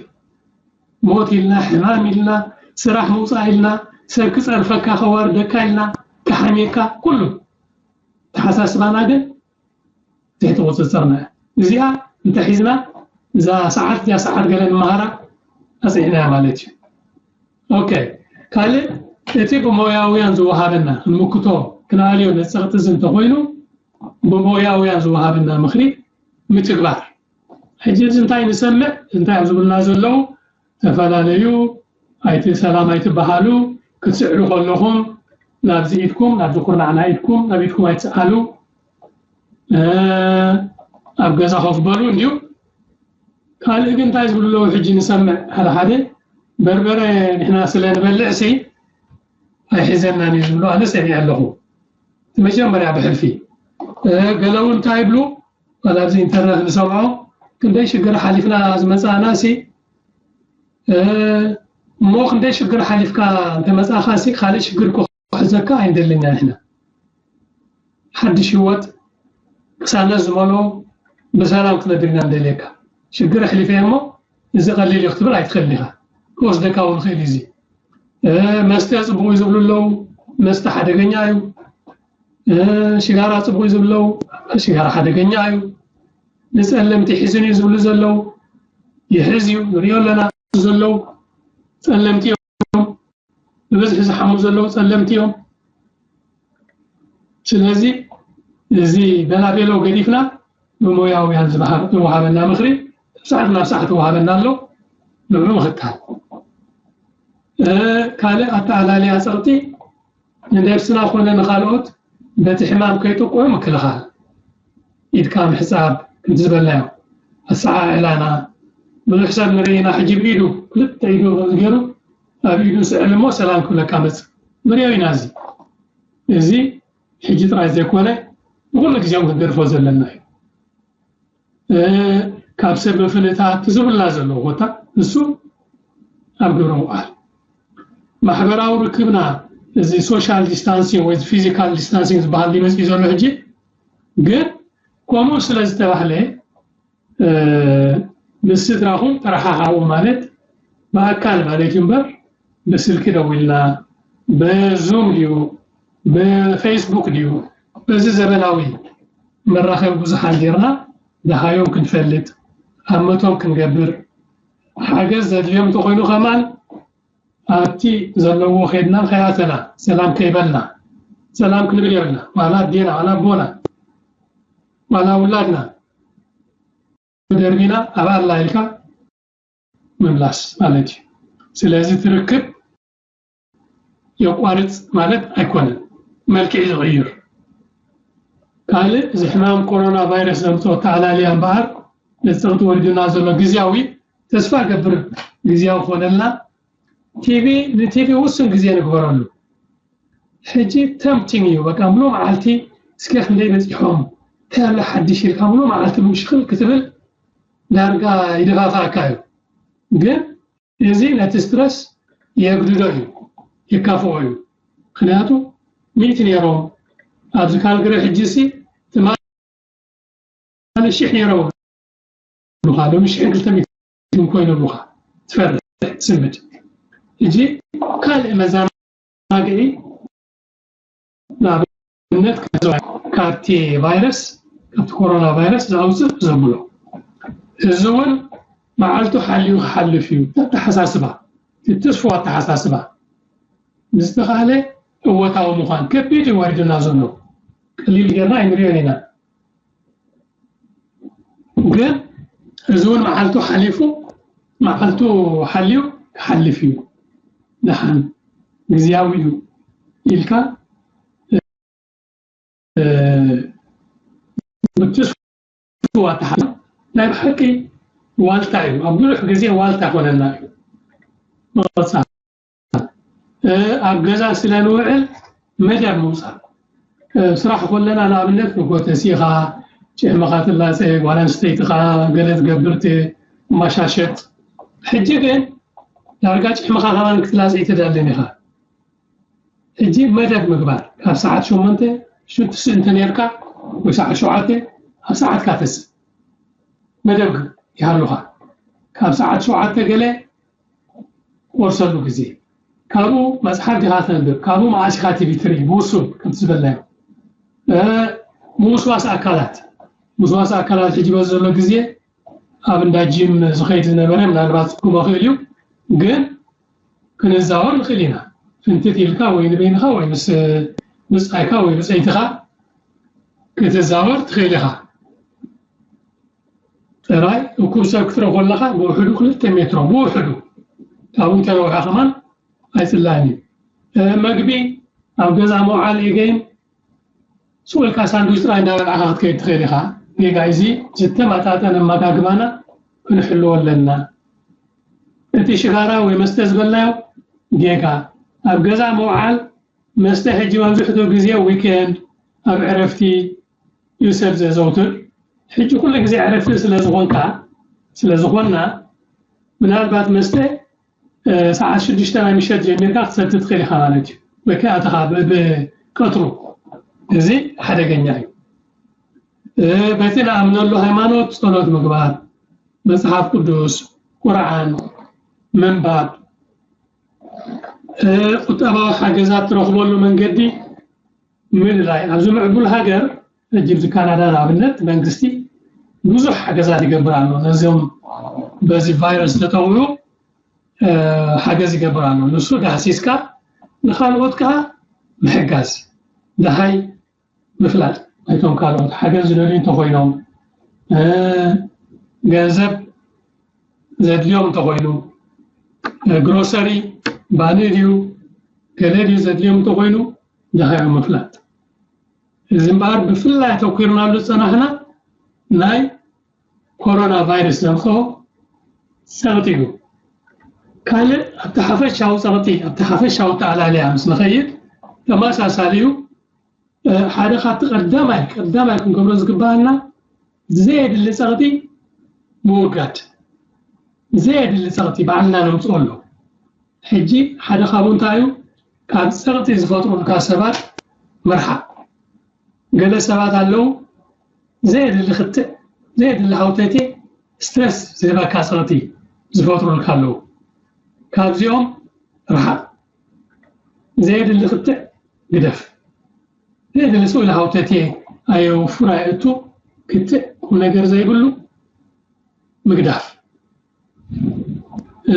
ሞት ኢልና ሕማም ኢልና ስራሕ ምውፃእ ኢልና ሰብ ክፀርፈካ ከዋርደካ ኢልና ክሓምየካ ኩሉ ተሓሳስባና ግን ትሕቲ ቁፅፅርና እያ። እዚኣ እንተሒዝና እዛ ሰዓት እዚኣ ሰዓት ገለ ንመሃራ ኣፅኒዕናያ ማለት እዩ። ኦኬ ካልእ እቲ ብሞያውያን ዝወሃበና ክንምክቶ ክንኣልዮ ነፀቕጥዚ እንተኮይኑ ብሞያውያን ዝወሃበና ምኽሪ ምትግባር። ሕጂ እዚ እንታይ ንሰምዕ እንታይ ኣብ ዝብሉና ዘለዉ? ተፈላለዩ፣ ኣይቲ ሰላም ኣይትበሃሉ፣ ክትስዕሉ ከለኹም ናብዚ ኢድኩም ናብዚ ኩርናዕና ኢድኩም ናብ ኢድኩም ኣይትስኣሉ፣ ኣብ ገዛ ኮፍ በሉ እንድዩ። ካልእ ግን እንታይ ዝብሉ ኣለዉ? ሕጂ ንሰምዕ ሓደ ሓደ በርበረ ንሕና ስለ ንበልዕ ሲ ኣይሕዘናን እዩ ዝብሉ ኣነ ሰሚዐ ኣለኹ። መጀመርያ ብሕልፊ ገለ እውን እንታይ ይብሉ? ዋላ ኣብዚ ኢንተርነት ንሰምዖ፣ ክንደይ ሽግር ሓሊፍና ዝመፃእና ሲ እሞ ክንደይ ሽግር ሓሊፍካ እንተመፃእካ ሲ ካልእ ሽግር ክሕዘካ ኣይንደልን ኢና ንሕና። ሓድሽ ህይወት ቅሳነት ዝመልኦ ብሰላም ክትነብር ኢና ንደልየካ። ሽግር ኣሕሊፈ እሞ እዚ ቀሊል እዩ ክትብል ኣይትኽእልን ኢኻ። ክወስደካ እውን ይኽእል እዩ። እዚ መስተ ፅቡቕ እዩ ዝብሉ ኣለዉ። መስተ ሓደገኛ እዩ። ሽጋራ ፅቡቕ እዩ ዝብሉ ኣለዉ። ሽጋራ ሓደገኛ እዩ። ንፀለምቲ ሒዝን እዩ ዝብሉ ዘለዉ ይሕዝ እዩ፣ ንሪኦ ኣለና። ዘለዉ ፀለምቲ እዮም። ብብዝሒ ዝሓሙ ዘለዉ ፀለምቲ እዮም። ስለዚ እዚ በላቤሎ ገዲፍና ብሞያውያን ዝወሃበና ምኽሪ ካብ ሰዓት ናብ ሰዓት ይወሃበና ኣሎ። ንዑ ምኽታል። ካልእ ኣተኣላልያ ፀቕጢ ንነብስና ኮነ ንኻልኦት በቲ ሕማም ከይጥቅዑ ምክልኻል። ኢድካ ምሕፃብ ከምቲ ዝበልናዮ ኣሰዓዕላና ብዙሕ ሰብ ንርኢ ኢና። ሕጂ ብኢዱ ክልተ ኢዱ ከምዚ ገይሩ ኣብ ኢዱ ስዕል እሞ ሰላም ክብለካ መፅእ ንሪኦ ኢና። እዚ እዚ ሕጂ ጥራይ ዘይኮነ ንኩሉ ግዜ እውን ክንገድፎ ዘለና እዩ። ካብ ሰብ ምፍልታት ዝብልና ዘለዎ ቦታ ንሱ ኣብ ግብረ ምውዓል። ማሕበራዊ ርክብና እዚ social distancing ወይ physical distancing ዝበሃል ይመፅእ ዘሎ ሕጂ። ግን ከምኡ ስለ ዝተባህለ ምስ ስድራኹም ተረሓሓቑ ማለት ብኣካል ማለት እዩ እምበር ብስልኪ ደዊልና ብዙም ድዩ ብፌስቡክ ድዩ በዚ ዘበናዊ መራኸቢ ብዙሓን ጌርና ደሃዮም ክንፈልጥ ኣመቶም ክንገብር ሓገዝ ዘድልዮም እንተኾይኑ ከማን ኣብቲ ዘለዎ ከይድና ከይኣተና ሰላም ከይበልና ሰላም ክንብል የብልና። ዋላ ኣዴና ዋላ ኣቦና ዋላ ውላድና ደርቢና ኣብ ኣላ ኢልካ ምምላስ ማለት እዩ። ስለዚ ትርክብ የቋርፅ ማለት ኣይኮነን፣ መልክዕ ዝቕይር። ካልእ እዚ ሕማም ኮሮና ቫይረስ ዘምፅኦ ኣተኣላልያ እምበኣር ነቲ ፀቕጢ ወሪዱና ዘሎ ግዝያዊ ተስፋ ገብር ግዝያዊ ክኾነልና ቲቪ ንቲቪ ውሱን ግዜ ንግበረሉ። ሕጂ ተምቲንግ እዩ በቃ ምሎ መዓልቲ እስከ ክንደይ በፂሖም እንታይ ኣሎ ሓድሽ ኢልካ ምሎ መዓልቲ ምሽክል ክትብል ዳርጋ ይደፋፍኣካ እዩ። ግን እዚ ነቲ ስትረስ የግድዶ እዩ የካፍኦ እዩ። ምክንያቱ ሚእቲ ነይሮም ኣብዚ ካልግሪ ሕጂ ሲ ትማሊ ሽሕ ነይሮም ሉካ ሎሚ ሽሕን ክልተ ሚእትን ኮይኖም ሉካ ትፈርሕ ትስምድ። ሕጂ ካልእ መዘናግዒ ንኣብነት ካብቲ ቫይረስ ካብቲ ኮሮና ቫይረስ ዝኣውፅእ ዘብሎ እዚ እውን መዓልቱ ሓልዩ ክሓልፍ እዩ። ኣተሓሳስባ እቲ ትስፉ ኣተሓሳስባ ምስ ተኻእለ እወታዊ ምዃን ከቢድ እዩ ወሪዱና ዘሎ። ቀሊል ጌርና ኣይንሪኦን ኢና። ግን እዚ እውን መዓልቱ ሓሊፉ መዓልቱ ሓልዩ ክሓልፍ እዩ። ደሓን ግዝያዊ እዩ ኢልካ ብትስፉ ኣተሓ ናይ ብሓቂ ዋልታ እዩ። ኣብ ብዙሕ ግዜ ዋልታ ኮነና እዩ። መቐፃ ኣብ ገዛ ስለ ንውዕል መደብ ምውፃእ ስራሕ ኮለና ንኣብነት ንጎተሲ ኢኻ ጭሕምኻ ትላፀ ጓል ኣንስተይትኻ ገለ ትገብር ትማሻሸጥ። ሕጂ ግን ዳርጋ ጭሕምኻ ከማን ክትላፀ ኣይትደልን ኢኻ። ሕጂ መደብ ምግባር ካብ ሰዓት ሸሞንተ ሽዱሽተ እንተ ነርካ ወይ ሰዓት ሸውዓተ ኣብ ሰዓትካ ተስእ መደብ ይሃሉኻ። ካብ ሰዓት ሸውዓተ ገለ ቆርሰሉ ግዜ ካብኡ መፅሓፍ ዲኻ ተንብብ ካብኡ መዓስ ኢኻ ቲቪ ትርኢ ብውሱን ከምቲ ዝበልናዮ ምውስዋስ ኣካላት ምስዋስ ኣካላት ሕጂ በዚ ዘሎ ግዜ ኣብ እንዳ ጂም ዝኸይድ ዝነበረ ምናልባት ክመኽእል እዩ ግን ክንዛወር ንኽእል ኢና ፍንትት ኢልካ ወይ ንበይንኻ ወይ ምስ ብፃይካ ወይ ብፀይትኻ ክትዛወር ትኽእል ኢኻ ጥራይ እኩብ ሰብ ክትረኽቦ ኣለኻ፣ ብውሕዱ ክልተ ሜትሮ፣ ብውሕዱ። ካብኡ እንተነውሐ ከማን ኣይጽላእን እዩ። እ፣ መግቢ ኣብ ገዛ ምውዓል ኤገይን ስቕ ኢልካ ሳንድዊች ጥራይ እንዳበላዕካ ክትከይድ ትኽእል ኢኻ። ጌጋ እዚ ዝተመጣጠነ ኣመጋግባና ክንሕልዎ ኣለና። እቲ ሽጋራ ወይ መስተ ዝበልናዮ ጌጋ። ኣብ ገዛ ምውዓል መስተ ሕጂ መብዝሕትኡ ግዜ ዊኬንድ ኣብ ዕረፍቲ እዩ ሰብ ዘዘውትር። ሕጂ ኩሉ ግዜ ዕረፍቲ ስለ ዝኾንካ፣ ስለ ዝኾንና፣ ምናልባት መስተ፣ እ፣ ሰዓት ሽዱሽተ ናይ ምሸት ጀሚርካ ክትሰቲ ትኽእል ኢኻ ማለት እዩ። ወይ ከኣ ኣተኻ ብ-፣ ብቀትሩ። እዚ ሓደገኛ እዩ። እ፣ በቲ ንኣምነሉ ሃይማኖት ጸሎት ምግባር፣ መጽሓፍ ቅዱስ፣ ቁርዓን ምንባብ፣ እ፣ ቁጠባዊ ሓገዛት ትረኽበሉ መንገዲ ምልላይ። ኣብዚ ምዕቡል ሃገር፣ ሕጂ ኣብዚ ካናዳ ንኣብነት መንግስቲ ብዙሕ ሓገዛት ይገብር ኣሎ። ነዚኦም በዚ ቫይረስ ዝተጠቕዑ፣ እ፣ ሓገዝ ይገብር ኣሎ። ንሱ ዳህሲስካ ንኻልኦት ከኣ ምሕጋዝ። ደሃይ ምፍላጥ ናይቶም ካልኦት ሓገዝ ዝደልዩ እንተኾይኖም፣ እ፣ ገንዘብ ዘድልዮም እንተኾይኑ፣ እ፣ ግሮሰሪ ባኒ ድዩ ገለ ድዩ ዘድልዮም እንተኾይኑ፣ ደሃዮም ምፍላጥ። እዚ እምበኣር ብፍላይ ኣተኲርናሉ ዝጸናሕና ናይ ኮሮና ቫይረስ ዘምጽኦ ጸቕጢ እዩ። ካልእ ኣብቲ ሓፈሻዊ ጸቕጢ፣ ኣብቲ ሓፈሻዊ ኣተኣላልያ ምስ ንኸይድ ተመሳሳሊ እዩ። እ፣ ሓደ ካብቲ ቀዳማይ፣ ቀዳማይ ክንገብሮ ዝግባኣና ዘየድሊ ጸቕጢ ምውጋድ። ዘየድሊ ጸቕጢ ባዕልና ነምጽኦ ኣሎ። ሕጂ ሓደ ካብኡ እንታይ እዩ? ካብ ጸቕጢ ዝፈጥሩልካ ሰባት ምርሓቕ። ገለ ሰባት ኣለዉ፣ ዘየድሊ ክትዕ፣ ዘየድሊ ሃውተቴ፣ ስትረስ ዝህበካ ጸቕጢ ዝፈጥሩልካ ኣለዉ። ካብዚኦም ርሓቕ። ዘየድሊ ክትዕ ግደፍ። ዘየድሊ ስቕ ኢሉ ሃውተቴ ኣየውፍር ኣየእቱ፣ ክትዕ ቁም ነገር ዘይብሉ ምግዳፍ። እ፣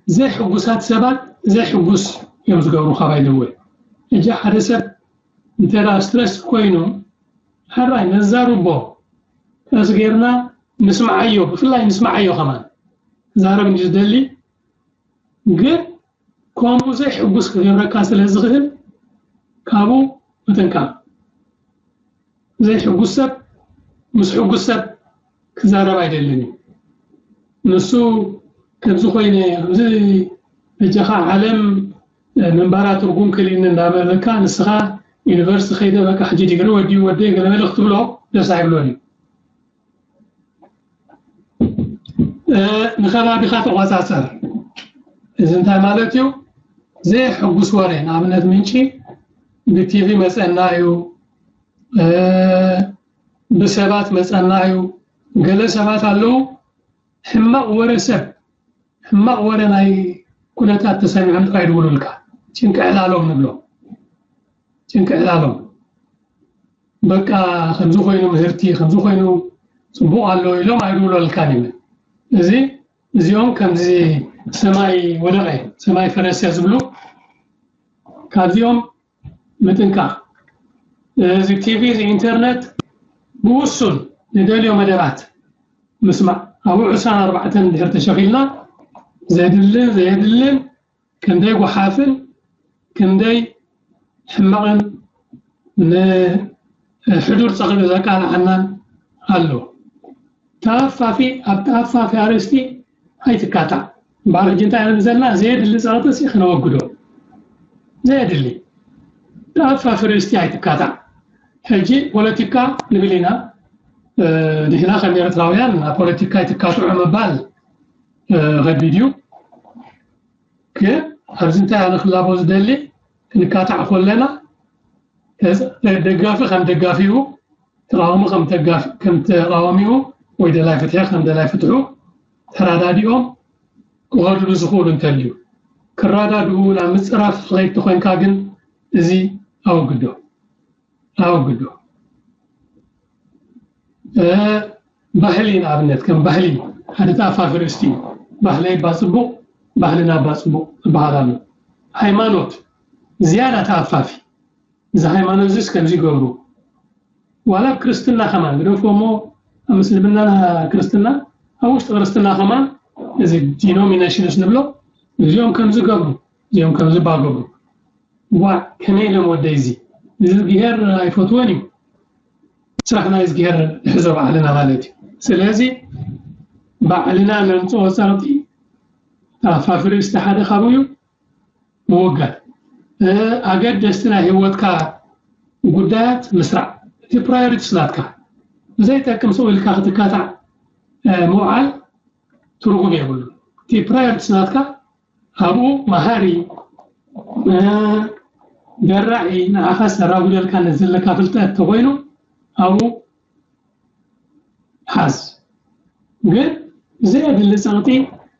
ዘይሕጉሳት ሰባት ዘይሕጉስ እዮም ዝገብሩ። ካባይ ደወ ሕጂ ሓደ ሰብ እንተ ደኣ ስትረስ ኮይኑ፣ ሕራይ ነዛርቦ፣ ቀስ ጌርና ንስምዓዮ፣ ብፍላይ ንስምዓዮ ከማን። ክዛረብ እንዲ ዝደሊ፣ ግን ከምኡ ዘይሕጉስ ክገብረካ ስለ ዝኽእል፣ ካብኡ ምጥንቃቕ። ዘይሕጉስ ሰብ ምስ ሕጉስ ሰብ ክዛረብ ኣይደልን እዩ። ንሱ ከምዚ ኮይነ፣ ከምዚ በጃኻ ዓለም ምንባራ ትርጉም ክልኒ እንዳበለካ፣ ንስኻ ዩኒቨርሲቲ ከይደ በቃ ሕጂ ዲግሪ ወዲኡ ወደይ ገለመለ ክትብሎ ደስ ኣይብሎን እዩ። እ፣ ንኸባቢኻ ተቆጻጸር። እዚ እንታይ ማለት እዩ? ዘየሕጉስ ወረ፣ ንኣብነት ምንጪ ብቲቪ መጸና እዩ፣ እ፣ ብሰባት መጸና እዩ። ገለ ሰባት ኣለዉ፣ ሕማቕ ወረ ሰብ፣ ሕማቕ ወረ ናይ ኩነታት ተሰሚዖም ጥራይ ይድውሉልካ። ጭንቂ ዕላሎም ንብሎ። ጭንቂ ዕላሎም። በቃ ከምዚ ኮይኑ ምህርቲ፣ ከምዚ ኮይኑ ጽቡቕ ኣሎ ኢሎም ኣይድውለልካን እዮም። እዚ፣ እዚኦም ከምዚ ሰማይ ወደቐ፣ ሰማይ ፈረሰ ዝብሉ፣ ካብዚኦም ምጥንቃቕ። እዚ ቲቪ፣ እዚ ኢንተርነት ብውሱን ንደልዮ መደባት ምስማዕ። ኣብኡ ዕስራን ኣርባዕተን እንድሕር ተሸኺልና፣ ዘድልን ዘየድልን፣ ክንደይ ጓሓፍን ክንደይ ሕማቕን ንሕዱር ጸቕጢ ዘቃልዓናን ኣሎ። ተኣፋፊ፣ ኣብ ተኣፋፊ ኣርእስቲ ኣይትካታዕ። እምበኣር ሕጂ እንታይ ንብል ዘለና? ዘየድሊ ጸቕጢ ሲ ክነወግዶ። ዘየድሊ ተኣፋፊ ኣርእስቲ ኣይትካታዕ። ሕጂ ፖለቲካ ንብል ኢና፣ እ፣ ንሕና ከም ኤርትራውያን ኣብ ፖለቲካ ኣይትካትዑ ምባል፣ እ፣ ከቢድ እዩ። ግን ኣብዚ እንታይ ኣነ ክላቦ ዝደሊ፣ ክንካታዕ ከለና፣ ተዝ-፣ ደጋፊ ከም ደጋፊኡ፣ ተቃዋሚ ከም ተጋፊ-፣ ከም ተቃዋሚኡ፣ ወይ ደላይ ፍትሒ ከም ደላይ ፍትሑ ተራዳዲኦም ክኸድሉ ዝኽእሉ እንተልዩ፣ ክረዳድኡ ናብ ምጽራፍ ትኸይድ ተኾይንካ ግን እዚ ኣወግዶ። ኣወግዶ። እ፣ ባህሊ ንኣብነት ከም ባህሊ ሓደ ተኣፋፊ ርእስቲ እዩ። ባህለይ እባ ጽቡቕ፣ ባህልና እባ ጽቡቕ ዝበሃል ኣሎ። ሃይማኖት ዝያዳ ተኣፋፊ። እዚ ሃይማኖት እዚስ ከምዚ ይገብሩ። ዋላ ኣብ ክርስትና ከማን ግደፎ እሞ ኣብ ምስልምና ክርስትና ኣብ ውሽጢ ክርስትና ከማን እዚ denominations ንብሎ እዚኦም ከምዚ ገብሩ እዚኦም ከምዚ ባገብሩ ዋ ከመይ ኢሎም ወደይ እዚ እዚ እግዚኣብሔር ኣይፈትዎን እዩ። ስራሕና እግዚኣብሔር ንሕዞ ባዕልና ማለት እዩ። ስለዚ ባዕልና ነምፅኦ ፀቕጢ ኣፋፍሪ እስቲ ሓደ ካብኡ እዩ። ምውጋድ ኣገደስቲ ናይ ህይወትካ ጉዳያት ምስራዕ እቲ priorities ናትካ ብዘይጠቅም ሰው ኢልካ ክትካታዕ ምውዓል ትርጉም የብሉ። እቲ priorities ናትካ ኣብኡ መሃሪ ደራዒ ንዓኻ ሰራጉደልካ ዘለካ ፍልጠት ተኮይኑ ኣብኡ ሓዝ። ግን ዘየድሊ ፀቕጢ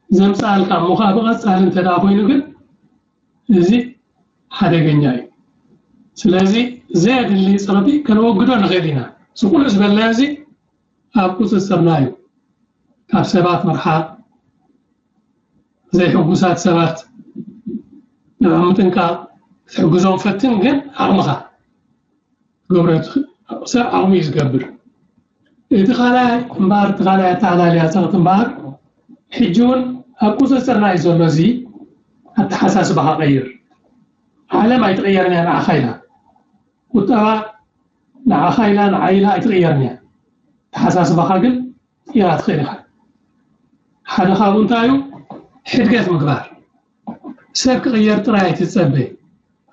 ዘምፅኣልካ እሞ ከዓ ብቐፃሊ እንተ ደኣ ኮይኑ ግን እዚ ሓደገኛ እዩ። ስለዚ ዘየድሊ ፀቕጢ ከነወግዶ ንኽእል ኢና። ስቁሉ ዝበልና እዚ ኣብ ቁፅፅርና እዩ። ካብ ሰባት ምርሓቕ፣ ዘይሕጉሳት ሰባት ንዕኦም ምጥንቃቕ፣ ክትሕግዞም ፈትን፣ ግን ዓቕምኻ ትገብሮ ሰብ ዓቕሙ እዩ ዝገብር። እቲ ካልኣይ እምበኣር እቲ ካልኣይ ኣተኣላልያ ፀቕጢ እምበኣር ሕጂ እውን ኣብ ቁፅፅርና እዩ ዘሎ። እዚ ኣተሓሳስባኻ ቀይር። ዓለም ኣይትቕየርን እያ ንዓኻ ኢላ። ቁጠባ ንዓኻ ኢላ ንዓይ ኢላ ኣይትቕየርን እያ። ኣተሓሳስባኻ ግን ትቕይራ ትኽእል ኢኻ። ሓደ ካብኡ እንታይ እዩ? ሕድገት ምግባር። ሰብ ክቕየር ጥራይ ኣይትጸበ።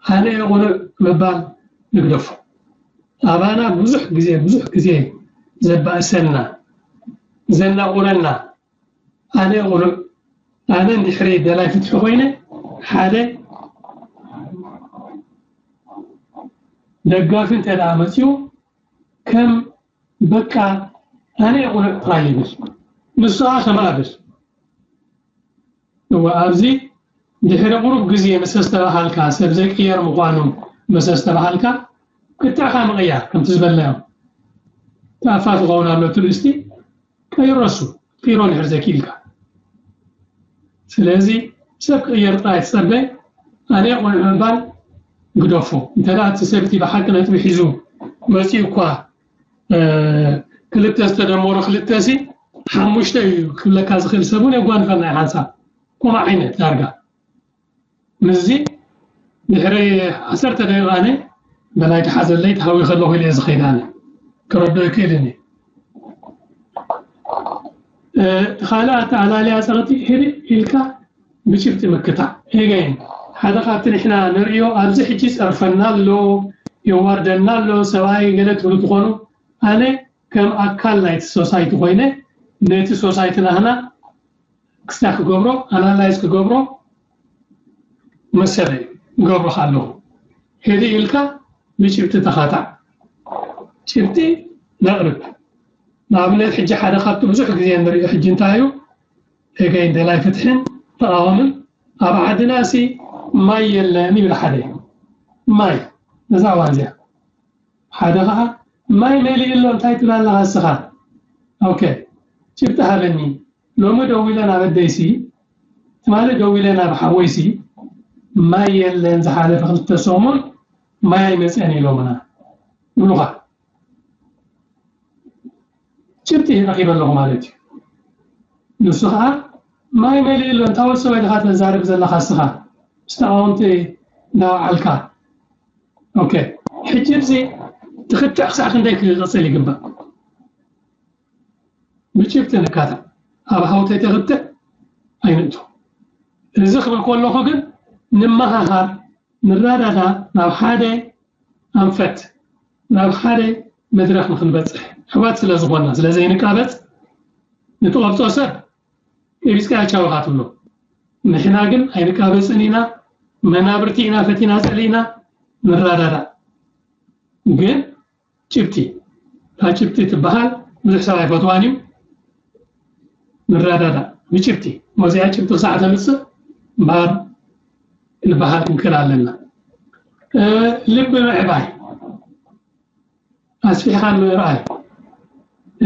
ኣነ እየ ቁኑዕ ምባል ንግደፎ። ኣባና ብዙሕ ግዜ ብዙሕ ግዜ ዘባእሰና ዘናቑረና ኣነ እየ ቁኑዕ ኣነ እንድሕሪ ደላይ ፍትሒ ኮይነ ሓደ ደጋፊ እንተ ደኣ መፅኡ ከም በቃ ኣነ እየ ቁኑዕ ጥራይ ይብል። ንሱ ከዓ ከም ኣብል እወ ኣብዚ ድሕሪ ቁሩብ ግዜ ምስ ኣስተባሃልካ ሰብ ዘይቅየር ምዃኑ ምስ ኣስተባሃልካ ክትዕኻ ምቕያር ከምቲ ዝበልናዮ ተኣፋ ክኸውን ኣሎ ትርእስቲ ቀይሮ እሱ ቀይሮ እንድሕር ዘኪኢልካ ስለዚ ሰብ ክቕየር ጥራይ ትጸበ ኣነ እየ ቁኑዕ ምባል ግደፎ እንተ እቲ ሰብ እቲ ብሓቂ ነጥቢ ሒዙ መፂኡ እኳ ክልተ ዝተደመሩ ክልተ ሲ ሓሙሽተ እዩ ክብለካ ዝኽእል ሰብ እውን የጓንፈና እዩ ሓንሳብ ከምኡ ዓይነት ዳርጋ ምስዚ ድሕሪ ዓሰርተ ደቂቕ ኣነ በላይ ተሓዘለይ ተሃዊኸ ኣለኹ ኢለ እየ ዝኸይድ ኣነ ክረድኦ ኣይክእልን እየ እቲ ካልእ ኣተኣላልያ ፀቕጢ ህድእ ኢልካ ብጭብጢ ምክታዕ again ሓደ ካብቲ ንሕና ንርእዮ ኣብዚ ሕጂ ይፀርፈና ኣሎ የዋርደና ኣሎ ሰብኣይ ገለ ትብሉ ትኾኑ ኣነ ከም ኣካል ናይቲ society ኮይነ ነቲ society ናህና ክስታ ክገብሮ analyze ክገብሮ መሰለይ ይገብሮ ኣለኹ ህድእ ኢልካ ብጭብጢ ተኻታዕ ጭብጢ ነቕርብ ንኣብነት ሕጂ ሓደ ካብቲ ብዙሕ ግዜ ንሪኦ ሕጂ እንታይ እዩ ተገኝ ደላይ ፍትሕን ተቃወምን ኣብ ዓድና ሲ ማይ የለን ይብል ሓደ ማይ ነዛ እዋን እዚኣ ሓደ ከዓ ማይ መሊኡ ኣሎ እንታይ ትብል ኣለኻ እስኻ ኦኬ ጭብጢ ሃበኒ ሎሚ ደዊለ ናብ ኣደይሲ ትማሊ ደዊለ ናብ ሓወይሲ ማይ የለን ዝሓለፈ ክልተ ሰሙን ማይ ኣይመፅአን ኢሎምና ይብሉኻ ጭብጢ ረኺበ ኣለኹ ማለት እዩ ንሱ ከዓ ማይ መሊኡ ኣሎ እንታይ ወዲ ሰብኣይ ኢኻ ተዛርብ ዘለኻ እስኻ ምስ ተቃወምቲ እንዳወዓልካ ኦኬ ሕጂ እዚ ትኽትዕ ክሳዕ ክንደይ ክቕፅል ይግባእ ብጭብጢ ንካታዕ ኣብ ሃውተይ ተኽትዕ ኣይንእቶ እዚ ክብል ከለኹ ግን ንመሃሃር ንረዳዳ ናብ ሓደ ኣንፈት ናብ ሓደ መድረኽ ንክንበፅሕ ኣሕዋት ስለ ዝኾንና ስለ ዘይንቃበፅ ንትቐብፆ ሰብ ቀቢፅካ ቻው ኢኻ ትብሎ ንሕና ግን ኣይንቃበፅን ኢና መናብርቲ ኢና ፈቲና ፀሊእና ንረዳዳእ ግን ጭብጢ እታ ጭብጢ ትበሃል ብዙሕ ሰብ ኣይፈትዋን እዩ ንረዳዳእ ብጭብጢ መዚኣ ጭብጢ ክሳዕ ተምፅእ እምበኣር ክንበሃል ክንክእል ኣለና ልቢ ምዕባይ ኣስፊሕኻ ምርኣይ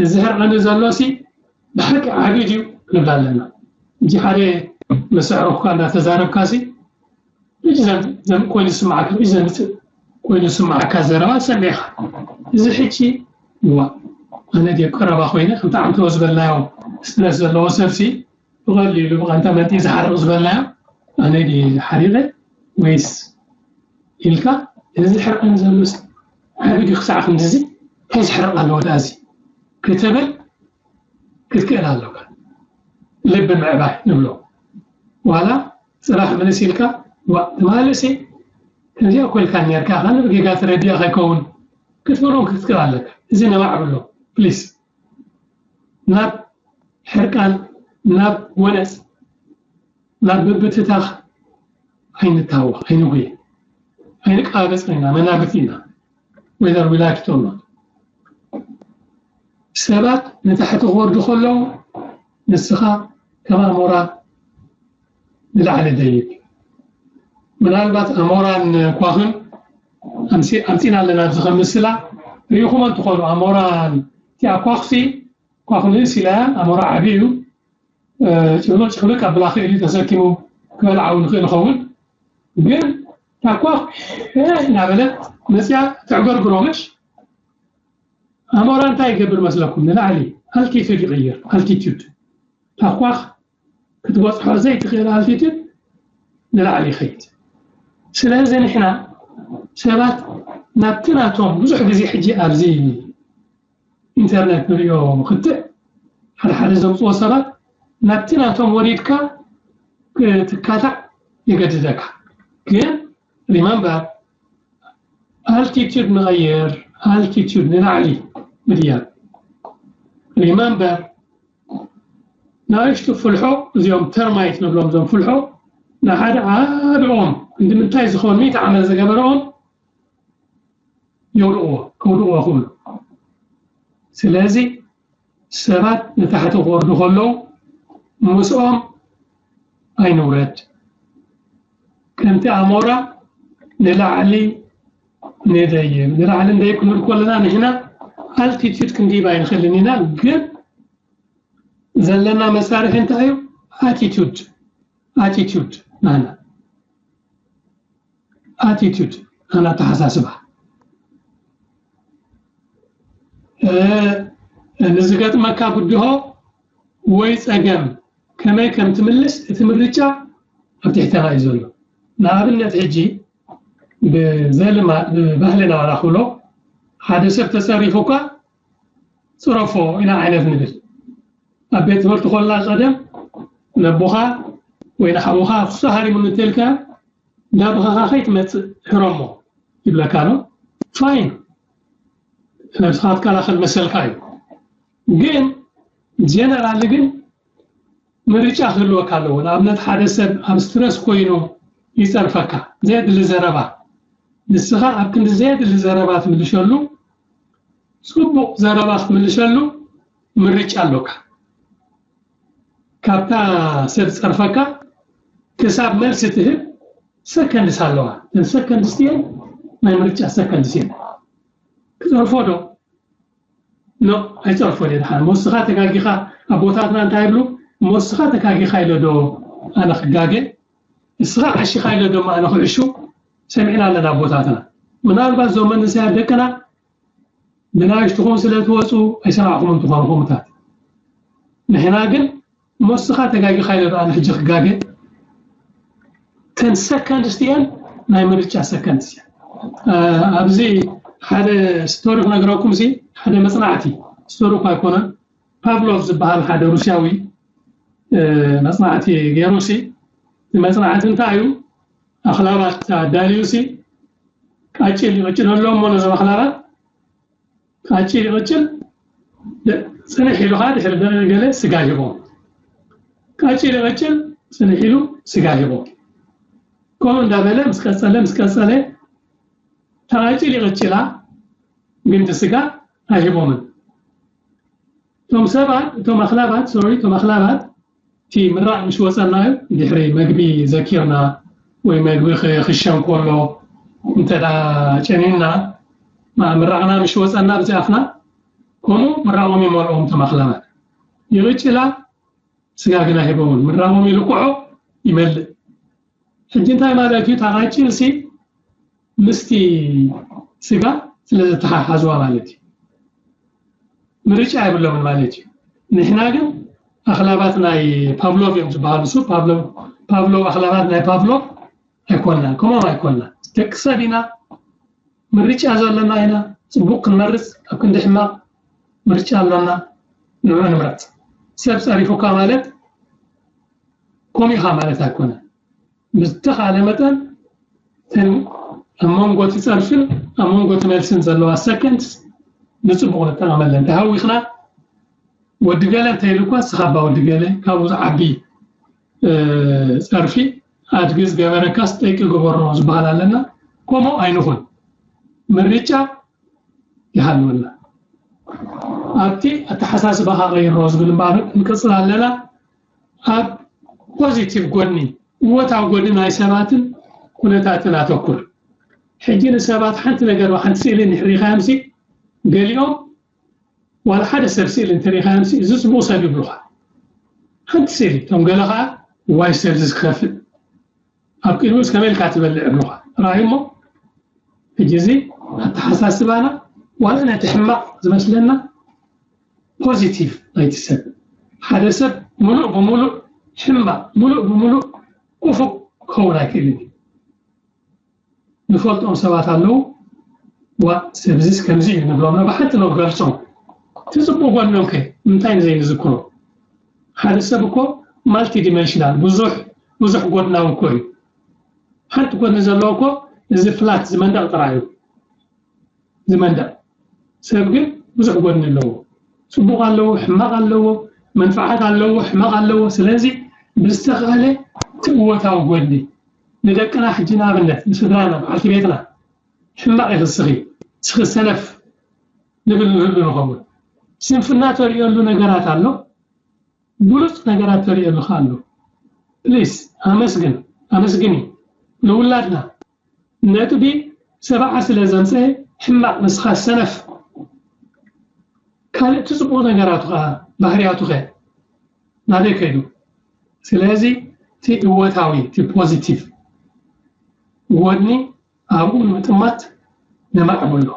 እዚ ሕርቐኒ ዘሎ ሲ ብሓቂ ዓብዩ ድዩ ክንብል ኣለና እንጂ ሓደ መሰዕሮፍካ እንዳተዛረብካ ሲ ሕጂ ዘም- ዘም- ኮይኑ ዝስማዓካ ሕጂ ዘምፅእ ኮይኑ ዝስማዓካ ዘረባ ሰሚዕኻ እዚ ሕጂ ዋ ኣነ ድየ ቀረባ ኮይነ፣ ከምቲ ዓንተቦ ዝበልናዮ፣ ስትረስ ዘለዎ ሰብሲ ብቐሊሉ ብቐንታ መጢ ዝሓርቕ ዝበልናዮ፣ ኣነ ድየ ሓሪቐ ወይስ ኢልካ፣ እዚ ዝሕርቐኒ ዘሎስ ዓቢ ድዩ ክሳዕ ክንድዚ እንታይ ዝሕርቕ ኣለዎ ደኣ እዚ ክትብል ክትክእል ኣለካ። ልቢ ምዕባይ ንብሎ። ዋላ ጽባሕ ምልስ ኢልካ፣ ዋ፣ ትማልሲ ከምዚኣ እኮ ኢልካ ነርካ፣ ካን ብጌጋ ተረዲኣ ከይከውን ክትብሎም ክትክእል ኣለካ። እዚ ነባዕ ብሎ፣ ፕሊስ። ናብ ሕርቃን፣ ናብ ጎነጽ፣ ናብ ምብትታኽ ኣይንታወኽ፣ ኣይንጉየ፣ ኣይንቀባበጽ ኮይና፣ መናብርቲ ኢና። Whether we like it or not። ሰባት ንታሕቲ ክወርዱ ከለዉ፣ ንስኻ ከም ኣሞራ ንላዕሊ ደይብ። ምናልባት ኣሞራን ኳኽን ኣምሲ-፣ ኣምጺና ኣለና ኣብዚ ከም ምስላ ርኢኹሞ እንትኾኑ፣ ኣሞራን እቲ ኣኳኽሲ፣ ኳኽ ንእስ ኢላ እያ፣ ኣሞራ ዓቢ እዩ። እ፣ ጭፍልቕ ጭፍልቕ ኣብላ ክእል እዩ ተሰኪሙ ክበልዓ እውን ይኽእል ይኸውን። ግን እታ ኳኽ እ እናበለት መጽያ ተዕገርግሮ ምሽ? ኣሞራ እንታይ ይገብር መስለኩም? ንላዕሊ ኣልቲቱድ ይቕይር። ኣልቲቱድ እታ ኳኽ ክትበጽሖ ዘይትኽእል ኣልቲቱድ ንላዕሊ ይኸይድ። ስለዚ ንሕና ሰባት ናብቲ ናቶም ብዙሕ ግዜ ሕጂ ኣብዚ ኢንተርኔት ንሪኦ ክትዕ ሓደ ሓደ ዘምፅዎ ሰባት ናብቲ ናቶም ወሪድካ ክትካታዕ የገድደካ። ግን ሪመምበር፣ ኣልቲቱድ ንቐይር፣ ኣልቲቱድ ንላዕሊ ምድያብ። ሪመምበር፣ ንኣሽቱ ፍልሖ፣ እዚኦም ተርማይት ንብሎም፣ እዞም ፍልሖ ንሓደ ዓቢ ኦም፣ ክንዲ ምንታይ ዝኸውን ሚእቲ ዓመት ዝገበረ ኦም የውድቕዎ፣ ከውድቕዎ ይኽእሉ። ስለዚ ሰባት ንታሕቲ ክወርዱ ከለዉ ምስኦም ኣይንውረድ። ከምቲ ኣሞራ ንላዕሊ ንደይብ፣ ንላዕሊ ንደይብ ክንብል ከለና ንሕና ኣልቲቱድ ክንድይብ ኣይንኽእልን ኢና፣ ግን ዘለና መሳርሒ እንታይ እዩ? ኣቲቱድ፣ ኣቲቱድ ናና፣ ኣቲቱድ ናና፣ ኣተሓሳስባ። እ፣ ንዝገጥመካ ብድሆ ወይ ጸገም ከመይ ከም ትምልስ እቲ ምርጫ ኣብ ትሕተና እዩ ዘሎ። ንኣብነት ሕጂ ብዘልማድ ብባህልና ዋላ ክብሎ ሓደ ሰብ ተጸሪፉካ ጽረፎ ኢና ዓይነት ንብል። ኣብ ቤት ትምህርቲ ኮላ ቀደም ነቦኻ ወይ ንሓውኻ ክሱ ሃሪሙኒ እንተልካ እንዳ ብኻኻ ከይትመጽእ ህረሞ ይብለካ ኣሎ። ፋይን፣ ነብስኻ ትከላኸል መሰልካ እዩ። ግን ጀነራሊ ግን ምርጫ ክህልወካ ኣለዎ። ንኣብነት ሓደ ሰብ ኣብ ስትረስ ኮይኑ ይጸርፈካ፣ ዘየድሊ ዘረባ፣ ንስኻ ኣብ ክንዲ ዘየድሊ ዘረባ ትምልሸሉ፣ ጽቡቕ ዘረባ ክትምልሸሉ ምርጫ ኣሎካ። ካብታ ሰብ ዝጸርፈካ ክሳብ መልሲ ትህብ ሰከንድስ ኣለዋ። እተን ሰከንድስ እየን ናይ ምርጫ ሰከንድስ እየን። ክጸርፎ ዶ? ኖ፣ ኣይጸርፎን እየ። ድሓን እሞ እስኻ ተጋጊኻ፣ ኣቦታትና እንታይ ይብሉ? እሞ እስኻ ተጋጊኻ ኢለ ዶ ኣነ ክጋገ? እስኻ ዓሺኻ ኢለ ዶ ኣነ ክዕሹ? ሰሚዕና ኣለና ኣቦታትና። ምናልባት እዞም መንእሰያት ደቅና ብናእሽቱኹም ስለ ትወፁ ኣይሰማዕኹምን ትኾኑ ከምኡታት። ንሕና ግን እሞ እስኻ ተጋጊኻ ኢለ ዶ ኣነ ሕጂ ክጋገ? እተን ሰከንድስ እየን ናይ ምርጫ ሰከንድስ እየን። እ፣ ኣብዚ ሓደ ስቶሪ ክነግረኩም ሲ፣ ሓደ መጽናዕቲ፣ ስቶሪ እኳ ኣይኮነን፣ ፓቭሎቭ ዝበሃል ሓደ ሩስያዊ፣ እ፣ መጽናዕቲ ገይሩ ሲ፣ እቲ መጽናዕቲ እንታይ እዩ? ኣኽላባት ኣዳልዩ ሲ፣ ቃጭል ይቕጭለሎም እሞ ነዞም ኣኽላባት ቃጭል ይቕጭል፣ ደ-፣ ጽንሕ ኢሉ ኸኣ ድሕሪ ደቂቕ ገለ ስጋ ሂቦም። ቃጭል ይቕጭል፣ ጽንሕ ኢሉ ስጋ ሂቦም። ከምኡ እንዳበለ ምስ ቀጸለ፣ ምስ ቀጸለ፣ እታ ቃጭል ይቕጭላ፣ ግን እቲ ስጋ ኣይሂቦምን። እቶም ሰባት፣ እቶም ኣኽላባት፣ ሶሪ፣ እቶም ኣኽላባት፣ እቲ ምራቕ ምስ ወጸና እዩ፣ ድሕሪ መግቢ ዘኪርና ወይ መግቢ ክ-፣ ክሸም ከሎ እንተ ደኣ ጨኒንና፣ ማ-፣ ምራቕና ምስ ወጸና ብዚ ኣፍና፣ ከምኡ ምራቖም ይመልኦም እቶም ኣኽላባት። ይቕጭላ፣ ስጋ ግና ሂቦምን። ምራቖም ይልኩዖ፣ ይመልእ። ሕጂ እንታይ ማለት እዩ? እታ ቃጭልሲ ምስቲ ስጋ ስለ ዘተሓሓዝዋ ማለት እዩ። ምርጫ የብሎምን ማለት እዩ። ንሕና ግን ኣኽላባት ናይ ፓቭሎቭ እዮም ዝበሃሉ። ሱ ፓቭሎቭ ፓቭሎቭ ኣኽላባት ናይ ፓቭሎቭ ኣይኮንና፣ ከምኦም ኣይኮንና። ደቂ ሰብ ኢና፣ ምርጫ ዘለና ኢና። ጽቡቕ ክንመርጽ ኣብ ክንዲ ሕማቕ ምርጫ ኣሎና፣ ንዑ ንምረጽ። ሰብ ጸሪፉካ ማለት ኮሚኻ ማለት ኣይኮነን። ብዝተኻለ መጠን እተን ኣብ መንጎ እቲ ጸርፍን ኣብ መንጎ እቲ መልስን ዘለዋ ሰከንድስ ንጽቡቕ ንጠቐመለን። ተሃዊኽና ወዲ ገለ እንተይልኳ ንስኻ እባ ወዲ ገለ ካብኡ ዝዓቢ ጸርፊ ኣድጊ ዝገበረካስ ጠይቂ ግበሮ ዝበሃል ኣለና። ከምኡ ኣይንኹን። ምርጫ ይሃልወና። ኣብቲ ኣተሓሳስባኻ ቀይሮ ዝብል እምበኣር ክንቅጽል ኣለና። ኣብ ፖዚቲቭ ጎኒ፣ እወታዊ ጎኒ ናይ ሰባትን ኩነታትን ኣተኩር። ሕጂ ንሰባት ሓንቲ ነገር ሓንቲ ስእሊ እንድሕር ርኢኻዮምሲ ገሊኦም ዋላ ሓደ ሰብ ስእሊ እንተሪኢኻዮምሲ እዚ ጽቡቕ ሰብ ይብሉኻ። ሓንቲ ስእሊ እቶም ገለ ኸዓ ዋይ ሰብ እዚ ክኸፍእ ኣብ ቅድሚኡስ ከመይ ኢልካ ትበልዕ ይብሉኻ። ርኣዩ እሞ ሕጂ እዚ ኣተሓሳስባና ዋላ ነቲ ሕማቕ ዝመስለና ፖዚቲቭ ናይቲ ሰብ ሓደ ሰብ ሙሉእ ብሙሉእ ሕማቕ ሙሉእ ብሙሉእ ክፉእ ክኸውን ኣይክእልን እዩ። ንፈልጦም ሰባት ኣለዉ። ዋ ሰብዚስ ከምዚ እዩ ንብሎም፣ ብሓንቲ ንገልጾም። እቲ ጽቡቕ ጎድኖም ከ እንታይ ንዘይንዝክሮ? ሓደ ሰብ እኮ ማልቲ ዲመንሽናል ብዙሕ ብዙሕ ጎድናዊ እኮ እዩ። ሓንቲ ጎድኒ ዘለዎ እኮ እዚ ፍላት ዝመንደቕ ጥራይ እዩ። ዝመንደቕ ሰብ ግን ብዙሕ ጎድኒ ኣለዎ። ጽቡቕ ኣለዎ፣ ሕማቕ ኣለዎ፣ መንፍዓት ኣለዎ፣ ሕማቕ ኣለዎ። ስለዚ ብዝተኻለ እቲ እወታዊ ጎድኒ ንደቅና ሕጂ ንኣብነት ንስድራና በዓልቲ ቤትና ሕማቕ ኢኺ ንስኺ፣ ንስኺ ሰነፍ ንብል ንህሉ ንኸውን። ስንፍና ተርእየሉ ነገራት ኣሎ፣ ብሉጽ ነገራት ተርእየሉ ከኣ ኣሎ። ፕሊስ ኣመስግን፣ ኣመስግኒ ንውላድና። ነጥቢ ሰብዓ ስለ ዘምፀ ሕማቕ ንስኻ ሰነፍ። ካልእ እቲ ፅቡቕ ነገራቱ ከዓ ባህርያቱ ከ ናበይ ከይዱ? ስለዚ እቲ እወታዊ እቲ ፖዚቲቭ ጎድኒ ኣብኡ ንምጥማት ነማዕብሎ።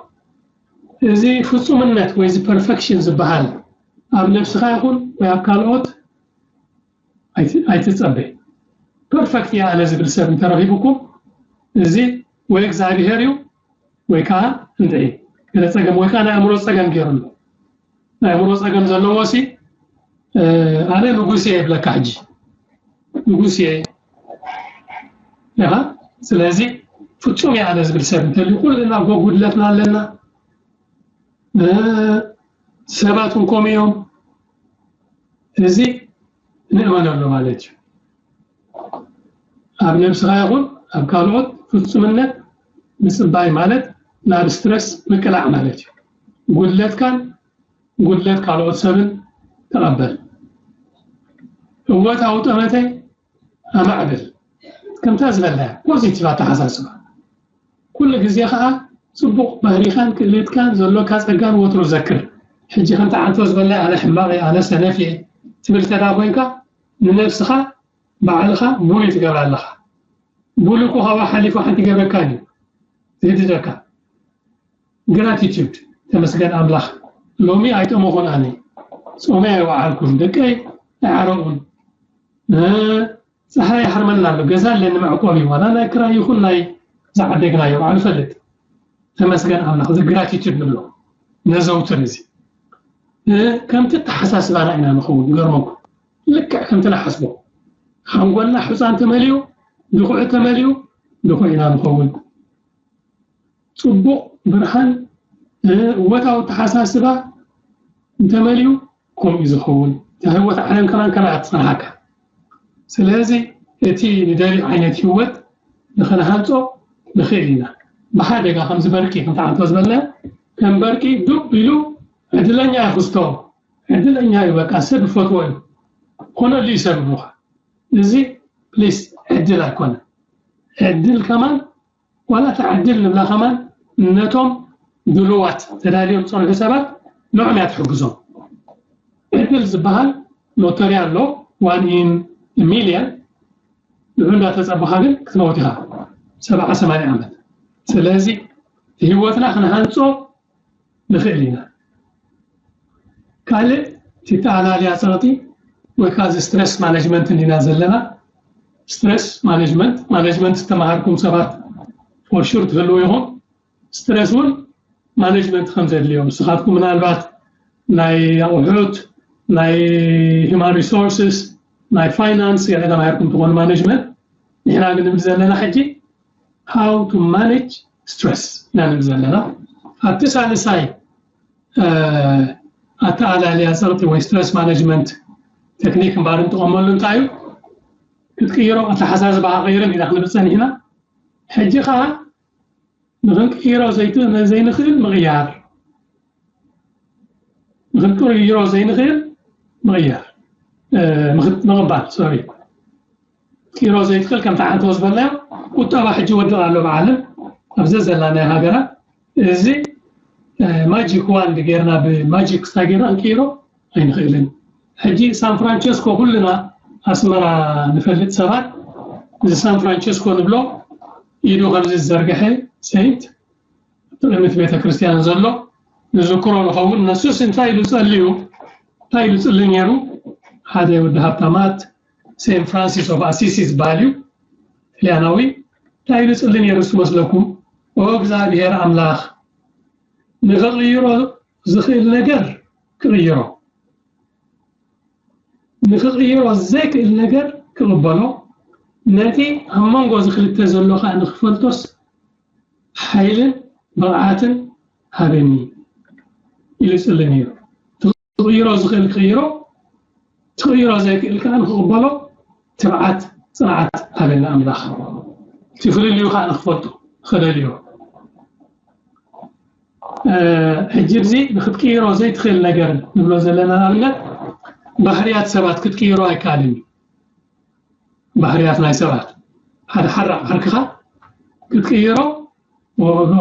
እዚ ፍፁምነት ወይ እዚ ፐርፌክሽን ዝበሃል ኣብ ነብስኻ ይኹን ወይ ኣብ ካልኦት ኣይትጸበ። ፐርፈክት እየ ኣነ ዝብል ሰብ እንተረኺቡኩም እዚ ወይ እግዚኣብሔር እዩ ወይ ከዓ እንድዒ ገለ ፀገም ወይ ከዓ ናይ ኣእምሮ ፀገም ገይሩ ኣሎ። ናይ ኣእምሮ ፀገም ዘለዎ ሲ ኣነ ንጉስ እየ ይብለካ ሕጂ ንጉስ እየ ኢኻ። ስለዚ ፍጹም እየ ኣነ ዝብል ሰብ እንተልዩ ኩልና እኮ ጉድለትና ኣለና። ሰባት እውን ከምኡ እዮም። እዚ ንእመነሉ ማለት እዩ። ኣብ ነብስኻ ይኹን ኣብ ካልኦት ፍጹምነት ምጽባይ ማለት ናብ ስትረስ ምቅላዕ ማለት እዩ። ጉድለትካን ጉድለት ካልኦት ሰብን ተቐበል። እወታዊ ጠመተ ኣማዕብል። ከምታ ዝበልናያ ፖዚቲቭ ኣተሓሳስባ። ኩሉ ግዜ ከዓ ፅቡቕ ባህሪኻን ክእለትካን ዘሎካ ፀጋን ወትሩ ዘክር። ሕጂ ከምቲ ዓንቶ ዝበልና ኣነ ሕማቕ እየ፣ ኣነ ሰነፍ እየ ትብል ተዳ ኮይንካ ንነብስኻ ባዕልኻ ቡሊ ትገብራ ኣለኻ። ቡሊ እኮ ካብኡ ሓሊፉ ሓንቲ ይገብረካን እዩ ዝህድደካ። ግራቲቲዩድ ተመስገን ኣምላኽ ሎሚ ኣይጠመኹን ኣነ ጾመይ ኣይወዓልኩን ደቀይ ኣይዓረቑን ፀሓይ ይሓርመና ኣሎ ገዛ ኣለኒ መዕቆቢ ዋላ ናይ ክራይ ይኹን ናይ ዝዓደግናዮ ባዕሉ ፈልጥ ተመስገን ኣምላኽ እዚ ግራቲቲዩድ ንብሎ ነዘውትር እዚ ከምቲ ተሓሳስባና ኢና ንኸውን ገርመኩም ልክዕ ከምቲ ንሓስቦ ሓንጎልና ሕፃን ተመልዩ ድኹዕ ተመልዩ ድኹዕ ኢና ንኸውን ፅቡቕ ብርሃን እወታዊ ተሓሳስባ እንተመልዩ ከምኡ እዩ ዝኸውን እታ ህይወት ዓለም ከማን ከማይ ኣትፀንሓካ ስለዚ እቲ ንደልዩ ዓይነት ህይወት ንኸንሃንፆ ንኽእል ኢና ብሓደጋ ከምዚ በርቂ ከምቲ ዓንቶ ዝበልና ከም በርቂ ዱብ ኢሉ ዕድለኛ ይኽስቶ ዕድለኛ እዩ በቃ ሰብ ይፈትዎ እዩ ኮነሉ እዩ ሰብ ይብሉኻ እዚ ፕሊስ ዕድል ኣይኮነ ዕድል ከማን ዋላ እታ ዕድል ንብላ ከማን ነቶም ድሉዋት ተዳልዮም ዝፀንሑ ሰባት ንዖም እያ ትሕግዞም። ዕድል ዝበሃል ሎተሪ ኣሎ one in million ንዑ እንዳተፀበኻ ግን ክትመውት ኢኻ ሰብዓ ሰማንያ ዓመት። ስለዚ ህይወትና ክንሃንፆ ንኽእል ኢና። ካልእ እቲ ተኣላልያ ጸቕጢ ወይ ከዓ እዚ ስትረስ ማኔጅመንት እንዲና ዘለና። ስትረስ ማኔጅመንት ማኔጅመንት ዝተማሃርኩም ሰባት for sure ትህልው ኢኹም። ስትረስ እውን ማኔጅመንት ከም ዘድልዮም ንስኻትኩም ምናልባት ናይ ኣቑሑት ናይ human resources ናይ finance ገለ ተማሂርኩም ትኾኑ ማኔጅመንት። ንሕና ግን ንብል ዘለና ሕጂ how to manage stress ኢና ንብል ዘለና። ኣብቲ ሳልሳይ ኣተኣላልያ ጸቕጢ ወይ ስትረስ ማኔጅመንት ቴክኒክ እምበር እንጥቀመሉ እንታይ እዩ? ክትቅይሮ ኣተሓሳስባኻ ቀይርን ኢና ክንብል ጸኒሕና። ሕጂ ከዓ ንክንቅይሮ ዘይንኽእል ምቕያር፣ ንክንቅይሮ ዘይንኽእል ምቕያር ምቕባል ሶሪ ክትቅይሮ ዘይትኽእል ከምቲ ሓንቲ ዝበልናዮ ቁጠባ ሕጂ ወድቕ ኣሎ ብዓለም ኣብዚ ዘላ ናይ ሃገራ እዚ magic wand ጌርና ብማጂክ ስታ ጌርና ክንቅይሮ ኣይንኽእልን። ሕጂ ሳን ፍራንቸስኮ ኩልና ኣስመራ ንፈልጥ ሰባት እዚ ሳን ፍራንቸስኮ ንብሎ ኢዱ ከምዚ ዝዘርግሐ ሰይንት ጥቕምት ቤተ ክርስቲያን ዘሎ ንዝክሮ ንኸውን። ነሱስ እንታይ ኢሉ ጸልዩ እንታይ ኢሉ ጽሊ ነይሩ? ሓደ ወዲ ሃብታማት ሴንት ፍራንሲስ ኦፍ ኣሲሲ ዝበሃል እዩ ጥልያናዊ። እንታይ ኢሉ ጽሊ ነይሩ ዝመስለኩም? ኦ እግዚኣብሔር ኣምላኽ ንኽቕይሮ ዝኽእል ነገር ክቕይሮ ንክቕይሮ ዘይክእል ነገር ክቕበሎ ነቲ ኣብ መንጎ ዝክልተ ዘሎ ከዓ ንክፈልጦስ ሓይልን ብቕዓትን ሃበኒ ኢሉ ይፅሊ ነይሩ። ትቕይሮ ዝኽእል ክቕይሮ ትቕይሮ ዘይክእል ከዓ ንክቕበሎ ትብዓት ፅንዓት ሃበኒ ኣምላኽ። እቲ ፍልልዩ ከዓ ንክፈልጦ ክደልዮ ሕጂ እዚ ንክትቅይሮ ዘይትኽእል ነገር ንብሎ ዘለና ኣብነት ባህርያት ሰባት ክትቅይሮ ኣይከኣልን እዩ። ባህርያት ናይ ሰባት ሓደ ሓራቕ ዓርክኻ ክትቅይሮ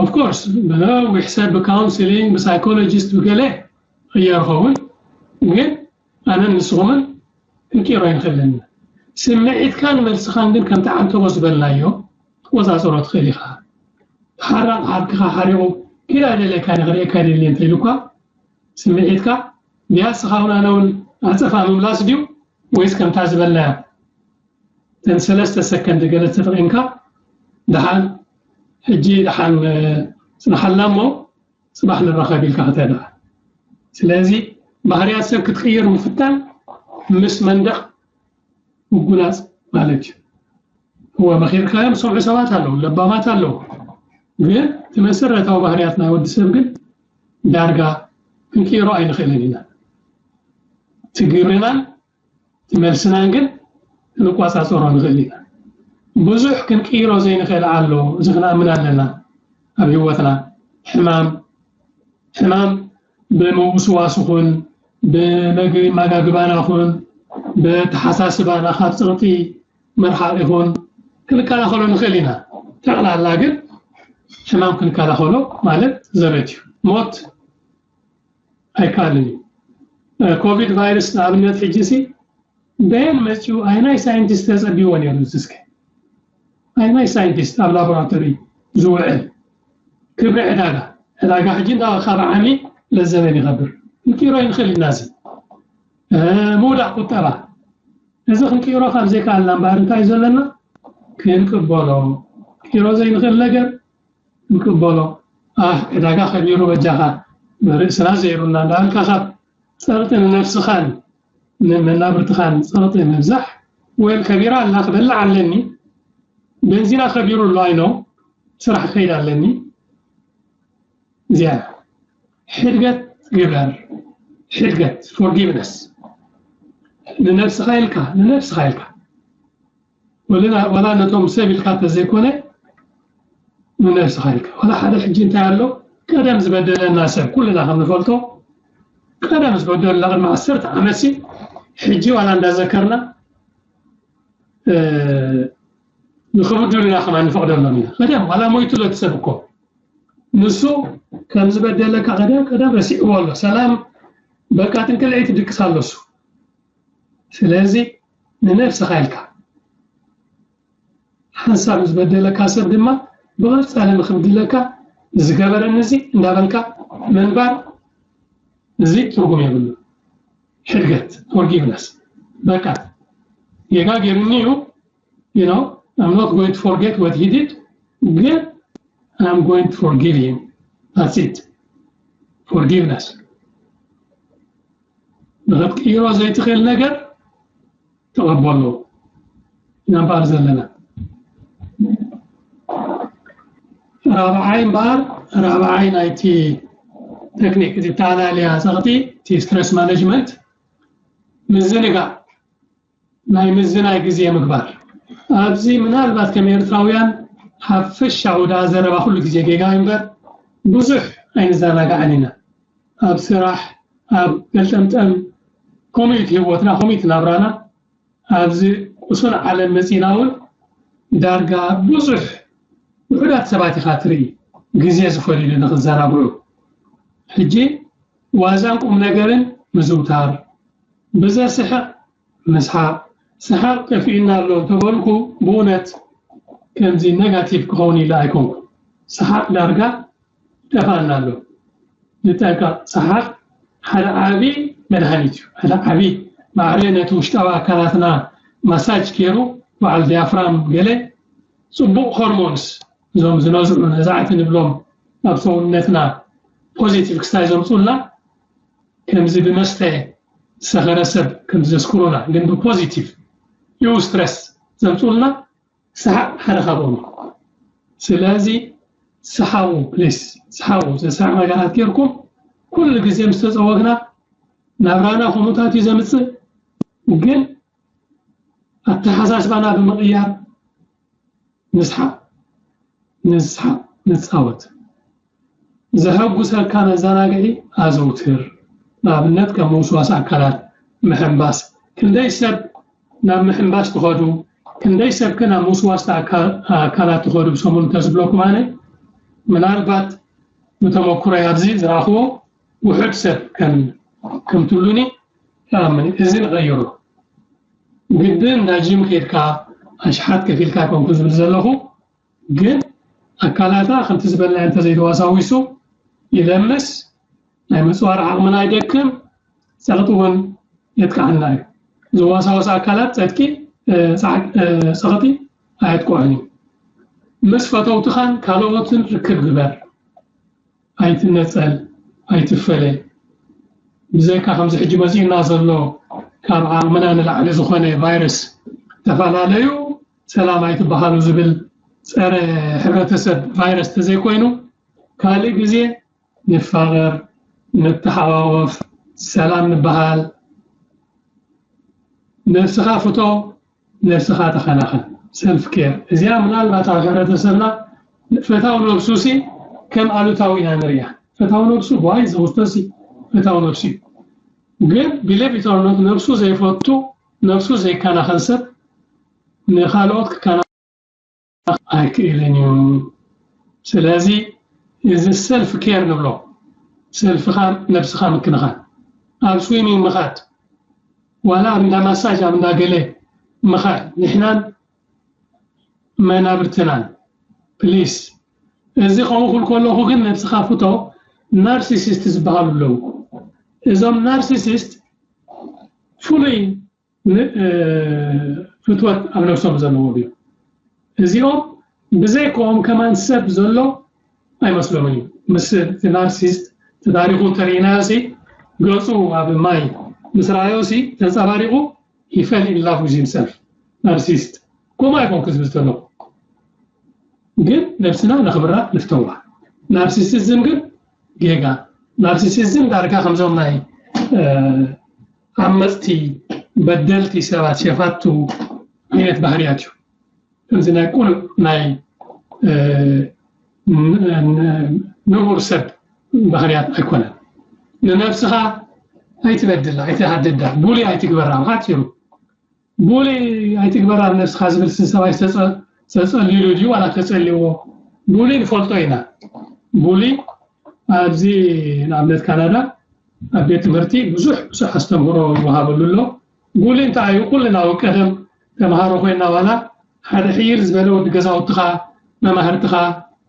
of course ብነዊሕ ሰብ ብካውንስሊንግ ብሳይኮሎጂስት ብገለ ይቕየር ይኸውን፣ ግን ኣነን ንስኹምን ክንቅይሮ ኣይንኽእልን። ስምዒትካን መልስኻን ግን ከምቲ ዓንተቦ ዝበልናዮ ክትቆፃፀሮ ትኽእል ኢኻ። ሓራቕ ዓርክኻ ሓሪቑ ኪድ ኣይደልየካ ንክርእየካ ኣይደልየ እንተኢሉኳ ስምዒትካ ድያስ ንስኻ እውን ኣነ እውን ኣፀፋ ምምላስ ድዩ ወይስ ከምታ ዝበልናያ እተን ሰለስተ ሰከንድ ገለ ተጠቒምካ ደሓን ሕጂ ደሓን ፅንሓልና እሞ ፅባሕ ንራኸብ ኢልካ ክትህድኣ። ስለዚ ባህርያት ሰብ ክትቅይር ምፍታን ምስ መንደቕ ምጉናፅ ማለት እዩ። እወ መኺርካዮም ዝሰምዑ ሰባት ኣለዉ፣ ለባማት ኣለዉ። ግን እቲ መሰረታዊ ባህርያት ናይ ወዲ ሰብ ግን ዳርጋ ክንቅይሮ ኣይንኽእልን ኢና። እቲ ግብርናን እቲ መልስናን ግን ክንቋፃፀሮ ንኽእል ኢና። ብዙሕ ክንቅይሮ ዘይንኽእል ኣሎ፣ እዚ ክንኣምን ኣለና ኣብ ህይወትና። ሕማም ሕማም ብምውስዋስ ኹን ብመግቢ መጋግባና ኹን ብተሓሳስባና ካብ ፀቕጢ ምርሓቕ ይኹን ክንከላኸሎ ንኽእል ኢና። ጠቕላላ ግን ሕማም ክንከላኸሎ ማለት ዘበት እዩ። ሞት ኣይከኣልን እዩ። ኮቪድ ቫይረስ ንኣብነት ሕጂ ሲ በየን መፂኡ ኣይናይ ሳይንቲስት ተፀቢዎ ነይሩ እዚ እስከ ኣይናይ ሳይንቲስት ኣብ ላቦራቶሪ ዝውዕል ክብሪ ዕዳጋ ዕዳጋ ሕጂ እንዳ ካብ ዓሚ ለዘበን ይኸብር ክንቅይሮ ይንኽእል ኢና እዚ ምውዳቕ ቁጠባ እዚ ክንቅይሮ ካብ ዘይከኣልና እምበኣር እንታይ እዩ ዘለና ክንቅበሎ ቅይሮ ዘይንኽእል ነገር ክንቅበሎ ኣህ ዕዳጋ ከቢሩ በጃኻ ርእስና ዘይሩና እንዳበልካ ካብ ፀቕጢ ንነብስኻን ንመናብርትኻን ፀቕጢ ምብዛሕ ወይም ከቢራ ኣላ ክበልዕ ኣለኒ ቤንዚና ከቢሩ ኣሎ ኣይኖ ስራሕ ክኸይድ ኣለኒ እዚኣ ሕድገት ግበር ሕድገት forgiveness ንነብስኻ ኢልካ ንነብስኻ ኢልካ ወላ ነቶም ሰብ ኢልካ ተዘይኮነ ንነብስኻ ኢልካ ወላ ሓደ ሕጂ እንታይ ኣሎ ቀደም ዝበደለና ሰብ ኩልና ከም ንፈልጦ ቀደም ዝበደለና ቅድሚ ዓሰርተ ዓመት ሲ ሕጂ ዋላ እንዳዘከርና ንክብድሉና ከማ ንፈቕደሎም ኢና ቀደም ዋላ ሞይቱ ለትሰብ እኮ ንሱ ከም ዝበደለካ ቀደም ቀደም ረሲዕዎ ኣሎ ሰላም በቃ ጥንቅልዒ ትድቅስ ኣሎ እሱ ስለዚ ንነብስኻ ኢልካ ሓንሳብ ዝበደለካ ሰብ ድማ ብቐፃሊ ንክብድለካ ዝገበረኒ እዚ እንዳበልካ ምንባር እዚ ትርጉም የብሉ ሕድገት፣ forgiveness። በቃ ጌጋ ገይሩኒ እዩ፣ you know, I'm not going to forget what he did፣ ግን I'm going to forgive him. That's it. Forgiveness። ንኽትቅይሮ ዘይትኽእል ነገር ተቐበሎ ኢና እምበኣር ዘለና። ራብዓይ እምበኣር፣ ራብዓይ ናይቲ ቴክኒክ፣ እቲ ኣተኣላልያ ጸቕጢ፣ እቲ ስትረስ ማኔጅመንት፣ ምዝንጋዕ፣ ናይ ምዝናይ ግዜ ምግባር። ኣብዚ ምናልባት ከም ኤርትራውያን ሓፈሻዊ ደኣ ዘረባ ኩሉ ግዜ ጌጋ እዩ እምበር፣ ብዙሕ ኣይንዘናጋዕን ኢና። ኣብ ስራሕ፣ ኣብ ገልጠምጠም፣ ከምኡ እዩ እቲ ህይወትና፣ ከምኡ እዩ እቲ ናብራና። ኣብዚ ቁሱን ዓለም መጺና እውን ዳርጋ ብዙሕ ውሑዳት ሰባት ኢኻ ትርኢ ግዜ ዝፈልዩሉ ንኽዘናግዑ። ሕጂ ዋዛን ቁም ነገርን ምዝውታር፣ ብዘስሕቕ ምስሓቕ፣ ሰሓቕ ጠፊኡና ኣሎ እንተበልኩ፣ ብእውነት ከምዚ ኔጋቲቭ ክኸውን ኢለ ኣይኮንኩ። ሰሓቕ ዳርጋ ይጠፍኣና ኣሎ። ንጠንቀቕ፣ ሰሓቕ ሓደ ዓቢ መድሃኒት እዩ። ሓደ ዓቢ ማዕረ ነቲ ውሽጣዊ ኣካላትና ማሳጅ ገይሩ፣ በዓል ዲያፍራም ገለ ጽቡቕ ሆርሞንስ፣ እዞም ዝነዝዑ ነዛዕቲ ንብሎም ኣብ ሰውነትና ፖዚቲቭ ክስታይ ዘምጹልና፣ ከምዚ ብመስተ ዝሰኸረ ሰብ ከምዚ ዘስክሩና፣ ግን ብፖዚቲቭ ዩ ስትረስ ዘምጹልና ሰሓቕ ሓደ ካብኦም እዩ። ስለዚ ሰሓቑ፣ ፕሊስ ሰሓቑ። ዘስሕቕ ነገራት ጌርኩም ኩሉ ግዜ ምስ ተጸወግና ናብራና ከምኡታት እዩ ዘምጽእ። ግን ኣተሓሳስባና ብምቕያር ንስሓቕ፣ ንስሓቕ፣ ንጻወት። ዘሐጉሰካ መዘናግዒ ኣዘውትር። ንኣብነት ከም ምውስዋስ ኣካላት፣ ምሕንባስ። ክንደይ ሰብ ናብ ምሕንባስ ትኸዱ፣ ክንደይ ሰብ ከ ናብ ምውስዋስ ኣካ-፣ ኣካላት ትኸዱ ብሰሙን እንተዝብለኩም ኣነ፣ ምናልባት ብተመኩሮይ ኣብዚ ዝረኣኽዎ ውሑድ ሰብ ከም፣ ከም ትብሉኒ እኣምን። እዚ ንቐይሮ። ግድን እንዳ ጂም ከይድካ ኣሽሓት ከፊልካ ኣይኮንኩ ዝብል ዘለኹ፣ ግን ኣካላታ ከምቲ ዝበልናዮ እንተዘይተዋሳዊሱ ይለምስ፣ ናይ ምጽዋር ዓቕምና ይደክም፣ ጸቕጢ እውን የጥቅዓና እዩ። ዝዋሳወስ ኣካላት ጸድቂ፣ እ፣ ጻዕ-፣ እ፣ ጸቕጢ ኣየጥቅዖን እዩ። ምስ ፈተውትኻን ካልኦትን ርክብ ግበር። ኣይትነጸል፣ ኣይትፈለ። ብዘይካ ከምዚ ሕጂ መጺኡና ዘሎ ካብ ዓቕምና ንላዕሊ ዝኾነ ቫይረስ፣ ዝተፈላለዩ ሰላም ኣይትበሃሉ ዝብል ጸረ ሕብረተሰብ ቫይረስ ተዘይኮይኑ፣ ካልእ ግዜ ንፋቐር፣ ንተሓዋወፍ፣ ሰላም ንበሃል፣ ነብስኻ ፍቶ፣ ነብስኻ ተኸናኸን። ሰልፍ ኬር እዚኣ ምናልባት ኣብ ሕብረተሰብና ፈታው ነብሱ ሲ ከም ኣሉታዊ ኢና ንሪኣ። ፈታው ነብሱ፣ ዋይ፣ ዘውስቶ ሲ ፈታው ነብሱ እዩ። ግን ቢሌቭ ኢት ኦር ኖት፣ ነብሱ ዘይፈቱ፣ ነብሱ ዘይከናኸን ሰብ ንኻልኦት ክከና ኣይክእልን እዩ። ስለዚ እዚ ሰልፍ ኬር ንብሎ፣ ሰልፍኻ፣ ነብስኻ ምክንኻን፣ ኣብ ስዊሚንግ ምኻድ፣ ዋላ ኣብ እንዳ ማሳጅ፣ ኣብ እንዳ ገለ ምኻድ፣ ንሕናን መናብርትናን፣ ፕሊስ። እዚ ከምኡ ክብል ከለኹ ግን ነብስኻ ፍቶ፣ ናርሲሲስት ዝበሃሉ ኣለዉ። እዞም ናርሲሲስት ፍሉይ ን-፣ እ፣ ፍትወት ኣብ ነብሶም ዘለዎም እዮም። እዚኦም ብዘይክኦም ከማን ሰብ ዘሎ ኣይመስሎምን እዩ። ምስ እቲ ናርሲስት ተዳሪኹ እንተርኢናዮ ሲ፣ ገጹ ኣብ ማይ ምስ ረኣዮ ሲ ተንጸባሪቑ፣ he fell in love with himself። ናርሲስት ከምኡ ኣይኮንኩ ዝብል ዘለኹ። ግን ነብስና ነኽብራ፣ ንፍተዋ። ናርሲሲዝም ግን ጌጋ። ናርሲሲዝም ዳርጋ ከምዞም ናይ፣ እ፣ ዓመጽቲ፣ በደልቲ ሰባት፣ ሸፋቱ ዓይነት ባህርያት እዩ። ከምዚ ናይ ቁኑዕ ናይ፣ እ፣ ን-፣ ን-፣ ንቡር ሰብ ባህርያት ኣይኮነን። ንነብስኻ ኣይትበድላ፣ ኣይትሃድዳ፣ ቡሊ ኣይትግበራ። ብሓጺሩ ቡሊ ኣይትግበራ ንነብስኻ ዝብል ሲ ሰብኣይ ዝተጸ-፣ ተጸልዩሉ ድዩ ዋላ ተጸልይዎ? ቡሊ ንፈልጦ ኢና። ቡሊ ኣብዚ ንኣብነት ካናዳ ኣብ ቤት ትምህርቲ ብዙሕ፣ ብዙሕ ኣስተምህሮ ይወሃበሉ ኣሎ። ቡሊ እንታይ እዩ? ኩልና ኣብ ቀደም ተምሃሮ ኮይና ዋላ ሓደ ሕይል ዝበለ ወዲ ገዛውትኻ፣ መማህርትኻ፣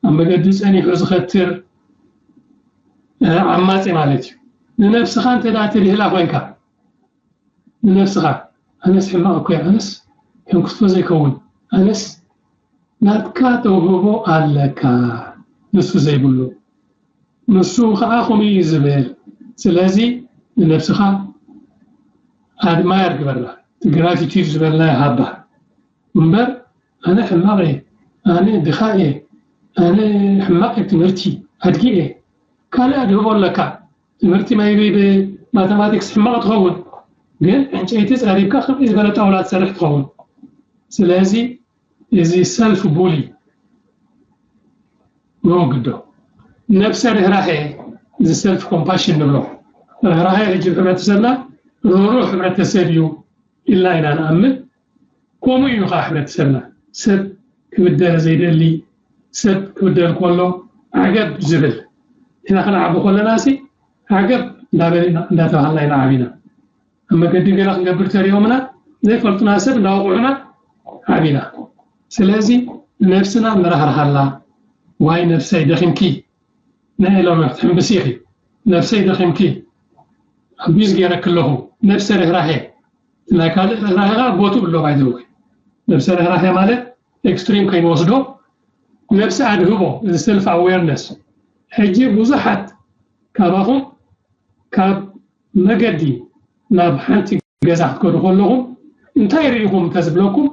ኣብ መገዲ ጸኒሑ ዝኸትር፣ እ፣ ዓማጺ ማለት እዩ። ንነብስኻ እንተ ደኣ ትድህላ ኮይንካ፣ ንነብስኻ ኣነስ ሕማቕ እኮ እየ ኣነስ ከም ክትፎ ዘይከውን ኣነስ ናትካ ተውህቦ ኣለካ ንሱ ዘይብሉ ንሱ ከዓ ከምኡ እዩ ዝብል ስለዚ ንነብስኻ ኣድማየር ግበራ እቲ ግራቲቲድ ዝበልና ይሃባ እምበር ኣነ ሕማቕ እየ ኣነ ድኻ እየ ኣነ ሕማቕ እየ ትምህርቲ ኣድጊ እየ ካልእ ኣድህቦ ኣለካ ትምህርቲ maybe ብማተማቲክስ ሕማቕ ትኸውን ግን ዕንጨይቲ ፀሪብካ ከምዚ ዝበለ ጣውላ ትሰርሕ ትኸውን ስለዚ እዚ ሰልፍ ቡሊ ንወግዶ ነብሰ ርህራሄ እዚ ሰልፍ ኮምፓሽን ንብሎ ርህራሄ ሕጂ ሕብረተሰብና ርህሩህ ሕብረተሰብ እዩ ኢልና ኢና ንኣምን ከምኡ እዩ ከዓ ሕብረተሰብና ሰብ ክብደል ዘይደሊ ሰብ ክብደል ከሎ ዓገብ ዝብል ኢና ክንዓቢ ከለና ሲ ዓገብ እንዳበልና እንዳተባሃልና ኢና ዓቢና ኣብ መገዲ ገለ ክንገብር ተሪኦምና ዘይፈልጡና ሰብ እንዳወቕዑና ዓቢና ስለዚ ነብስና ንራህርሃላ ዋይ ነብሰይ ደኺምኪ ናይ ሎሚ ክትሕምብሲ ኢኺ ነብሰይ ደኺምኪ ኣቢዝ ገይረክ ኣለኹ ነብሰ ርህራሄ ናይ ካልእ ርህራሄ ከዓ ቦትኡ ኣሎ ባይዘወይ ነብሰ ርህራሄ ማለት ኤክስትሪም ከይንወስዶ ነብሲ ኣድህቦ እዚ ሰልፍ ኣዌርነስ ሕጂ ብዙሓት ካባኹም ካብ መገዲ ናብ ሓንቲ ገዛ ክትከዱ ከለኹም እንታይ ርኢኹም እንተዝብለኩም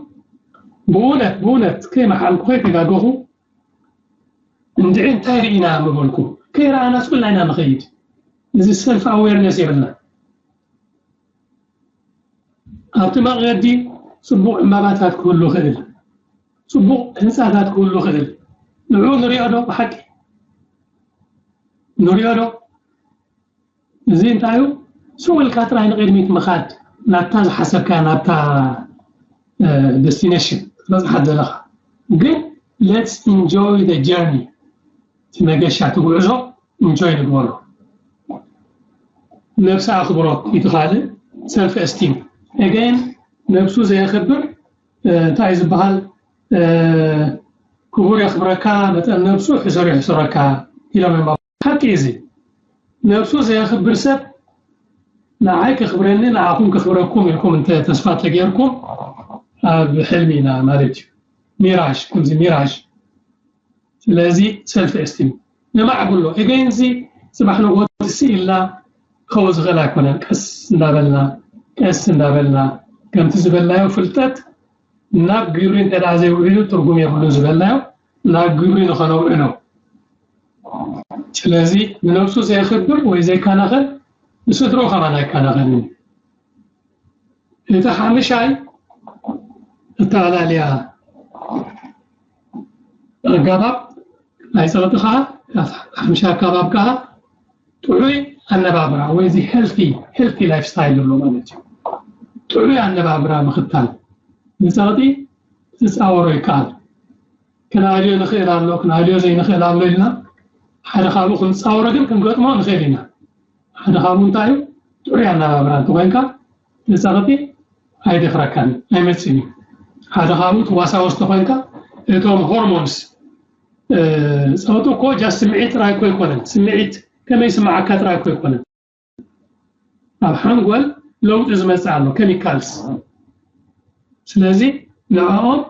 ብእውነት ብእውነት ከይመሓልኩ ከይተጋገኹ እንድዒ እንታይ ርኢና ምበልኩ ከይረኣናስ ኩልና ኢና ንኸይድ እዚ ሰልፍ ኣዌርነስ የብልና ኣብቲ መቕገዲ ፅቡቕ ዕምባባታት ክህሉ ይኽእል ፅቡቕ ህንፃታት ክህሉ ይኽእል ንዑ ንሪኦ ዶ ብሓቂ ንሪኦ ዶ እዚ እንታይ እዩ ስው ኢልካ ጥራይ ንቕድሚት ምኻድ ናብታ ዝሓሰብካ ናብታ ደስቲኔሽን ክትበፅሓ ዘለኻ ግን let's enjoy the journey እቲ መገሻ እቲ ጉዕዞ እንጆይ ንግበሮ ነብሲ ኣኽብሮት እቲ ካልእ ሰልፍ እስቲም again ነብሱ ዘየኽብር እንታይ ዝበሃል ክቡር የኽብረካ መጠን ነብሱ ሕሰሩ ይሕስረካ ኢሎም እዮም ሓቂ እዚ ነብሱ ዘየኽብር ሰብ ንዓይ ከኽብረኒ ንዓኹም ከኽብረኩም ኢልኩም እንተ ተስፋ ተገይርኩም ኣብ ሕልሚ ኢና ማለት እዩ ሚራሽ ከምዚ ሚራሽ ስለዚ ሰልፍ ኤስቲም ነማዕብሎ again እዚ ፅባሕ ንግሆ ትስኢልና ክኸውን ዝኽእል ኣይኮነን ቀስ እንዳበልና ቀስ እንዳበልና ከምቲ ዝበልናዮ ፍልጠት ናብ ግብሪ እንተ ዘይውዒሉ ትርጉም የብሉን ዝበልናዮ ናብ ግብሪ ንኸነውዕሎ ስለዚ ንነብሱ ዘየኽብር ወይ ዘይከናኸን ንስድሮ ከማን ኣይከናኸንን እቲ ሓምሻይ ኣተኣላልያ ኣጋባብ ናይ ፀቕጢ ከዓ ሓምሻይ ኣጋባብ ከዓ ጥዑይ ኣነባብራ ወይ እዚ healthy healthy lifestyle ንብሎ ማለት እዩ ጥዑይ ኣነባብራ ምኽታል ንፀቕጢ ዝፃወሮ ይከኣል ክነኣልዮ ንኽእል ኣሎ ክነኣልዮ ዘይንኽእል ኣሎ ኢልና ሓደ ካብኡ ክንፃወሮ ግን ክንገጥሞ ንኽእል ኢና ሓደ ካብኡ እንታይ እዩ ጥዑይ ኣነባብራ እንተኮይንካ ንፀቕጢ ኣይደፍረካን ኣይመፅን እዩ ሓደ ካብኡ ትዋሳወስ ተኮይንካ እቶም hormones ፀቕጢ እኮ just ስምዒት ጥራይ እኮ ኣይኮነን ስምዒት ከመይ ይስምዓካ ጥራይ እኮ ኣይኮነን ኣብ ሓንጎል ለውጢ ዝመፅእ ኣሎ chemicals ስለዚ ንዕኦም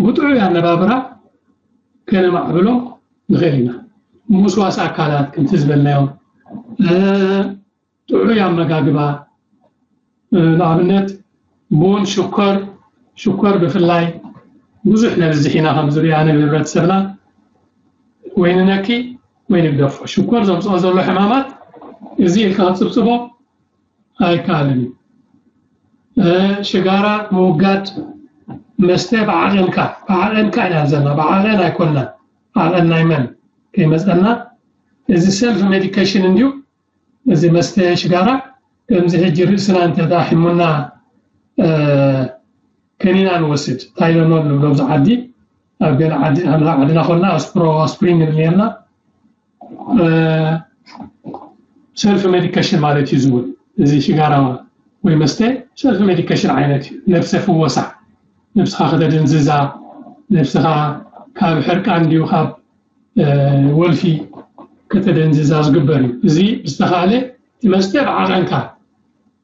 ብጥዑይ ኣነባብራ ከነማዕብሎም ንኽእል ኢና ምውስዋስ ኣካላት ከምቲ ዝበልናዮ ጥዑይ ኣመጋግባ ንኣብነት ቡን ሽኮር ሽኮር ብፍላይ ብዙሕ ነብዝሕ ኢና ከም ዝሪኣ ንህብረተሰብና ወይ ንነኪ ወይ ንግደፎ ሽኮር ዘምፅኦ ዘሎ ሕማማት እዚ ኢልካ ክፅብፅቦ ኣይከኣልን እዩ ሽጋራ ምውጋድ መስተ ብዓቐንካ ብዓቐንካ ኢና ዘለና ብዓቐን ኣይኮንና ዓቐን ናይ መን ከይመፀና እዚ self medication እንድዩ እዚ መስተ ሽጋራ ከምዚ ሕጂ ርእስና እንተ ሒሙና ከኒና ንወስድ ታይለኖል ንብሎ ኣብዚ ዓዲ ኣብ ገለ ዓዲ ኣምላ ዓድና ኮልና ኣስፕሮ ኣስፕሪን ንብል ነርና ሰልፍ ሜዲኬሽን ማለት እዩ ዝብል እዚ ሽጋራ ወይ መስተ ሰልፍ ሜዲኬሽን ዓይነት እዩ ነብሰ ፍወሳ ነብስኻ ከተደንዝዛ ነብስኻ ካብ ሕርቃን እንዲዩ ካብ ወልፊ ከተደንዝዛ ዝግበር እዩ። እዚ ብዝተኻእለ እቲ መስተ ብዓቐንካ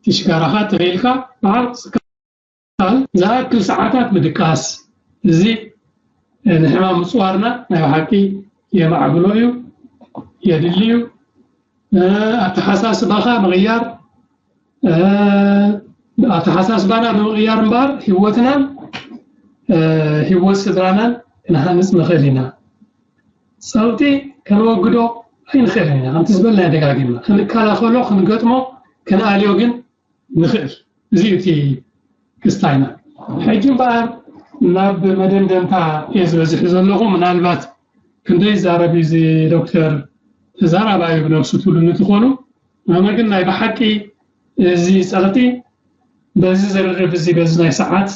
እቲ ሽጋራኻ ተኸኢልካ ብዓርጽካ ዝኣክል ሰዓታት ምድቃስ፣ እዚ ንሕማም ምጽዋርና ናይ ብሓቂ የማዕብሎ እዩ፣ የድሊ እዩ። ኣተሓሳስባኻ ምቕያር፣ ኣተሓሳስባና ብምቕያር እምበኣር ህይወትናን ህይወት ስድራናን ክንሃንጽ ንኽእል ኢና። ጸቕጢ ከነወግዶ ኣይንኽእልን ኢና። ከምቲ ዝበልና ደጋጊምና ክንከላኸሎ፣ ክንገጥሞ፣ ክንኣልዮ ግን ንኽእል። እዚ እዩ እቲ ክስታይና። ሕጂ እምበኣር ናብ መደምደምታ እየ ዝበዝሕ ዘለኹ። ምናልባት ክንደይ ይዛረብ እዩ እዚ ዶክተር፣ ተዛራባዩ ብነብሱ ትብሉ እንትኾኑ፣ ንሕና ግን ናይ ብሓቂ እዚ ጸቕጢ በዚ ዝርርብ እዚ፣ በዚ ናይ ሰዓት፣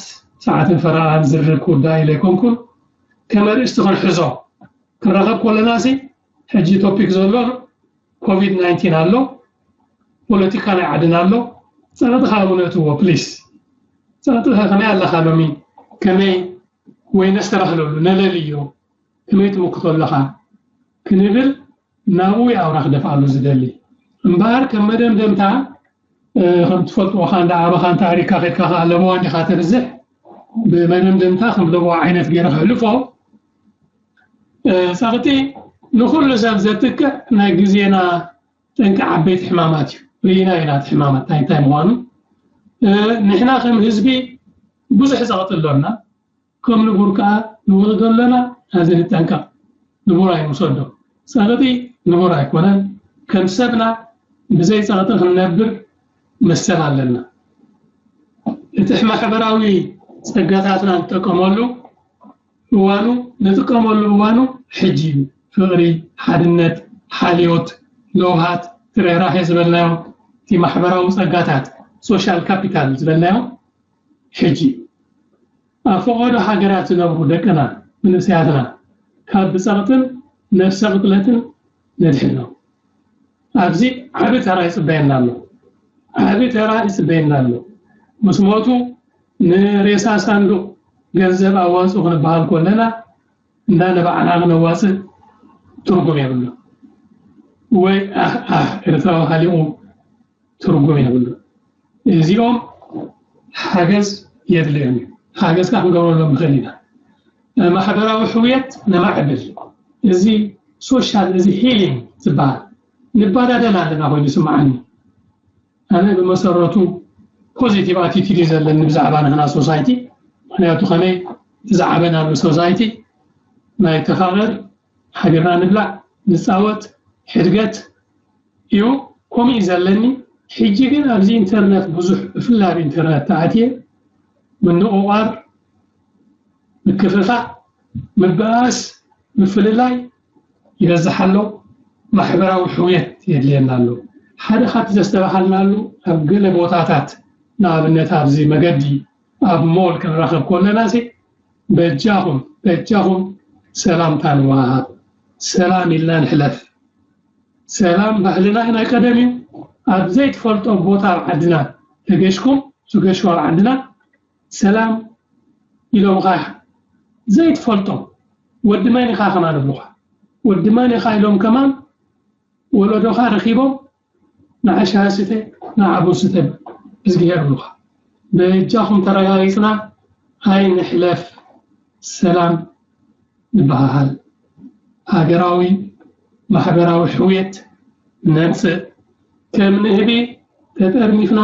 ሰዓትን ፈረቓን ዝርርብ ክውዳእ ኢለ ኣይኮንኩን። ከም ኣርእስቲ ክንሕዞ፣ ክንራኸብ ከለና ሲ ሕጂ ቶፒክ ዘሎ ኮቪድ ናይንቲን ኣሎ፣ ፖለቲካ ናይ ዓድና ኣሎ። ጸቕጥኻ እውን እትዎ ፕሊስ። ጸቕጥኻ ከመይ ኣለኻ ሎሚ? ከመይ ወይ ነስተባህለሉ፣ ነለልዮ፣ ከመይ ትምክቶ ኣለኻ ክንብል ናብኡ ኣውራ ክደፍኣሉ ዝደሊ። እምበኣር ከም መደምደምታ፣ እ፣ ከም ትፈልጥዎ ኸኣ እንዳ ዓበኻ እንተ ኣሪካ ኸድካ ኸኣ ለበዋ እንዲኻ ተብዝሕ። ብመደምደምታ ከም ለበዋ ዓይነት ገይረ ክሕልፎ፣ እ፣ ጸቕጢ ንኹሉ ሰብ ዘጥቅዕ ናይ ግዜና ጠንቂ ዓበይቲ ሕማማት እዩ። ርኢና ኢና እቲ ሕማማት እንታይ እንታይ ምዃኑ። እ፣ ንሕና ከም ህዝቢ ብዙሕ ጸቕጢ ኣሎና። ከም ንቡር ከኣ ንወስዶ ኣለና። ኣብዚ ንጠንቀቕ። ንቡር ኣይንውሰዶ። ጸቕጢ ንቡር ኣይኮነን። ከም ሰብና ብዘይ ጸቕጢ ክንነብር መሰል ኣለና። እቲ ማሕበራዊ ጸጋታትና ንጥቀመሉ እዋኑ፣ ንጥቀመሉ እዋኑ ሕጂ እዩ። ፍቕሪ፣ ሓድነት፣ ሓልዮት፣ ለውሃት፣ ርህራሄ ዝበልናዮ፣ እቲ ማሕበራዊ ጸጋታት፣ ሶሻል ካፒታል ዝበልናዮ ሕጂ እዩ። ኣብ ፈቐዶ ሃገራት ዝነብሩ ደቅና፣ መንእሰያትና ካብ ብጸቕጥን ነፍሰ ቅትለትን ነድሕኖም። ኣብዚ ዓቢ ተራ ይጽበየና ኣሎ። ዓቢ ተራ ይጽበየና ኣሎ። ምስ ሞቱ ንሬሳ ሳንዱቕ ገንዘብ ኣዋጽኡ ክንበሃል ከለና፣ እንዳ ንባዕልና ክነዋጽእ ትርጉም የብሉ። ወይ ኣህ፣ ኣህ፣ ኤርትራዊ ሃሊቑ ትርጉም የብሉ። እዚኦም ሓገዝ የድልዮም እዩ። ሓገዝ ከኣ ክንገብረሎም ንኽእል ኢና። ማሕበራዊ ሕውየት ነማዕብል። እዚ ሶሻል፣ እዚ ሂሊንግ ዝበሃል ንባዳደል ኣለና ኮይኑ ይስምዓኒ። ኣነ ብመሰረቱ ፖዚቲቭ ኣቲቲድ እዩ ዘለኒ ብዛዕባ ንሕና ሶሳይቲ። ምኽንያቱ ከመይ ዝዓበናሉ ሶሳይቲ ናይ ተፋቐር፣ ሓቢርና ንብላዕ፣ ንጻወት፣ ሕድገት እዩ። ከምኡ እዩ ዘለኒ። ሕጂ ግን ኣብዚ ኢንተርነት ብዙሕ፣ ብፍላይ ኣብ ኢንተርነት ተኣትየ ምንቑቓር፣ ምክፍፋእ፣ ምብኣስ፣ ምፍልላይ ይበዝሕ ኣሎ። ማሕበራዊ ሕውየት የድልየና ኣሎ። ሓደ ካብቲ ዘስተባሃልናሉ ኣብ ገለ ቦታታት፣ ንኣብነት ኣብዚ መገዲ ኣብ ሞል ክንራኸብ ከለና ሲ በጃኹም በጃኹም ሰላምታ ንወሃሃብ፣ ሰላም ኢልና ንሕለፍ። ሰላም ባህልና ናይ ቀደም እዩ። ኣብ ዘይትፈልጦ ቦታ ኣብ ዓድና ተገሽኩም፣ ዝገሹ ኣብ ዓድና ሰላም ኢሎምኻ ዘይትፈልጦ፣ ወዲ መን ኢኻ ከማን ይብሉኻ። ወዲ መን ኢኻ ኢሎም ከማን ወለዶኻ ረኺቦም ንዓ ሻሂ ስተ፣ ንዓ ቡን ስተ ብዝግሄ ይብሉኻ። በጃኹም ተረጋጊጽና ኣይንሕለፍ፣ ሰላም ንበሃሃል። ሃገራዊ ማሕበራዊ ሕውየት ነምጽእ። ከም ንህቢ ተጠርኒፍና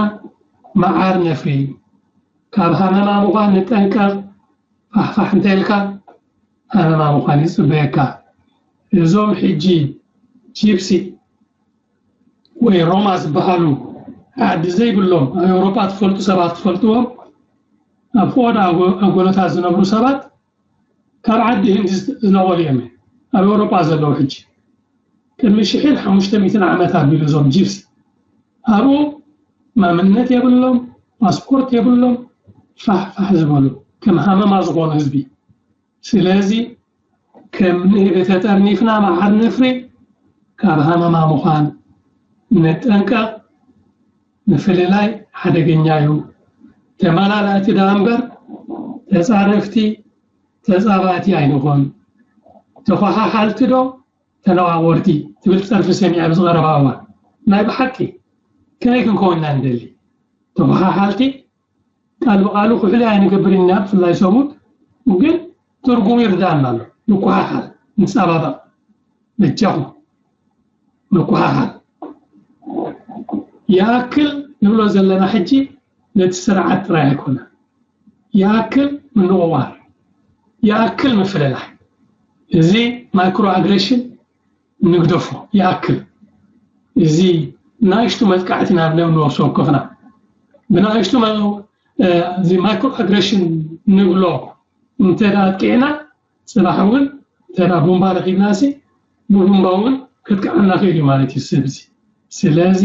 መዓር ነፍሪ። ካብ ሃመማ ምዃን ንጠንቀቕ። ፋሕፋሕ እንተ ኢልካ ሃመማ ምዃን ይጽበየካ። እዞም ሕጂ ጂፕሲ ወይ ሮማ ዝበሃሉ ዓዲ ዘይብሎም ኣብ ኤውሮጳ ትፈልጡ ሰባት ትፈልጥዎም፣ ኣብ ፈቐዶ ኣጎ-፣ ኣጎሎታት ዝነብሩ ሰባት ካብ ዓዲ ህንዲ ዝነቐሉ እዮም ኣብ ኤውሮጳ ዘለዉ። ሕጂ ቅድሚ ሽሕን ሓሙሽተ ሚእትን ዓመት ኣቢሉ እዞም ጂፕሲ ኣብኡ ማንነት የብሎም፣ ፓስፖርት የብሎም፣ ፋሕ ፋሕ ዝበሉ ከም ሃመማ ዝኾኑ ህዝቢ። ስለዚ ከም ንህቢ ተጠርኒፍና መዓር ነፍሪ፣ ካብ ሃመማ ምዃን ንጠንቀቕ። ምፍልላይ ሓደገኛ እዩ። ተመላላእቲ ደኣ እምበር ተጻረፍቲ፣ ተጻባእቲ ኣይንኾን። ተኾሓሓልቲ ዶ ተነዋወርቲ ትብል ጸርፊ ሰሚዐ ኣብዚ ቀረባ እዋን። ናይ ብሓቂ ከመይ ክንከውን ኢና ንደሊ? ተኸሓሓልቲ ቃል ብቃሉ ክሕሉ ኣይንገብር ኢና ብፍላይ ሰሙን ግን ትርጉሙ ይርዳእና ኣሎ። ንኮሓሓል፣ ንጸባባቕ፣ በጃኹም ንኮሓሓል። ይኣክል ንብሎ ዘለና ሕጂ ነቲ ስርዓት ጥራይ ኣይኮነ። ይኣክል ምንቕዋር፣ ይኣክል ምፍልላይ። እዚ ማይክሮ ኣግሬሽን ንግደፎ። ይኣክል እዚ ናይሽቱ መጥቃዕቲ ናብ ነብሲ ወከፍና ብናይሽቱ እዚ ማይክሮ ኣግሬሽን ንብሎ እንተ ኣጥቂዕና፣ ጽባሕ እውን እንተ ቡምባ ረኺብናሲ ብቡምባ እውን ከጥቅዓና ክእል እዩ ማለት እዩ ሰብ እዚ። ስለዚ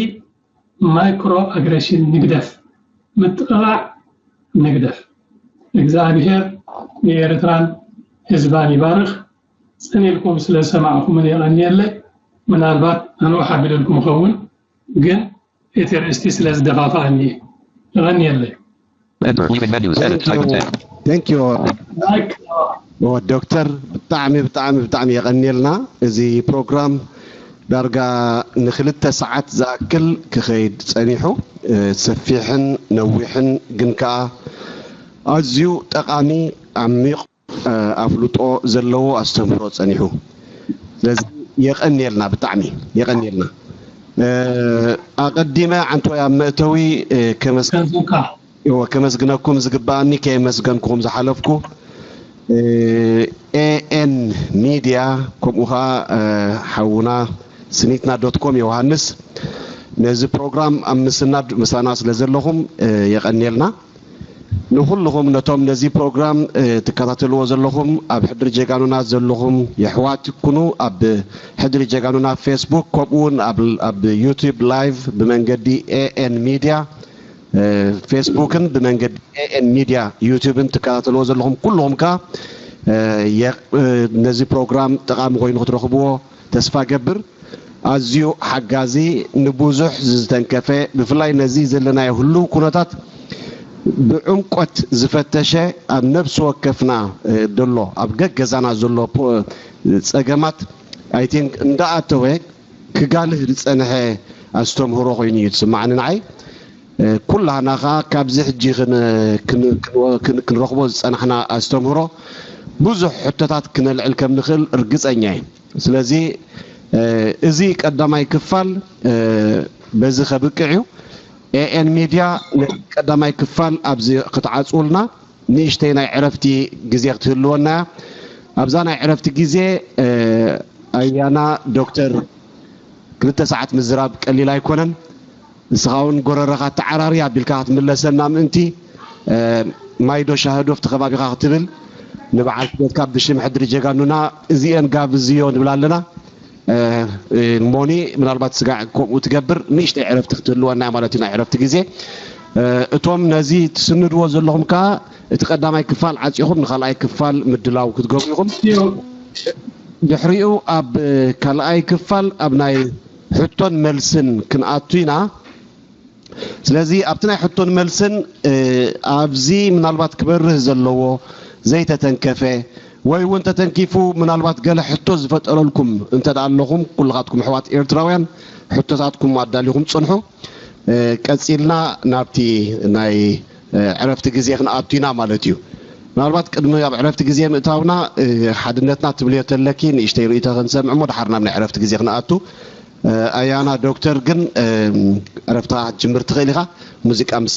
ማይክሮ ኣግሬሽን ንግደፍ፣ ምጥቕላዕ ንግደፍ። እግዚኣብሔር ንኤርትራን ህዝባን ይባርኽ። ጸኒልኩም ስለ ዝሰማዕኩምን የቐንየለይ። ምናልባት ኣንውሕ ኣቢለልኩም እኸውን፣ ግን እቲ ርእስቲ ስለ ዝደፋፍኣኒ የቐንየለይ። Enter. Leaving menus. Edit. Type of text. Thank you. Thank you. ዶክተር ብጣዕሚ ብጣዕሚ ብጣዕሚ የቐንየልና። እዚ ፕሮግራም ዳርጋ ንክልተ ሰዓት ዝኣክል ክኸይድ ጸኒሑ፣ ሰፊሕን ነዊሕን ግን ከኣ ኣዝዩ ጠቓሚ፣ ዓሚቕ ኣፍልጦ ዘለዎ ኣስተምህሮ ጸኒሑ። ስለዚ የቐንየልና፣ ብጣዕሚ የቐንየልና። ኣቐዲመ ዓንቶይ ኣብ መእተዊ ከመስግን ከንዙካ እወ፣ ከመስግነኩም ዝግባኣኒ ከየመስገንኩኹም ዝሓለፍኩ ኤኤን ሚድያ፣ ከምኡ ኸዓ ሓውና ስኒትና ዶት ኮም ዮሃንስ፣ ነዚ ፕሮግራም ኣብ ምስናድ ምሳና ስለ ዘለኹም የቐንየልና። ንኹልኹም ነቶም ነዚ ፕሮግራም ትከታተልዎ ዘለኹም፣ ኣብ ሕድሪ ጀጋኑና ዘለኹም የሕዋት ኩኑ፣ ኣብ ሕድሪ ጀጋኑና ፌስቡክ፣ ከምኡ እውን ኣብ ዩቲዩብ ላይቭ ብመንገዲ ኤኤን ሚድያ ፌስቡክን ብመንገዲ ኤኤን ሚድያ ዩቲዩብን ትከታተልዎ ዘለኹም ኩልኹም ከኣ ነዚ ፕሮግራም ጠቓሚ ኮይኑ ክትረኽብዎ ተስፋ ገብር። ኣዝዩ ሓጋዚ፣ ንብዙሕ ዝተንከፈ፣ ብፍላይ ነዚ ዘለናዮ ህሉው ኩነታት ብዕምቆት ዝፈተሸ፣ ኣብ ነብሲ ወከፍና ዘሎ፣ ኣብ ገገዛና ዘሎ ጸገማት ኣይ ቲንክ እንዳኣተወ ክጋልህ ዝጸንሐ ኣስተምህሮ ኮይኑ እዩ ዝስማዓኒ ንዓይ። ኩላህና ከኣ ካብዚ ሕጂ ክንረኽቦ ዝጸናሕና ኣስተምህሮ ብዙሕ ሕቶታት ክነልዕል ከም ንኽእል ርግጸኛ እየ። ስለዚ እዚ ቀዳማይ ክፋል በዚ ከብቅዕ እዩ። ኤኤን ሚድያ ነቲ ቀዳማይ ክፋል ኣብዚ ክትዓጽውልና ንእሽተይ ናይ ዕረፍቲ ግዜ ክትህልወና እያ። ኣብዛ ናይ ዕረፍቲ ግዜ ኣያና ዶክተር ክልተ ሰዓት ምዝራብ ቀሊል ኣይኮነን። ንስኻ እውን ጎረረኻ ተዓራሪ ኣቢልካ ክትምለሰና ምእንቲ ማይዶ ሻህዶ ኣብቲ ከባቢኻ ክትብል ንበዓልቲ ቤትካ ብሽም ሕድሪ ጀጋኑና እዚኤን ጋብዝዮ ንብል ኣለና። ሞኒ ምናልባት ስጋዕ ከምኡ ትገብር ንእሽተይ ዕረፍቲ ክትህልወና ማለት እዩ ናይ ዕረፍቲ ግዜ። እቶም ነዚ ትስንድዎ ዘለኹም ከዓ እቲ ቀዳማይ ክፋል ዓፂኹም ንካልኣይ ክፋል ምድላው ክትገብሩ ኢኹም። ድሕሪኡ ኣብ ካልኣይ ክፋል ኣብ ናይ ሕቶን መልስን ክንኣቱ ኢና። ስለዚ ኣብቲ ናይ ሕቶን መልስን ኣብዚ ምናልባት ክበርህ ዘለዎ ዘይተተንከፈ ወይ እውን ተተንኪፉ ምናልባት ገለ ሕቶ ዝፈጠረልኩም እንተ ኣለኹም ኩልኻትኩም ኣሕዋት ኤርትራውያን ሕቶታትኩም ኣዳሊኹም ፅንሑ። ቀፂልና ናብቲ ናይ ዕረፍቲ ግዜ ክንኣቱ ኢና ማለት እዩ። ምናልባት ቅድሚ ኣብ ዕረፍቲ ግዜ ምእታውና ሓድነትና ትብልዮ ተለኪ ንእሽተይ ርእይቶ ክንሰምዕ እሞ ድሓር ናብ ናይ ዕረፍቲ ግዜ ክንኣቱ። ኣያና ዶክተር ግን ዕረፍትኻ ክትጅምር ትኽእል ኢኻ። ሙዚቃ ምስ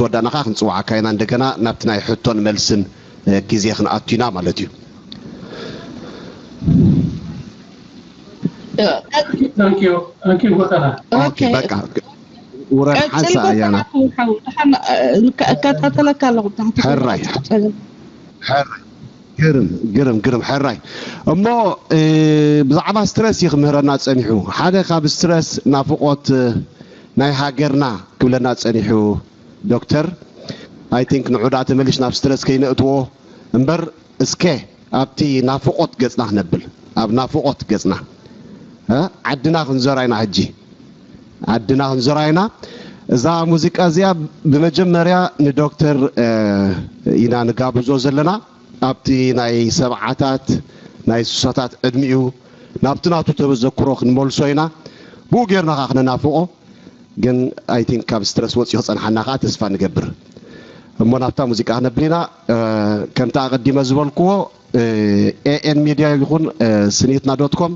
ወዳእና ከዓ ክንፅውዓካ ኢና እንደገና ናብቲ ናይ ሕቶን መልስን ግዜ ክንኣቱ ኢና ማለት እዩ። ጎተና በቃ ውረድ ሓንሳ ኣያና። እከታተለካ ኣለኹ ብታሕቲ ሕራይ ሕራይ ግርም ግርም ግርም ሕራይ። እሞ ብዛዕባ ስትረስ እዩ ክምህረና ፀኒሑ። ሓደ ካብ ስትረስ ናፍቆት ናይ ሃገርና ክብለና ፀኒሑ ዶክተር። ኣይ ቲንክ ንዑ ደኣ ተመሊሽ ናብ ስትረስ ከይነእትዎ እምበር እስከ ኣብቲ ናፍቆት ገፅና ክነብል ኣብ ናፍቆት ገፅና ዓድና ክንዞራ ኢና ሕጂ ዓድና ክንዞራ ኢና። እዛ ሙዚቃ እዚኣ ብመጀመርያ ንዶክተር ኢና ንጋብዞ ዘለና ኣብቲ ናይ ሰብዓታት ናይ ስሳታት ዕድሚኡ ናብቲ ናቱ ተመዘክሮ ክንመልሶ ኢና። ብኡ ጌርና ከዓ ክነናፍቆ ግን I think ካብ ስትረስ ወፂኡ ክፀንሓና ከዓ ተስፋ ንገብር። እሞ ናብታ ሙዚቃ ክነብል ኢና። ከምቲ ኣቐዲመ ዝበልክዎ ኤኤን ሚድያ ይኹን ስኒትና ዶት ኮም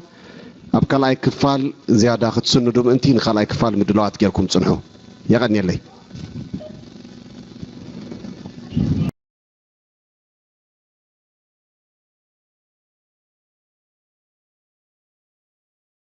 ኣብ ካልኣይ ክፋል ዝያዳ ክትስንዱ ምእንቲ ንካልኣይ ክፋል ምድላዋት ጌርኩም ፅንሑ። የቐንየለይ።